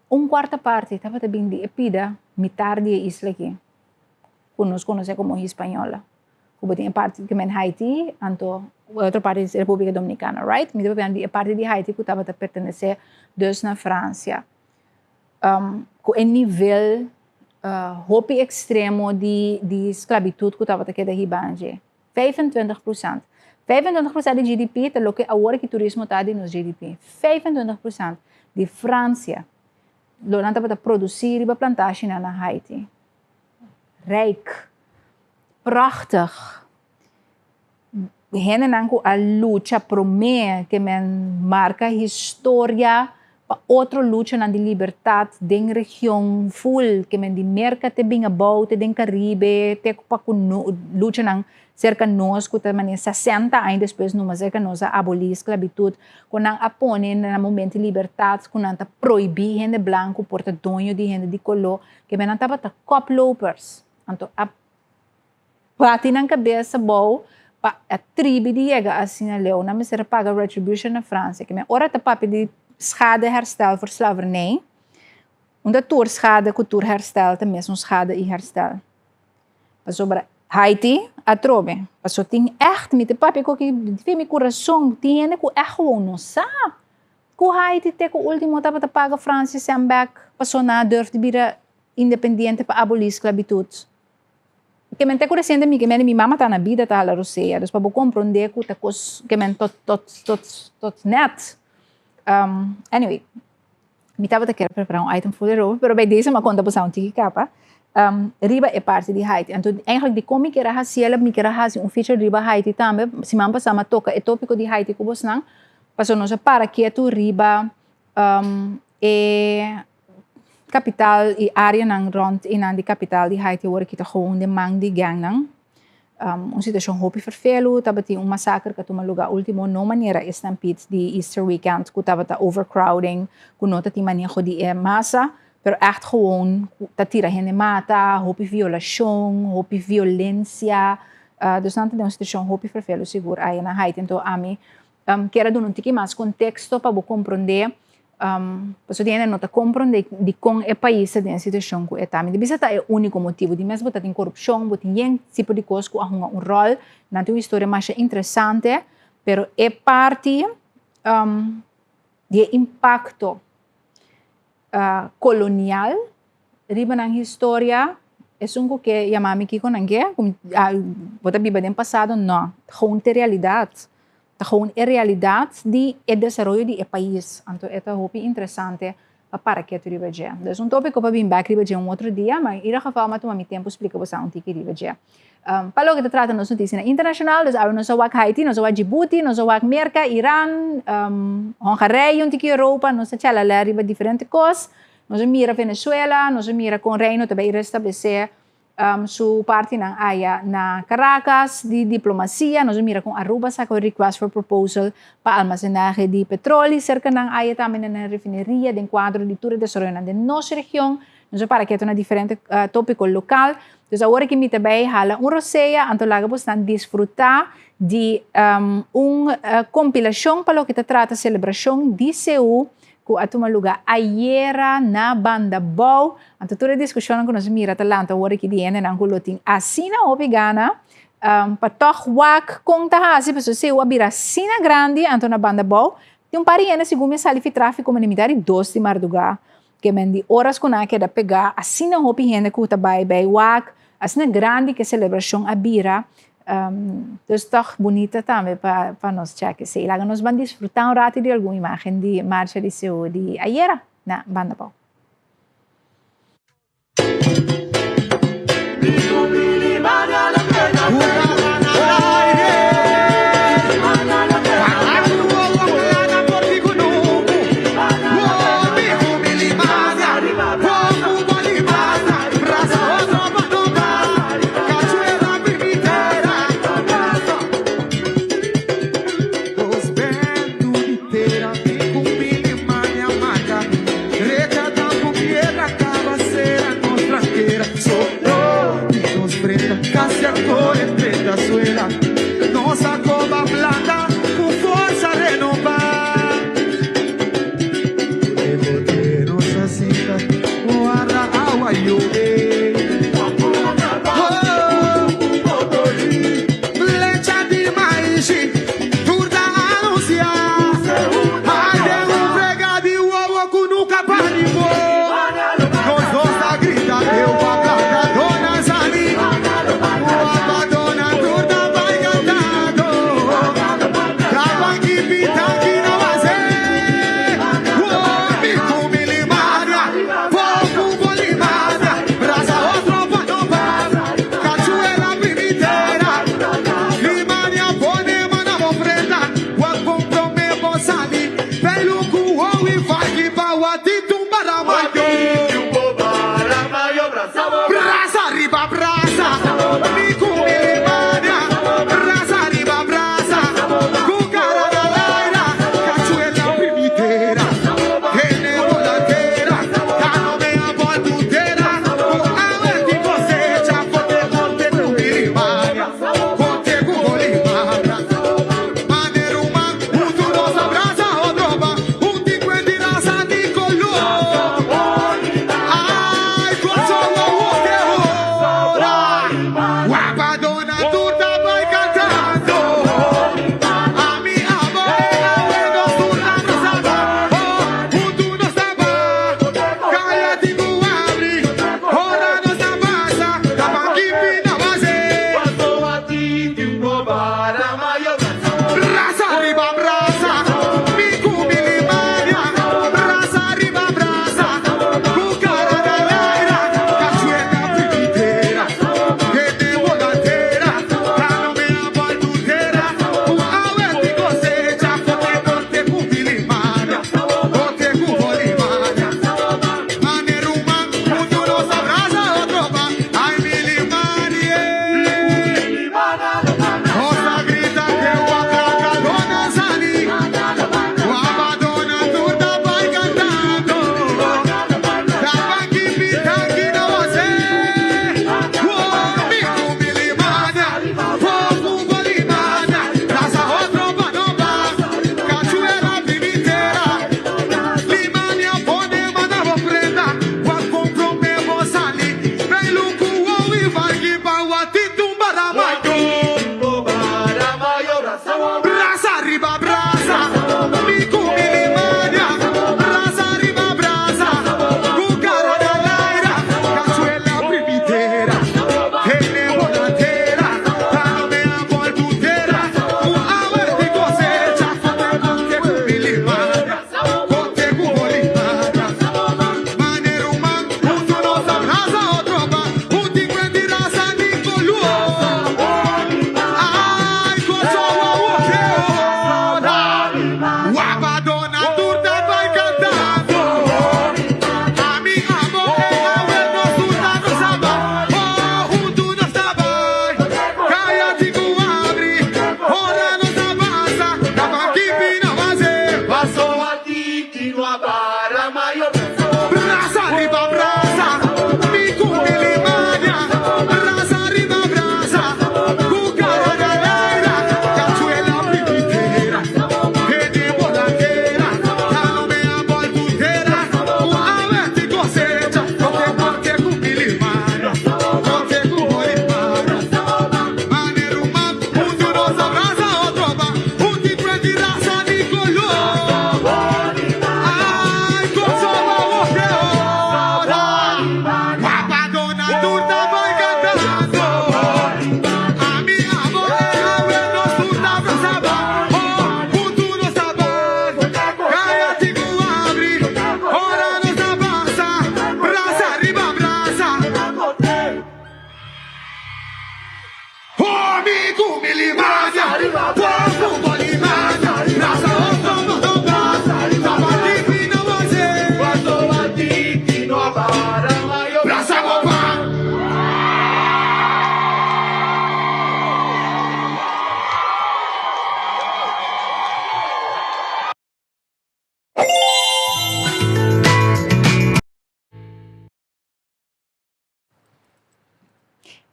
un kuarta parti tabata bin di e pida mitar di e isla aki ku nos konosé komo Hispañola, ku bo tin e parti ku men Haiti anto e otro parti di Repúblika Dominikana, right? Mi ta papia di e parti di Haiti ku tabata pertenesé dus na Francia. Ku e nivel hopi ekstremo di di sklabitut ku tabata keda hiba dje. 25%. 25% di GDP ta loke awor ki turismo ta di nos GDP. 25% di Fransia lo nan tabata produsí riba plantashinan na Haiti. Rijk. Prachtig. Hendenan ku a lucha promé ke men marka historia pa otro luchanan di libertat den region ful ke men di Merka te bin abou te den Karibe te pa ku luchanan serka nos ku ta manera 60 aña despues numa serka nos a abolí sklabitut ku nan a pone na momento di libertat ku nan ta prohibí hende blanku por ta doño di hende di koló ke men nan tabata koplopers anto a Bati nan kabes abou pa a tribi di yega asina leu. Nan mester a paga retribution na Francia. Kimen ora ta papia di schadeherstel voor slavernij, unda tur schade ku tur herstel ta mesun schade i herstel. Pasobra Haiti atrobe, paso tin ègt, mi ta papia ku aki di mi kurason, tin hende ku ègt gewoon no sa ku Haiti te ku ultimo tabata paga Francia sèn bèk paso nan a durf di bira independiente pa abolí sklabitut. Ke men te ku resiente mi ke men mi mama ta na bida ta hala rosea, dus pa bo komprondé ku ta kos ke men tot tot tot tot nèt. Anyway, mi tabata kier prepará un item for erover, pero bij deze mi a konta bo sa un tiki kapa riba e parti di Haiti. Anto eigenlijk dikon mi kier a hasi el, mi kier a hasi un feature riba Haiti tambe, siman pasá mi a toka e tópiko di Haiti ku bosnan, pasobra nos a para ketu riba e Kapital i áreanan rònt einan di kapital di Haiti awor aki ta gewoon den man di gangnan. Un situashon hopi ferfelu, tabatin un masaker ku a tuma lugá último, no manera e stampede di Easter weekend ku tabata overcrowding, ku no ta tin maneho di e masa, pero ègt gewoon ta tira hende mata, hopi violashon, hopi violensia. Dus nan ta den un situashon hopi ferfelu sigur aya na Haiti. Anto ami Kier a duna un tiki mas konteksto pa bo komprondé, pasobra tin hende no ta komprondé dikon e pais ta den e situashon ku e ta. Mi ta bisa ta e úniko motibu. Di mes bo ta tin korupshon, bo tin yen tipo di kos ku a hunga un ròl. Nan tin un historia masha interesante, pero e parti di e impakto kolonial riba nan historia, esun ku ke yama mi kiko nan ke, bo ta biba den pasado, no, ta gewoon te realidat, ta gewoon e realidat di e desaroyo di e pais, anto e ta hopi interesante pa para ketu riba dje. Dus un topiko pa bin bek riba dje un otro dia, ma in ieder geval mi a tuma mi tempu splika boso un tiki riba dje. Pa loke ta trata nos notisianan internashonal, dus awe nos a wak Haiti, nos a wak Djibouti, nos a wak Merka, Iran, Hongarije, un tiki Europa, nos a chalala riba diferente kos. Nos a mira Venezuela, nos a mira kon Reino ta bay restablesé su partinan aya na Caracas di diplomasia, nos a mira kon Aruba saka un request for proposal pa almasenahe di petroli serka nan aya tambe na nan refineria den kuadro di tur e desaroyonan den nos region. Nos a para ketu na diferente topiko lokal. Dus awor aki mi ta bay hala un rosea, anto laga bosnan disfruta di un compilacion pa loke ta trata celebracion di CU cu a tuma luga ayera na Banda Bou. Anto tur e discusionnan cu nos mira ta lanta awor aki di hendenan cu lo tin asina hopi gana. Pa tòg wak kon ta hasi, pasobra seú a bira asina grandi, anto na Banda Bou, tin un par di hende segun mi a sali fi tráfiko mane mitar di dos di mardugá, ke men di oras ku nan a keda pegá, asina hopi hende ku ta bai bai wak, asina grandi ku e selebrashon a bira. Dus tòg bunita tambe pa nos chèk esei. Laga nos ban disfrutá un ratu di algun imágen di marcha di seú di ayera na Banda Bou.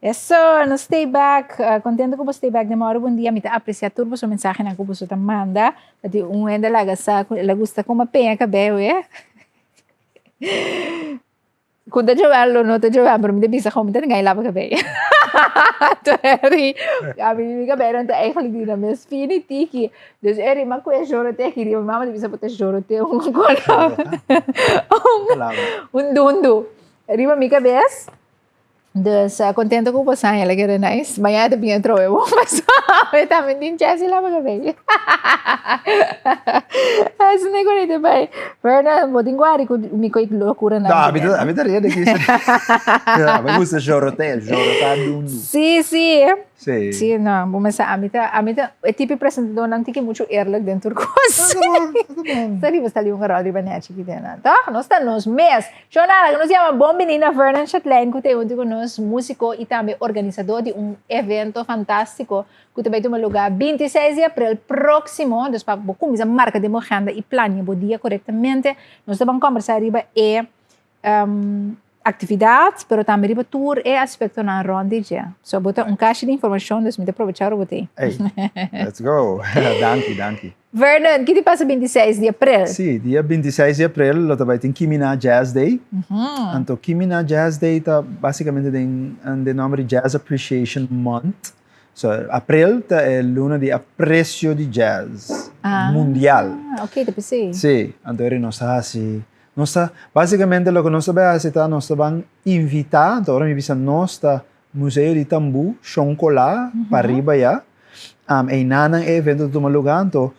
Eso, nos stay back. Contento cu bo stay back den Mauro Bon Dia. Mi ta aprecia tur boso mensahenan cu boso ta manda. Ta tin un hende laga sa cu el a gusta con a peña cabeo, eh. Cu ta Joel lo no ta Joel, pero mi ta bisa con mi ta tenga e lava cabey. Eri, ami mi cabey no ta eigenlijk di na mes fini tiki. Dus eri, ma cu e jorote aki riba, mi mama ta bisa bo ta jorote un un dundu riba mi cabes. Dus contento cu bo sa el a keda nice. Mañana ta bin atrobe bo pasobra mi tambe tin chance di laba cabey. Asina cu ahorita bai. Vernon, bo tin guardi cu mi coi locura nan. No, ami ta, ami ta ria di kisa. Mi gusta jorotea, jorota dundu. Si, si. Si. Si, no, bo mester, ami ta, ami ta e tipo presentadornan tin ki mucho eerlijk den tur cos. Ta bon, ta bon. Sa riba sali un rol riba nechi kiten, toch? Nos ta nos mes. Shonara, ku nos yama bon bini na Vernon Chatlein ku ta e huntu ku nos músiko i tambe organisadó di un evento fantástiko ku ta bai tuma lugá 26 di aprel próksimo. Dus pa bo kuminsá marka den bo agenda i plania bo dia korektamente, nos ta ban kòmbersá riba e aktividat, pero tambe riba tur e aspektonan rònt di dje. So bo ta un kashi di informashon, dus mi ta probechá ora bo ta ei. Ey, let's go. Danki, danki. Vernon, ki di pasa 26 di aprel? Sí, dia 26 di aprel lo ta bai tin Kimina Jazz Day. Anto Kimina Jazz Day ta basicamente den den nomber di Jazz Appreciation Month. So aprel ta e luna di aprecio di jazz mundial. Ah, ok, ta pesey. Sí, anto eri nos ta haci, nos ta, basicamente loke nos ta bai haci ta nos ta ban invita, anto ora mi bisa nos ta Museo di Tambú, Shon Colá, pariba ya. Einan nan e evento ta tuma lugá, anto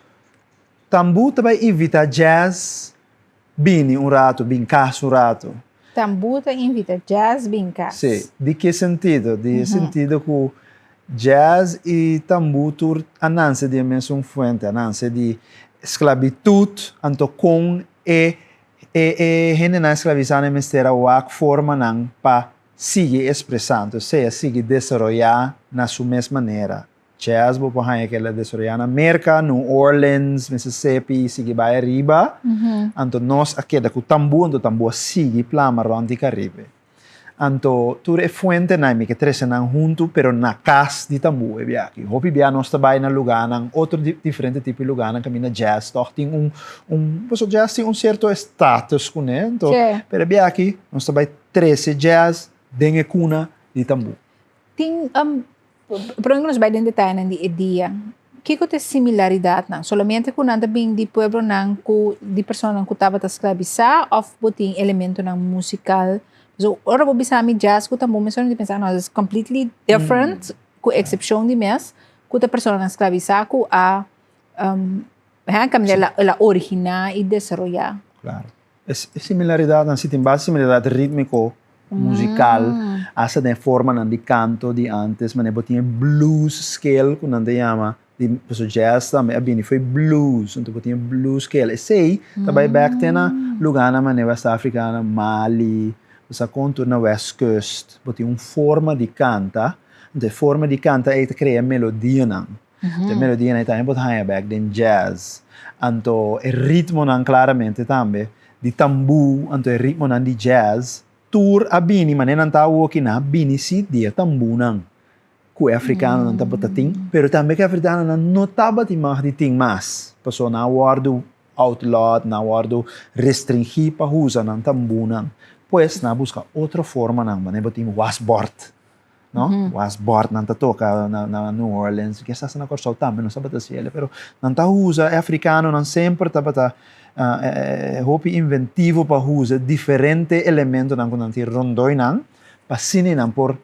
Tambú ta bai invitá jazz bini un ratu, bin kas un ratu. Tambú ta invitá jazz bin kas. Sí. Di ke sentido? Di e sentido ku jazz i tambú tur a nanse di e mesun fuente, a nanse di sklabitut, anto kon e e hendenan esklavisá nan mester a wak formanan pa sigui espresá, sea sigui desaroyá na su mes manera. Jazz bo por haña ke el a desaroyá na Merka, New Orleans, Mississippi, sigui bai ariba. Anto nos a keda ku tambú, anto tambú a sigui plama rònt di Karibe. Anto tur e fuentenan mi ke trese nan huntu, pero na kas di tambú e biaha aki. Hopi bia nos ta bai na lugánan, otro diferente tipo di lugánan kaminda jazz tòg tin un, un, pasobra jazz tin un sierto estatus kuné, anto, pero e biaha aki nos ta bai Trese jazz den e kuna di tambú. Tin, prome ku nos bai den detayenan di e dia, kiko ta e similaridatnan? Solamente ku nan ta bin di pueblonan ku, di personanan ku tabata sklabisá òf bo tin elementonan musikal? Pasobra ora bo bisa mi jazz ku tambú mi solamente pensa, no, es completely different, ku eksepshon di mes ku ta personanan sklabisá ku a, kaminda el a originá i desaroyá. Klaro. E similaridatnan si tin basta similaridat rítmiko, musikal, asta den e formanan di kanto di ántes, manera bo tin e blues scale ku nan ta yama, di pasobra jazz tambe a bini fo'i blues, anto bo tin e blues scale, esei ta bai bèk te na lugánan manera West Afrika, na Mali, bo sa kon tur na West Coast, bo tin un forma di kanta, anto e forma di kanta ei ta krea melodianan. E melodianan ei tambe bo ta haña bek den jazz. Anto e ritmonan claramente tambe di tambú, anto e ritmonan di jazz, tur a bini manera nan ta awoki, nan a bini si di e tambúnan ku e afrikanonan tabata tin, pero tambe ku e afrikanonan no tabatin mag di tin mas, pasobra nan a wòrdu outlawed, nan a wòrdu restringí pa usa nan tambúnan. Pues nan a buska otro formanan, manera bo tin wasbòrt. No? Wasbord nan ta toca na, na New Orleans, kisas na Kòrsou tambe nos tabata hasiel, pero nan ta usa, e afrikanonan semper tabata hopi inventivo pa usa diferente elementonan ku nan tin rondoi nan, pa asina nan por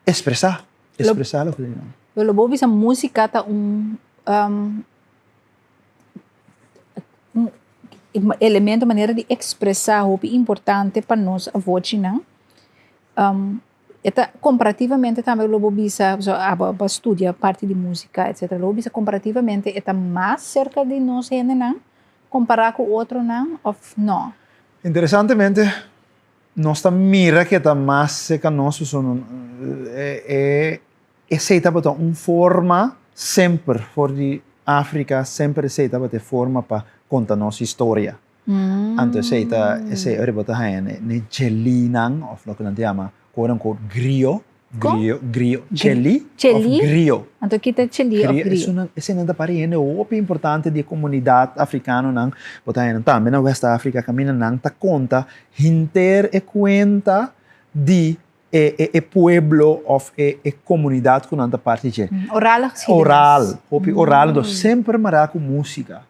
expresá, expresá loke tin nan. Pero lo bo bisa músika ta un un elemento, manera di expresá hopi importante pa nos avochinan. E ta comparativamente tambe lo bo bisa, pasobra abo a studia parti di musica etcetera, lo bo bisa comparativamente e ta mas cerca di nos hendenan compara cu otronan of no? Interesantemente nos ta mira ke ta mas cerca nos pasobra e esey tabata un forma semper for di Africa semper esey tabata e forma pa conta nos historia. Anto esei ta esei ora bo ta haña ne jelinan of loke nan ta yama quote unquote grio. Grio, grio, cheli, Cheli? of grio. Anto ki ta cheli of grio? Esun, esei ta pari hende hopi importante di e komunidat afrikanonan, bo ta hende tambe na West Afrika kaminda nan ta konta henter e kuenta di e e e pueblo of e e komunidat ku nan ta parti dje. Oral geschiedenis. Oral, hopi oral, anto semper mará ku músika.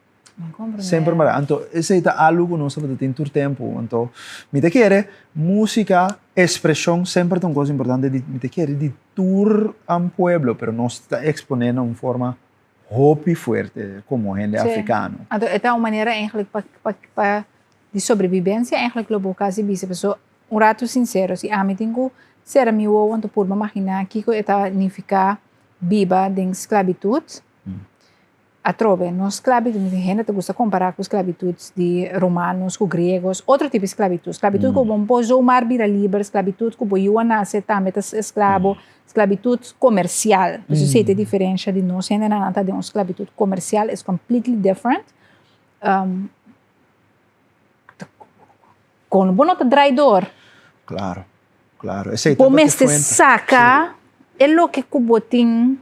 Semper mará. Anto esei ta algu ku nos tabata tin tur tempu. Anto mi ta kere músika, ekspreshon semper ta un kos importante di mi ta kere di tur pueblo, pero nos ta eksponé na un forma hopi fuerte komo hende afrikano. Anto e ta un manera eigenlijk pa pa pa di sobrebibensia eigenlijk lo bo kasi bisa paso un ratu sinsero si ami tin ku sera mi wowo anto purba maginá kiko e ta nifiká biba den sklabitut. Atrobe, nos sklabitut, mi tin hende ta gusta kompará ku sklabitut di romanos, ku griegos, otro tipo di sklabitut. Sklabitut ku bo no por zomaar bira liber, sklabitut ku bo yu a nase tambe ta esklabo, sklabitut komersial. Pues esei ta e diferensha di nos hendenan nan ta den un sklabitut komersial, is completely different. Kon bo no ta draai door? Claro, claro. Esei Bo tabata e mester fuente. saka e loke ku bo tin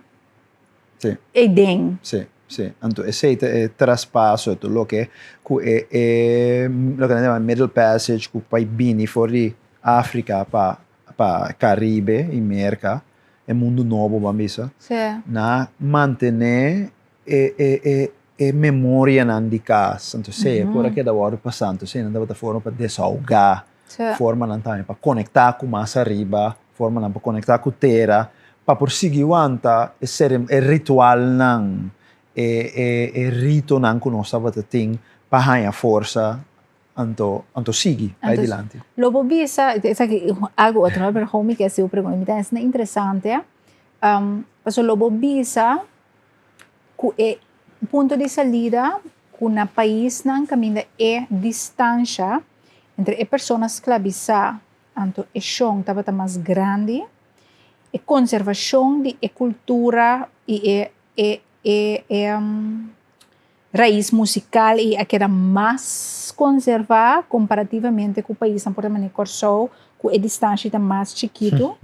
Sí. eiden. Sí, sí. Anto esei ta e traspaso, ta loke ku e e loke nan yama middle passage ku bai bini for di Afrika pa pa Caribe i Merka, e mundu nobo ban bisa. Sí. Na mantené e e e e memorianan di kas, anto esei por a keda wòrdu pasá, anto esei nan tabata forma pa desahogá, formanan tambe pa konektá ku mas ariba, formanan pa konektá ku tera, pa por sigui wanta e sere e ritualnan, e e e ritonan ku nos tabata tin pa haña forsa, anto anto sigui bai dilanti. Lo bo bisa, esaki algu otro no, pero mi ke hasi un pregunta, mi ta hasi interesante, pasobra lo bo bisa ku e punto di salida ku na paisnan kaminda e distansha entre e persona sklabisá anto e shon tabata mas grandi, e konservashon di e kultura i e e e e rais musikal ei a keda mas konservá komparativamente ku paisnan por ta manera Kòrsou ku e distansha ta mas chikitu.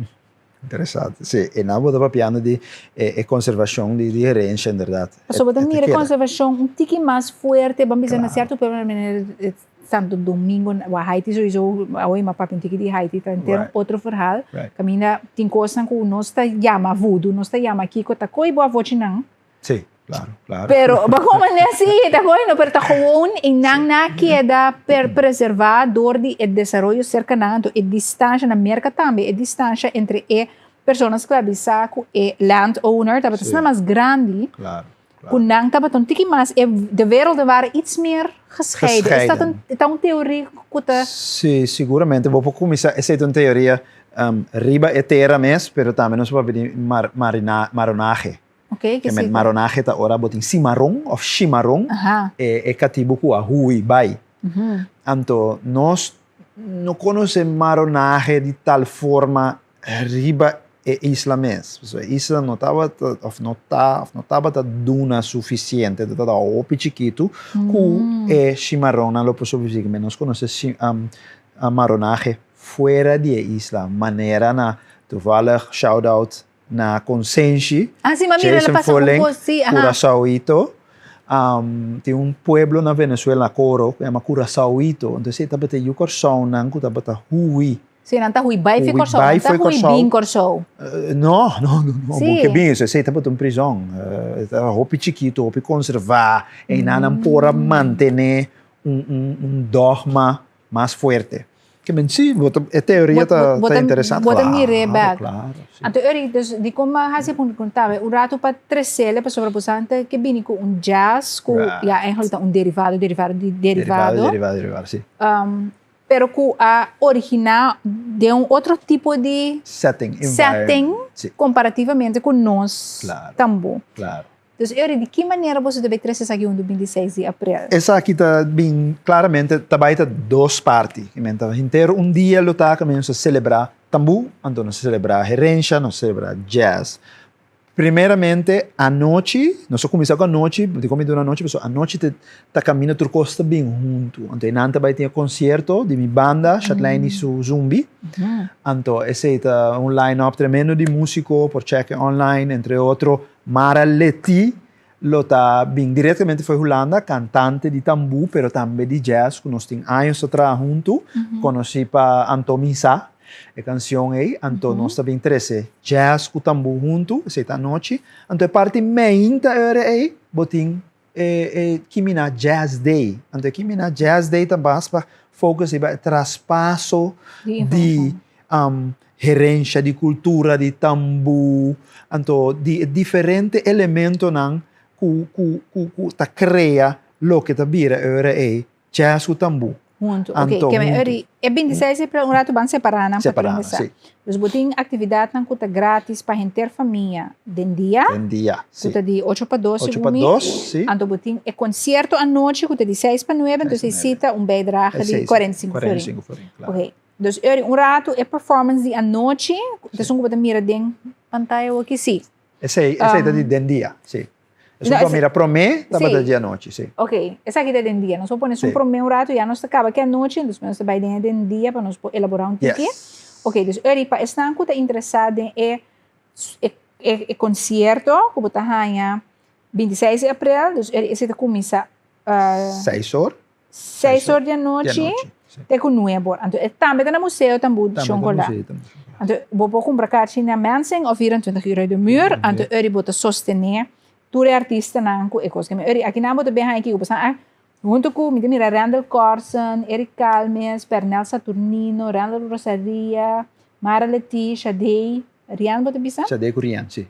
Interesante, si. E nan bo ta papiando di e conservacion di herencia inderdaad. Pasobra bo ta mira e conservacion un tiki mas fuerte, ban bisa na cierto pueblo manera Santo Domingo, wa Haiti sowiso, awe mi a papia un tiki di Haiti, ta henter un otro verhaal. Caminda tin cosnan cu nos ta yama voodoo, nos ta yama kico, ta coy bo avochi nan. Si. Claro, claro. Pero, ba como ne sí, ta bueno, pero ta gewoon y nan na queda per preserva door di e desaroyo cerca nan, anto e distancia na Merca tambe, e distancia entre e persona sclavisa cu e landowner tabata asina mas grandi, Claro, claro. cu nan tabata un tiki mas, e de werelden waren iets meer gescheiden. Is dat een, ta un teorie cu ta. Sí, seguramente. Bo por cuminsa, esey ta un teoria riba e tera mes, pero tambe nos por papia di mar, marina, maronahe. Ok, ke men maronahe ta ora bo tin simaron of shimaron, e e katibu ku a hui bai. Anto nos no konosé maronahe di tal forma riba e isla mes. Pasobra e isla no tabata of no ta of no tabata duna sufisiente, tabata hopi chikitu ku e shimaronnan lo por sobreviví. Men nos konosé maronahe fuera di e isla, manera na toevallig shout out na Consenshi, Ah, sí, ma mira, Jason pasa un Fulling, post, sí, ajá. Curaçaoito. Tin un pueblo na Venezuela, na Coro, ku yama Curaçaoito. Entonces e tabata yu Kòrsounan ku tabata hui. Sí, nan ta hui bai fi Hui Kòrsou, bai nan ta fo'i hui Kòrsou. bin Kòrsou. No, no, no, no, Sí. bo ke bin, esei tabata un prizòn. E tabata hopi chikitu, hopi konservá. Einan nan por a mantené un, un, un dogma mas fuerte. Ke men si, bo ta, e teoria ta, ta interesante. Bo ta mir'é bek. Claro, si. Anto Eric, dus dikon bo a hasi e pregunta? Un ratu pa tresele pasobra bo sa ta ke bini ku un jazz ku ya eigenlijk ta un derivado, derivado di derivado. Derivado, derivado, derivado, si. Pero ku a originá den un otro tipo di Setting, setting si. komparativamente ku nos tambú. Claro. Dus Eury, di ki manera boso ta bay trece esaki hunto 26 di april? Esaki ta bin claramente, ta bay ta dos parti. Ta henter un dia lo ta caminda nos ta celebra tambú, anto nos ta celebra herencia, nos ta celebra jazz. Primeramente anochi, nos a kuminsá ku anochi, dikon mi duna anochi? Pasobra anochi ta ta kaminda tur kos ta bin huntu. Anto einan ta bai tin e konsierto di mi banda, Chatlein i su Zumbi. Anto esei ta un line up tremendo di músiko, por chèk e online, entre otro Mara Leti lo ta bin direktamente for Hulanda, kantante di tambú pero tambe di jazz ku nos tin años ta traha huntu, konosí pa Anto Minsa. E kansion ei, anto nos ta bin trese jazz ku tambú huntu, esei ta anochi. Anto e parti meinta ora ei, bo tin e e Kimina Jazz Day. Anto e Kimina Jazz Day ta bas pa focus riba e traspaso di herensha, di kultura, di tambú, anto di e diferente elementonan ku ku ku ta krea loke ta bira e ora ei. Jazz ku tambú. Huntu. Ok, Anto, ke men huntu. ori e 26 di april un ratu ban separá nan pa Separá nan, trinta sí. Dus bo tin aktividatnan ku ta gratis pa henter famia den dia, Den dia, ku sí. ta di ocho pa dos Ocho segun pa mi. dos, sí. Anto bo tin e konsierto anochi ku ta di seis pa nuebe, Seis entonces pa e nuebe. sita un bijdrage E di seis, 45 cuarenta y florin. cinco florin, klaro. Ok, dus ori un ratu e performance di anochi, ta Sí. esun ku bo ta mira den pantaya awoki, sí. Esei, esei ta di den dia, sí. Esun No, ku a mira promé tabata Sí. di anochi, sí. Ok, esaki ta den dia. Nos por pone esun Sí. promé un ratu, ya nos ta kaba ki anochi, despues nos ta bai den e den dia pa nos por elaborá un tiki. Yes. Ok, dus Uri, pa esnan ku ta interesá den e e e e konsierto ku bo ta haña 26 di aprel, dus Uri, esei ta kuminsá 6 or. 6 or di anochi Di anochi, sí. te ku 9 or. Anto e tambe ta na Museo Tambú di Tambe ta Shonkolá. Museo Tambú di Shonkolá. Anto bo por kumpra karchi na Mensing òf 24 uur uit de muur. Anto Uri bo ta sostené tur e artistanan ku e kos. Keme Uri akinan bo ta bin haña kiko pasobra a huntu ku mi ta mira Randall Corsen, Eric Calmes, Pernell Saturnino, Randall Rosaria, Mara Leti, Shadey, Rian bo ta bisa? Shadey ku Rian, sí.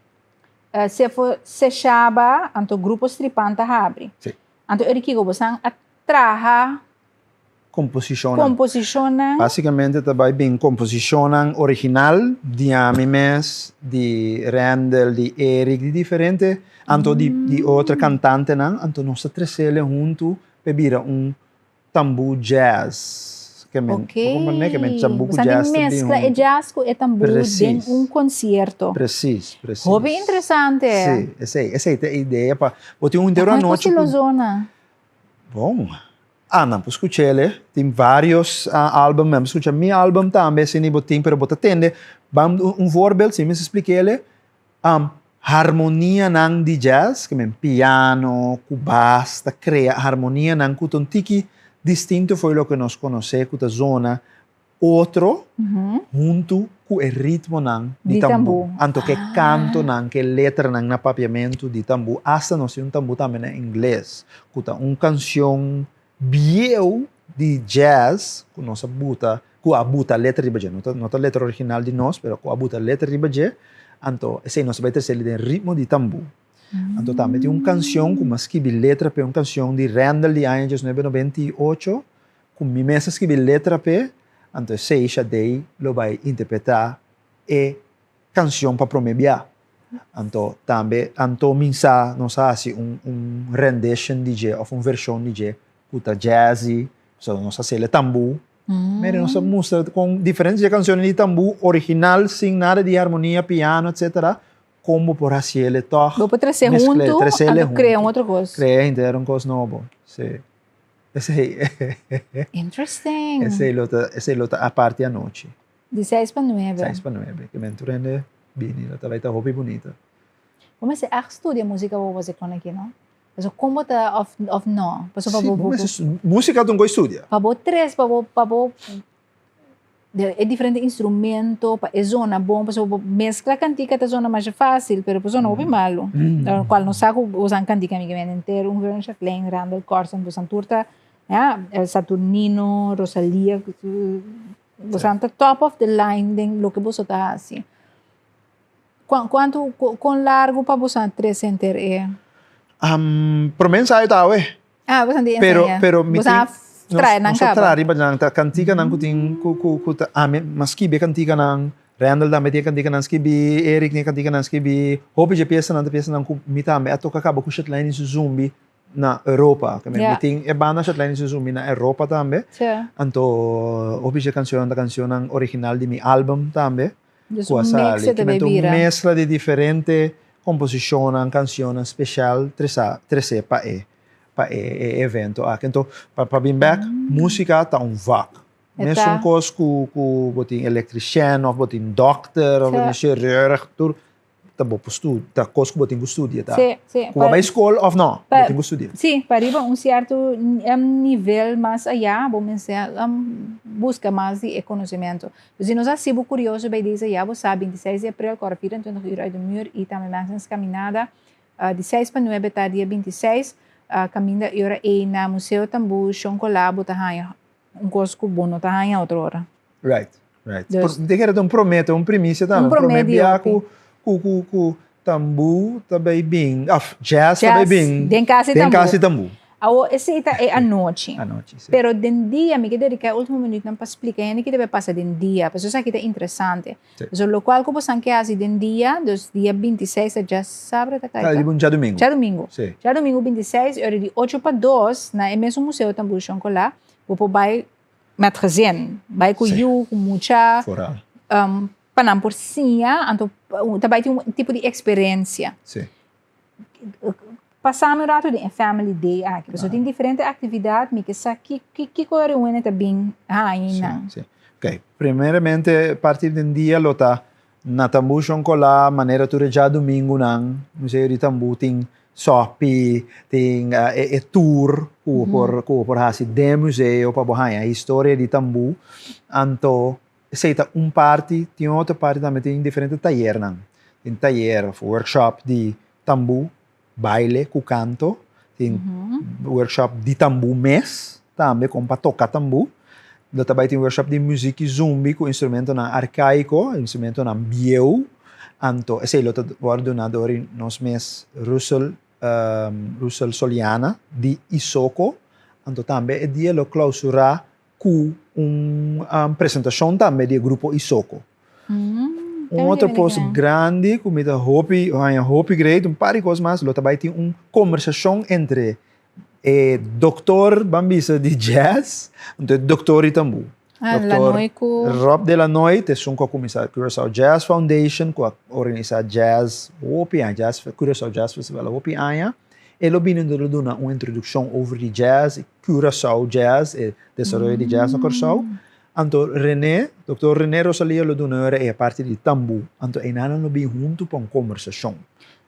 Sefo Seshaba, anto Grupo Stripan ta habri. Sí. Anto Uri kiko bosan a traha Komposishonnan. Komposishonnan. Básikamente ta bai bin komposishonnan original di ami mes, di Randall, di Eric, di diferente, anto di di otro kantantenan, anto nos ta tresele huntu pa e bira un tambú jazz. Ke men, Ok. bo komprende? Ke men tambú ku Bosan tin jazz ta bin meskla e huntu. jazz ku e tambú den Presis. un konsierto. Presis, presis. Hopi interesante. Sí, esei, esei ta e idea pa bo tin un henter Ta kon e anochi kos ku. lo zona? Bon. Ah, nan por skuch'el. Tin varios album. Nan por skucha mi album tambe si ni bo tin, pero bo ta tende. Ban un voorbeeld, si mi mester splik'el, harmonianan di jazz, ke men piano ku bas ta krea harmonianan ku ta un tiki distinto for di loke nos konosé ku ta zona otro huntu ku e ritmonan di tambú. Anto ku e kantonan, ku e letranan na papiamentu di tambú. Asta nos tin un tambú tambe na ingles, ku ta un kanshon bieu di jazz ku nos a buta, ku a buta letra riba dje. No ta no ta letra original di nos, pero ku a buta letra riba dje. Anto esei nos a bai trese den ritmo di tambú. Anto tambe tin un kanshon ku mi a skibi letra p'e, un kanshon di Randall di aña 1998. Ku mi mes a skibi letra p'e, anto esei Shadey lo bai interpretá e kanshon pa promé bia. Anto tambe anto mi sa nos a hasi un un rendition di dje òf un vershon di dje ku ta jazzy, pasobra nos a hasiel e tambú. Mira nos a mustra kon diferente dje kanshonnan di tambú original sin nada di harmonia, piano etcetera, kon bo por hasiel e tòg. Bo por trese Meskla, huntu tresel anto krea un huntu. otro kos. Krea henter un kos nobo, sí. Esei. Interesting. Esei lo ta, esei lo ta aparte anochi. Di seis pa nuebe. 8:55. Ke men tur hende bini, lo ta bai ta hopi bunita. Bo mester ègt studia músika bo wos e kon aki, no? Pasobra kon bo ta òf òf no? Pasobra Sí, bo bo bo mester, músika ta un kos studia. Pa bo tres, pa bo pa bo e diferente instrumento pa e zona bon pasobra bo mezcla cantica ta zona masha facil pero por zona hopi malo cual nos sa cu bosan cantica mi kimen entero un Vern Chatelain, Randall Corsen bosan tur ta ya Saturnino, Rosalia bosan ta top of the line den loke boso ta haci cuanto con largo pa bosan trece enter e. Prome ensayo ta awe. Ah, bosan di Pero, enseña. pero mi Bosan tin, trae nan nos a kaba. traha riba nan, ta kantikanan ku tin, ku, ku, ku ta, ami a skibi e kantikanan, Randall tambe tin e kantikanan skibi, Eric tin e kantikanan skibi, hopi dje piesanan ta piesanan ku mi tambe a toka kaba ku Chatelain i su Zumbi na Europa. Ke mi Ja. tin e banda Chatelain i su Zumbi na Europa tambe. Ja. Anto hopi dje kanshonnan ta kanshonnan original di mi album tambe Dus ku a un sali. mix e Ke ta men ta un bira. mezcla di diferente. komposishonnan, kanshonnan speshal tresa tresé pa e pa e e evento aki. Anto pa pa bin bèk, músika ta un vak. Mesun kos ku ku bo tin elektrishèn òf bo tin dòkter òf bo tin shirurg, tur ta bo por studia, ta kos ku bo tin ku studia ta. Sí, sí. Ku bo bai skol òf no, bo tin ku studia. Sí, pa riba un sierto nivel mas ayá bo mester buska mas di e konosementu. Dus si nos a hasi bo kurioso bai disa ya bo sa 26 di aprel kòrda 24 ür uit de muur i tambe Maxens Caminada di 6 pa 9 ta dia 26 kaminda e ora ei na Museo Tambú Shon Colá bo ta haña un kos ku bo no ta haña otro ora. Right, right. Dus, Te kere ta un promé, ta un primisia tambe. Un promé Un promé bia ku ku ku ku tambú ta bai bin, of jazz ta bai bin. Den kas di tambú. Den kas di tambú. Awor esei ta e anochi. Anochi, si. Pero den dia, mi ke dediká e último minütnan pa splika hende ki ta bai pasa den dia, pasobra esaki ta interesante. Si. Pasobra lokual ku bosan ke hasi den dia, dus dia 26 ta djasabra ta kai? Ta djadumingu. Djadumingu. Si. Djadumingu 26, ora di ocho pa dos, na e mesun museo Tambú Shonkolá, bo por bai met gezin, bai ku yu, ku mucha, pa nan por siña, anto ta bai tin un tipo di eksperensia. Pasami un ratu den e family day aki, pasobra tin diferente aktividat, mi ke sa kiko e reunion ta bin haña nan. Ok, primeramente parti den dia lo ta Na Tambú Shon Colá, manera tur e djadumingunan, Museo di Tambú tin sòpi, tin e tour ku bo por ku bo por hasi den museo pa bo haña historia di Tambú. Anto esei ta un parti, tin otro parti tambe tin diferente tayernan. Tin tayer òf workshop di tambú, baile ku kanto, tin workshop di tambú mes tambe kon pa toka tambú. Lo ta bai tin workshop di muzik i zumbi ku instrumentonan arkaiko, instrumentonan bieu. Anto esei lo ta wòrdu duná dor di nos mes Russel Russel Soliana di Isoko. Anto tambe e dia lo klousurá ku un presentashon tambe di e grupo Isoko. Un otro kos grandi ku mi ta hopi haña hopi great, un par di kos mas, lo ta bai tin un kombersashon entre e doktor ban bisa di jazz, anto e doktor di tambú. Doktor Rob de la Noy ta esun ku a kuminsá Curaçao Jazz Foundation, ku a organisá jazz hopi aña, jazz Curaçao Jazz Festival hopi aña. E lo bini anto lo duna un introdukshon over di jazz, Curaçao Jazz, e desaroyo di jazz na Kòrsou. Anto René, Doctor René Rosalia lo duna ora e parti di tambú. Anto einan lo bin huntu pa un kombersashon.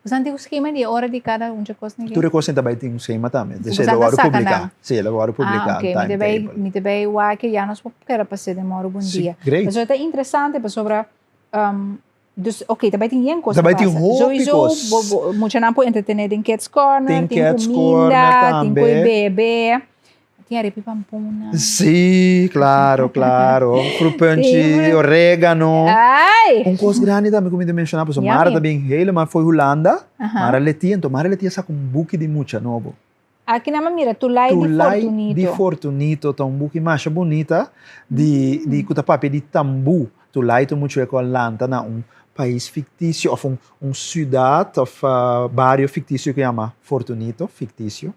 Boso tin un skema di e ora di kada un dje kos niki? Tur e kosnan ta bai tin un skema tambe. Entonces e lo wòrdu publiká. Sí, e lo wòrdu publiká. Ah, ok. Mi ta bai, mi ta bai wak ya nos por keda pas'é den mòru bon dia. Sí, great. Pasobra ta interesante pasobra Dus ok, ta bai tin yen kos Ta ta bai tin pasa. hopi Sowieso kos. bo bo muchanan por entretené den Kids Corner, Tin tin Kids Corner kuminda, tin tambe. koe bebe, tin arepa i pampuna. Sí, klaro, klaro. Fruit punchi, Sí, orégano. Ai! Un kos grandi tambe ku mi ta menshoná, pasobra Yummy. Mara ta bin helemaal fo'i Hulanda. Aha. Mara Letia, anto Mara Letia saka un buki di mucha nobo. Aki nan a mira Tulai di Tulai Fortunito. di Fortunito ta un buki masha bunita di di ku ta papia di tambú. Tulai ta un muchacho ku a lanta na un pais fiktisio òf un un siudat òf bario fiktisio ku yama Fortunito, fiktisio.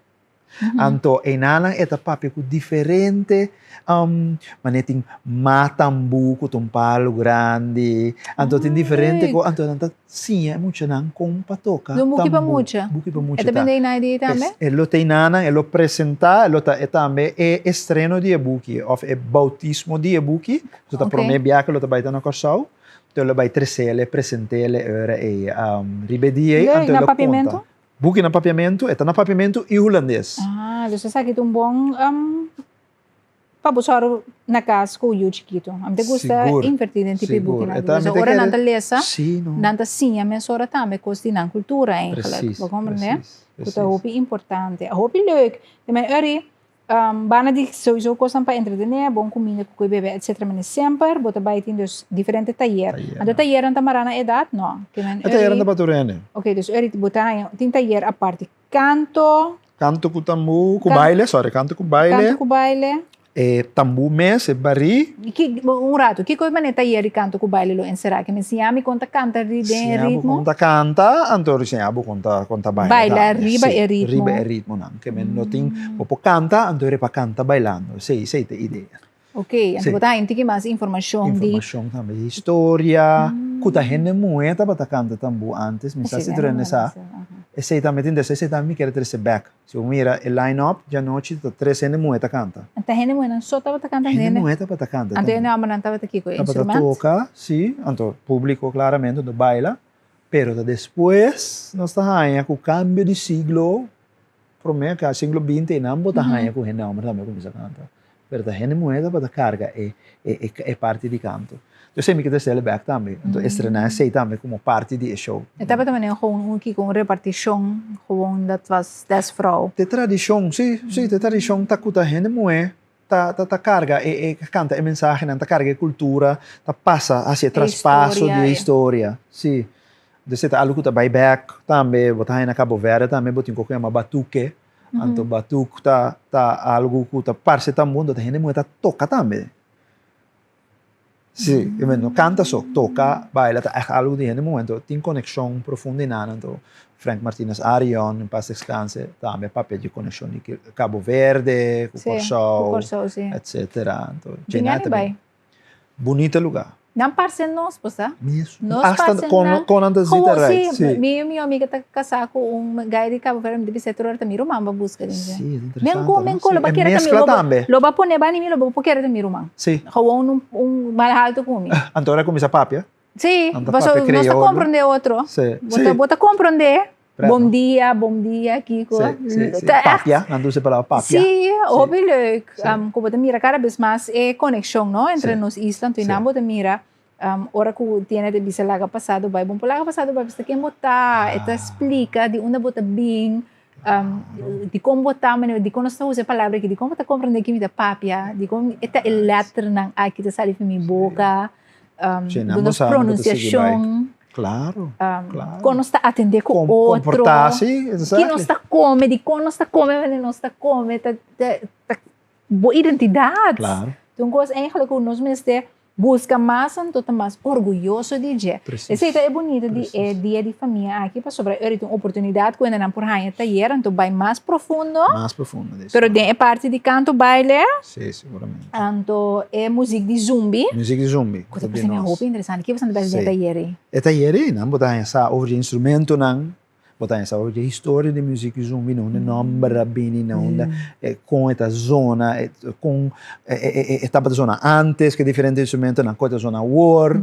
Anto einanan e ta papia ku diferente Manera tin matambú ku ta un palu grandi, anto tin diferente kos, anto nan ta siña e muchanan kon pa toka tambú. Un buki pa mucha. Buki pa mucha E ta bende einan di ei tambe? E lo ta einanan, e lo presentá, e lo ta e tambe e estreno di e buki òf e boutismo di e buki, pasobra ta promé biaha ku lo ta bai ta na Kòrsou, anto e lo bai tres'el, e present'el e ora ei riba e dia ei, anto e lo konta. Buki na papiamentu, e ta na papiamentu i hulandes. Ah, dus esaki ta un bon pa bo sòru na kas ku yu chikitu. A mi ta gusta invertí den tipo di bukinan. Pasobra ora nan ta lesa, nan ta siña mesora tambe kos di nan kultura eigenlijk. Bo komprendé? Ku ta hopi importante. Hopi leuk. Te men ori Banda di souiso kosnan pa entretené, bon kuminda ku koe bebe etcetera mene semper bo ta bai tin dus diferente tayer. Anto tayernan ta mará na edat? No. Ke men E tayernan ta pa tur hende. Oké, dus ori bo ta haña tin tayer apart di kanto. Kanto ku tambú, ku baile, sorry, kanto ku baile. Kanto ku baile. E tambú mes, e barí. Ki, un ratu, kiko e manera tayer di kanto ku baile lo enserá? Ke men siña mi kon ta kanta den e Siña bo ritmo? kon ta kanta, anto siña bo kon ta kon ta baila Baila tambe. riba Sí, e ritmo. riba e ritmonan. Ke men no tin, bo por kanta, anto riba kanta bailando. Esei, esei ta e idea. Oké, anto Sí. bo ta haña un tiki mas informashon di. Informashon tambe, historia. Ku ta hende muhé tabata kanta tambú antes, mi sa si tur hende sa. Esei tambe ta interesante, esei tambe mi kier trese bèk. Si bo mira e line up djanochi ta tres hende muhé ta kanta. Ta hende muhénan so tabata kanta? Hende muhé tabata kanta tambú. Anto hende hòmbernan tabata kiko? Instrument? Tabata toka, si. Anto públiko klaramente anto baila. Pero ta despues nos ta haña ku kambio di siglo, promé ka siglo binti einan bo ta haña ku hende hòmber tambe a kuminsá kanta. Pero ta hende muhé tabata karga e e parti di kanto. Entonces mi ke ta stel bèk tambe. Anto estrená esei tambe komo parti di e show. E tabata manera gewoon un kiko un repartishon gewoon dat was des vrouw. Te tradishon, si, si, te tradishon ta ku ta hende muhé ta ta ta karga e e kanta e mensahenan, ta karga e kultura, ta pasa hasi e traspaso di e historia, si. Entonces e ta algu ku ta bai bèk tambe, bo ta haña na Cabo Verde tambe bo tin ku yama batuke, anto batuk ta ta algu ku ta parse tambú, ta hende muhé ta toka tambe. Sí, i men no kanta so, toka, baila ta ègt algu di hende muhé, anto tin konekshon profundo di nan, anto Frank Martinez Arion, en pas deskanse, tambe a papia di konekshon di Cabo Verde, ku Kòrsou, etsetera, anto dje nan ta bin. Bunita lugá. Nan parse nos, bo sa? Mes. Nos Hasta parse kon nan. kon nan ta zita Gewoon, right, sí. sí. Mi mi amiga ta kasá ku un guy di Cabo Verde, mi ta bisa tur ora ta mi ruman bo buska den dje. Sí, es interesante, Men ku, no? men ku, lo Sí, ba e kere ta mi, mezcla lo ba, tambe. lo ba pone bani mi, lo bo por kere ta mi ruman. Sí. Gewoon un un mal haltu ku mi. Anto ora kuminsá papia? Sí, Nan ta paso papia nos ta kriollo. komprondé otro. Sí, Bo ta sí. bo ta komprondé. Pret, Bom no? dia, bom dia, Kiko. Sí, sí, sí. Ta echt Papia, nan ta usa e palabra papia. Sí, Sí. hopi leuk. Sí. Ku bo ta mira kada bes mas e konekshon, no, entre Sí. nos isla. Anto Sí. nan bo ta mira ora ku tiene ta bisa laga pasa Dubai, bon por laga pasa Dubai pasobra ken bo ta, e ta Ah. splika di unda bo ta bin, Claro. dikon bo ta manera, dikon nos ta usa e palabra aki, dikon bo ta komprende ki mi ta papia, dikon e ta e lèternan aki ta sali for mi Sí. boka. Sí, nan Di bo nos sa, nan bo ta sigui bai. pronunciacion. Claro, claro. Con nos ta atende cu otro. Comporta, sí, exactly. Ki nos ta come, di con nos ta come wanneer nos ta come, ta, ta, ta bo identidad. Claro. Ta un cos eigenlijk cu nos mester busca mas anto ta mas orguyoso di dje. Precies. Esey ta e bunita di e dia di famia aki, pasobra ora tin un oportunidad cu hendenan por haña tayer anto bay mas profundo. Mas profundo. Pero den e parti di canto baile. Sí, seguramente. Anto e muziek di Zumbi. Muziek di Zumbi. Ku ta parse mi hopi interesante. Ki boso ta bes den e tayer ei? E tayer ei nan bo ta haña sa over di instrumentonan, bo ta haña sa over di e historia di muziek di Zumbi, na unda e nomber a bini, na unda kon e ta zona, kon e tabata zona antes ku e diferente instrumentonan, kon e ta zona awor.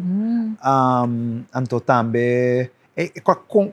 Anto tambe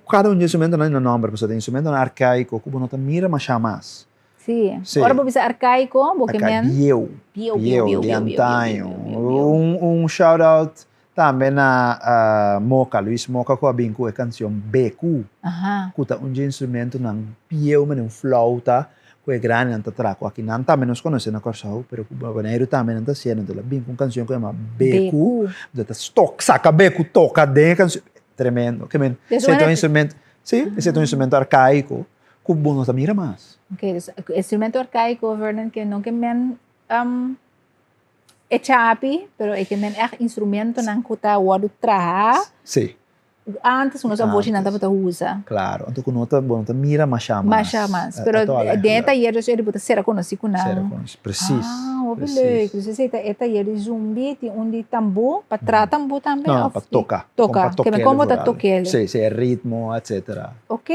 kada un di e instrumentonan tin un nomber, pasobra ta instrumentonan arkaiko ku bo no ta mira masha mas. Sí. Sí. Ora bo bisa arcaico, bo ke men. Bieu. Bieu, bieu, bieu, di bieu, antaño. bieu, bieu, bieu. Un, un shout out tambe na Moka, Luis Moka ku a bin ku e kansion Beku. Aha. Ku ta un dje instrumentonan bieu manera un flauta ku e grandinan ta traha ku aki. Nan tambe nos konosé na Kòrsou, pero ku Boneiru tambe nan ta hasié. Nan ta bin ku un kansion ku yama Beku. Beku. Nan ta stok, saka beku toka den e kansion. Tremendo. Ke men, Dus esei ta un instrumento, sí, esei ta un instrumento arkaiko. Ku bo no ta mira mas. Ok, dus instrumento arcaico, Vernon, ke no ke men um, e chapi, pero e ke men echt instrumentonan ku ta wòrdu traha. Sí. Antes nos aboshinan tabata usa. Claro, anto ku no ta, bo no ta mira masha mas. Masha mas, pero den e tayer dus bo ta sera konosí ku nan. Sera konosí, precies. Ah, hopi leuk. Dus esei ta e tayer di zumbi, tin un di tambú, pa traha tambú tambe? No, pa toka. Toka, Kon pa ke men kon bo ta tok'é. tok'é. Sí, sí, e ritmo, etcetera. Ok,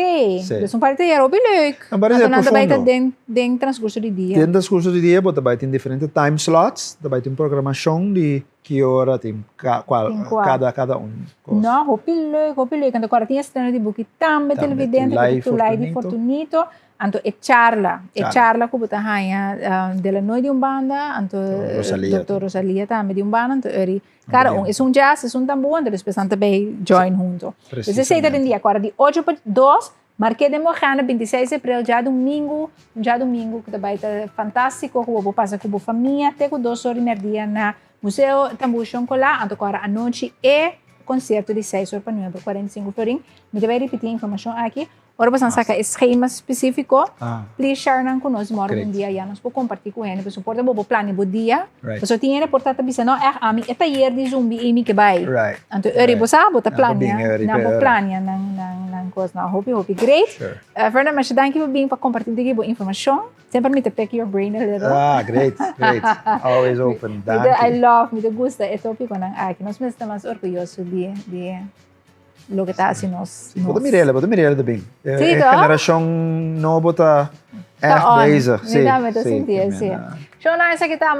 Sí. dus un parti tayer hopi leuk. Un parti tayer Anto nan ta bai ta profundo. den, den transcurso di dia. Den transcurso di dia bo ta bai tin diferente time slots, ta bai tin programashon di ki ora tin ka, cual, Tin cua. kada, kada un cos. No, hopi leuk, hopi leuk. Anto kora tin estreno di buki tambe, Tambe, televidente, Tulay Tulay di Fortunito. Fortunito. Anto e charla, e Charla. charla ku bo ta haña de la Nooi di un banda, anto Rosalia. Doctor Rosalia tambe di un banda, anto eri Cada un, esun jazz, esun tambú, anto despues nan ta bay join hunto. Dus esey ta den dia. Cuara di ocho pa dos, Marqué de Mojana, 26 de april, djadumingu, un djadumingu cu ta bay ta fantastico, cu bo por pasa cu bo famia te cu dos or di merdia na Museo Tambú Shon Colá, anto cuara anochi e concierto di seis or pa nuebe 45 florin. Mi ta bay ripiti e informacion aki. Ora boso nan saka e schema spesífiko, please share nan ku nos mòrgo un dia ya nos por kompartí ku hende. Pasobra por ta bo por plania bo dia. Pasobra tin hende por ta ta bisa, no ègt ami e tayer di zumbi ei mi ke bai. Anto eri bo sa bo ta plania, nan por plania nan nan nan. Cos nan hopi hopi great. Vernon, masha danki pa bin pa comparti bo informacion. Semper mi ta pick your brain a little. Ah, great, great. Always open. Mi I love, mi gusta e topico nan aki. Nos mes ta mas orguyoso di loke ta haci nos. Bo ta mir'é, bo ta mir'é tambe. Si, E toch? Generacion nobo ta echt On. bezig. Mi ta sinti, si. Show na esaki ta.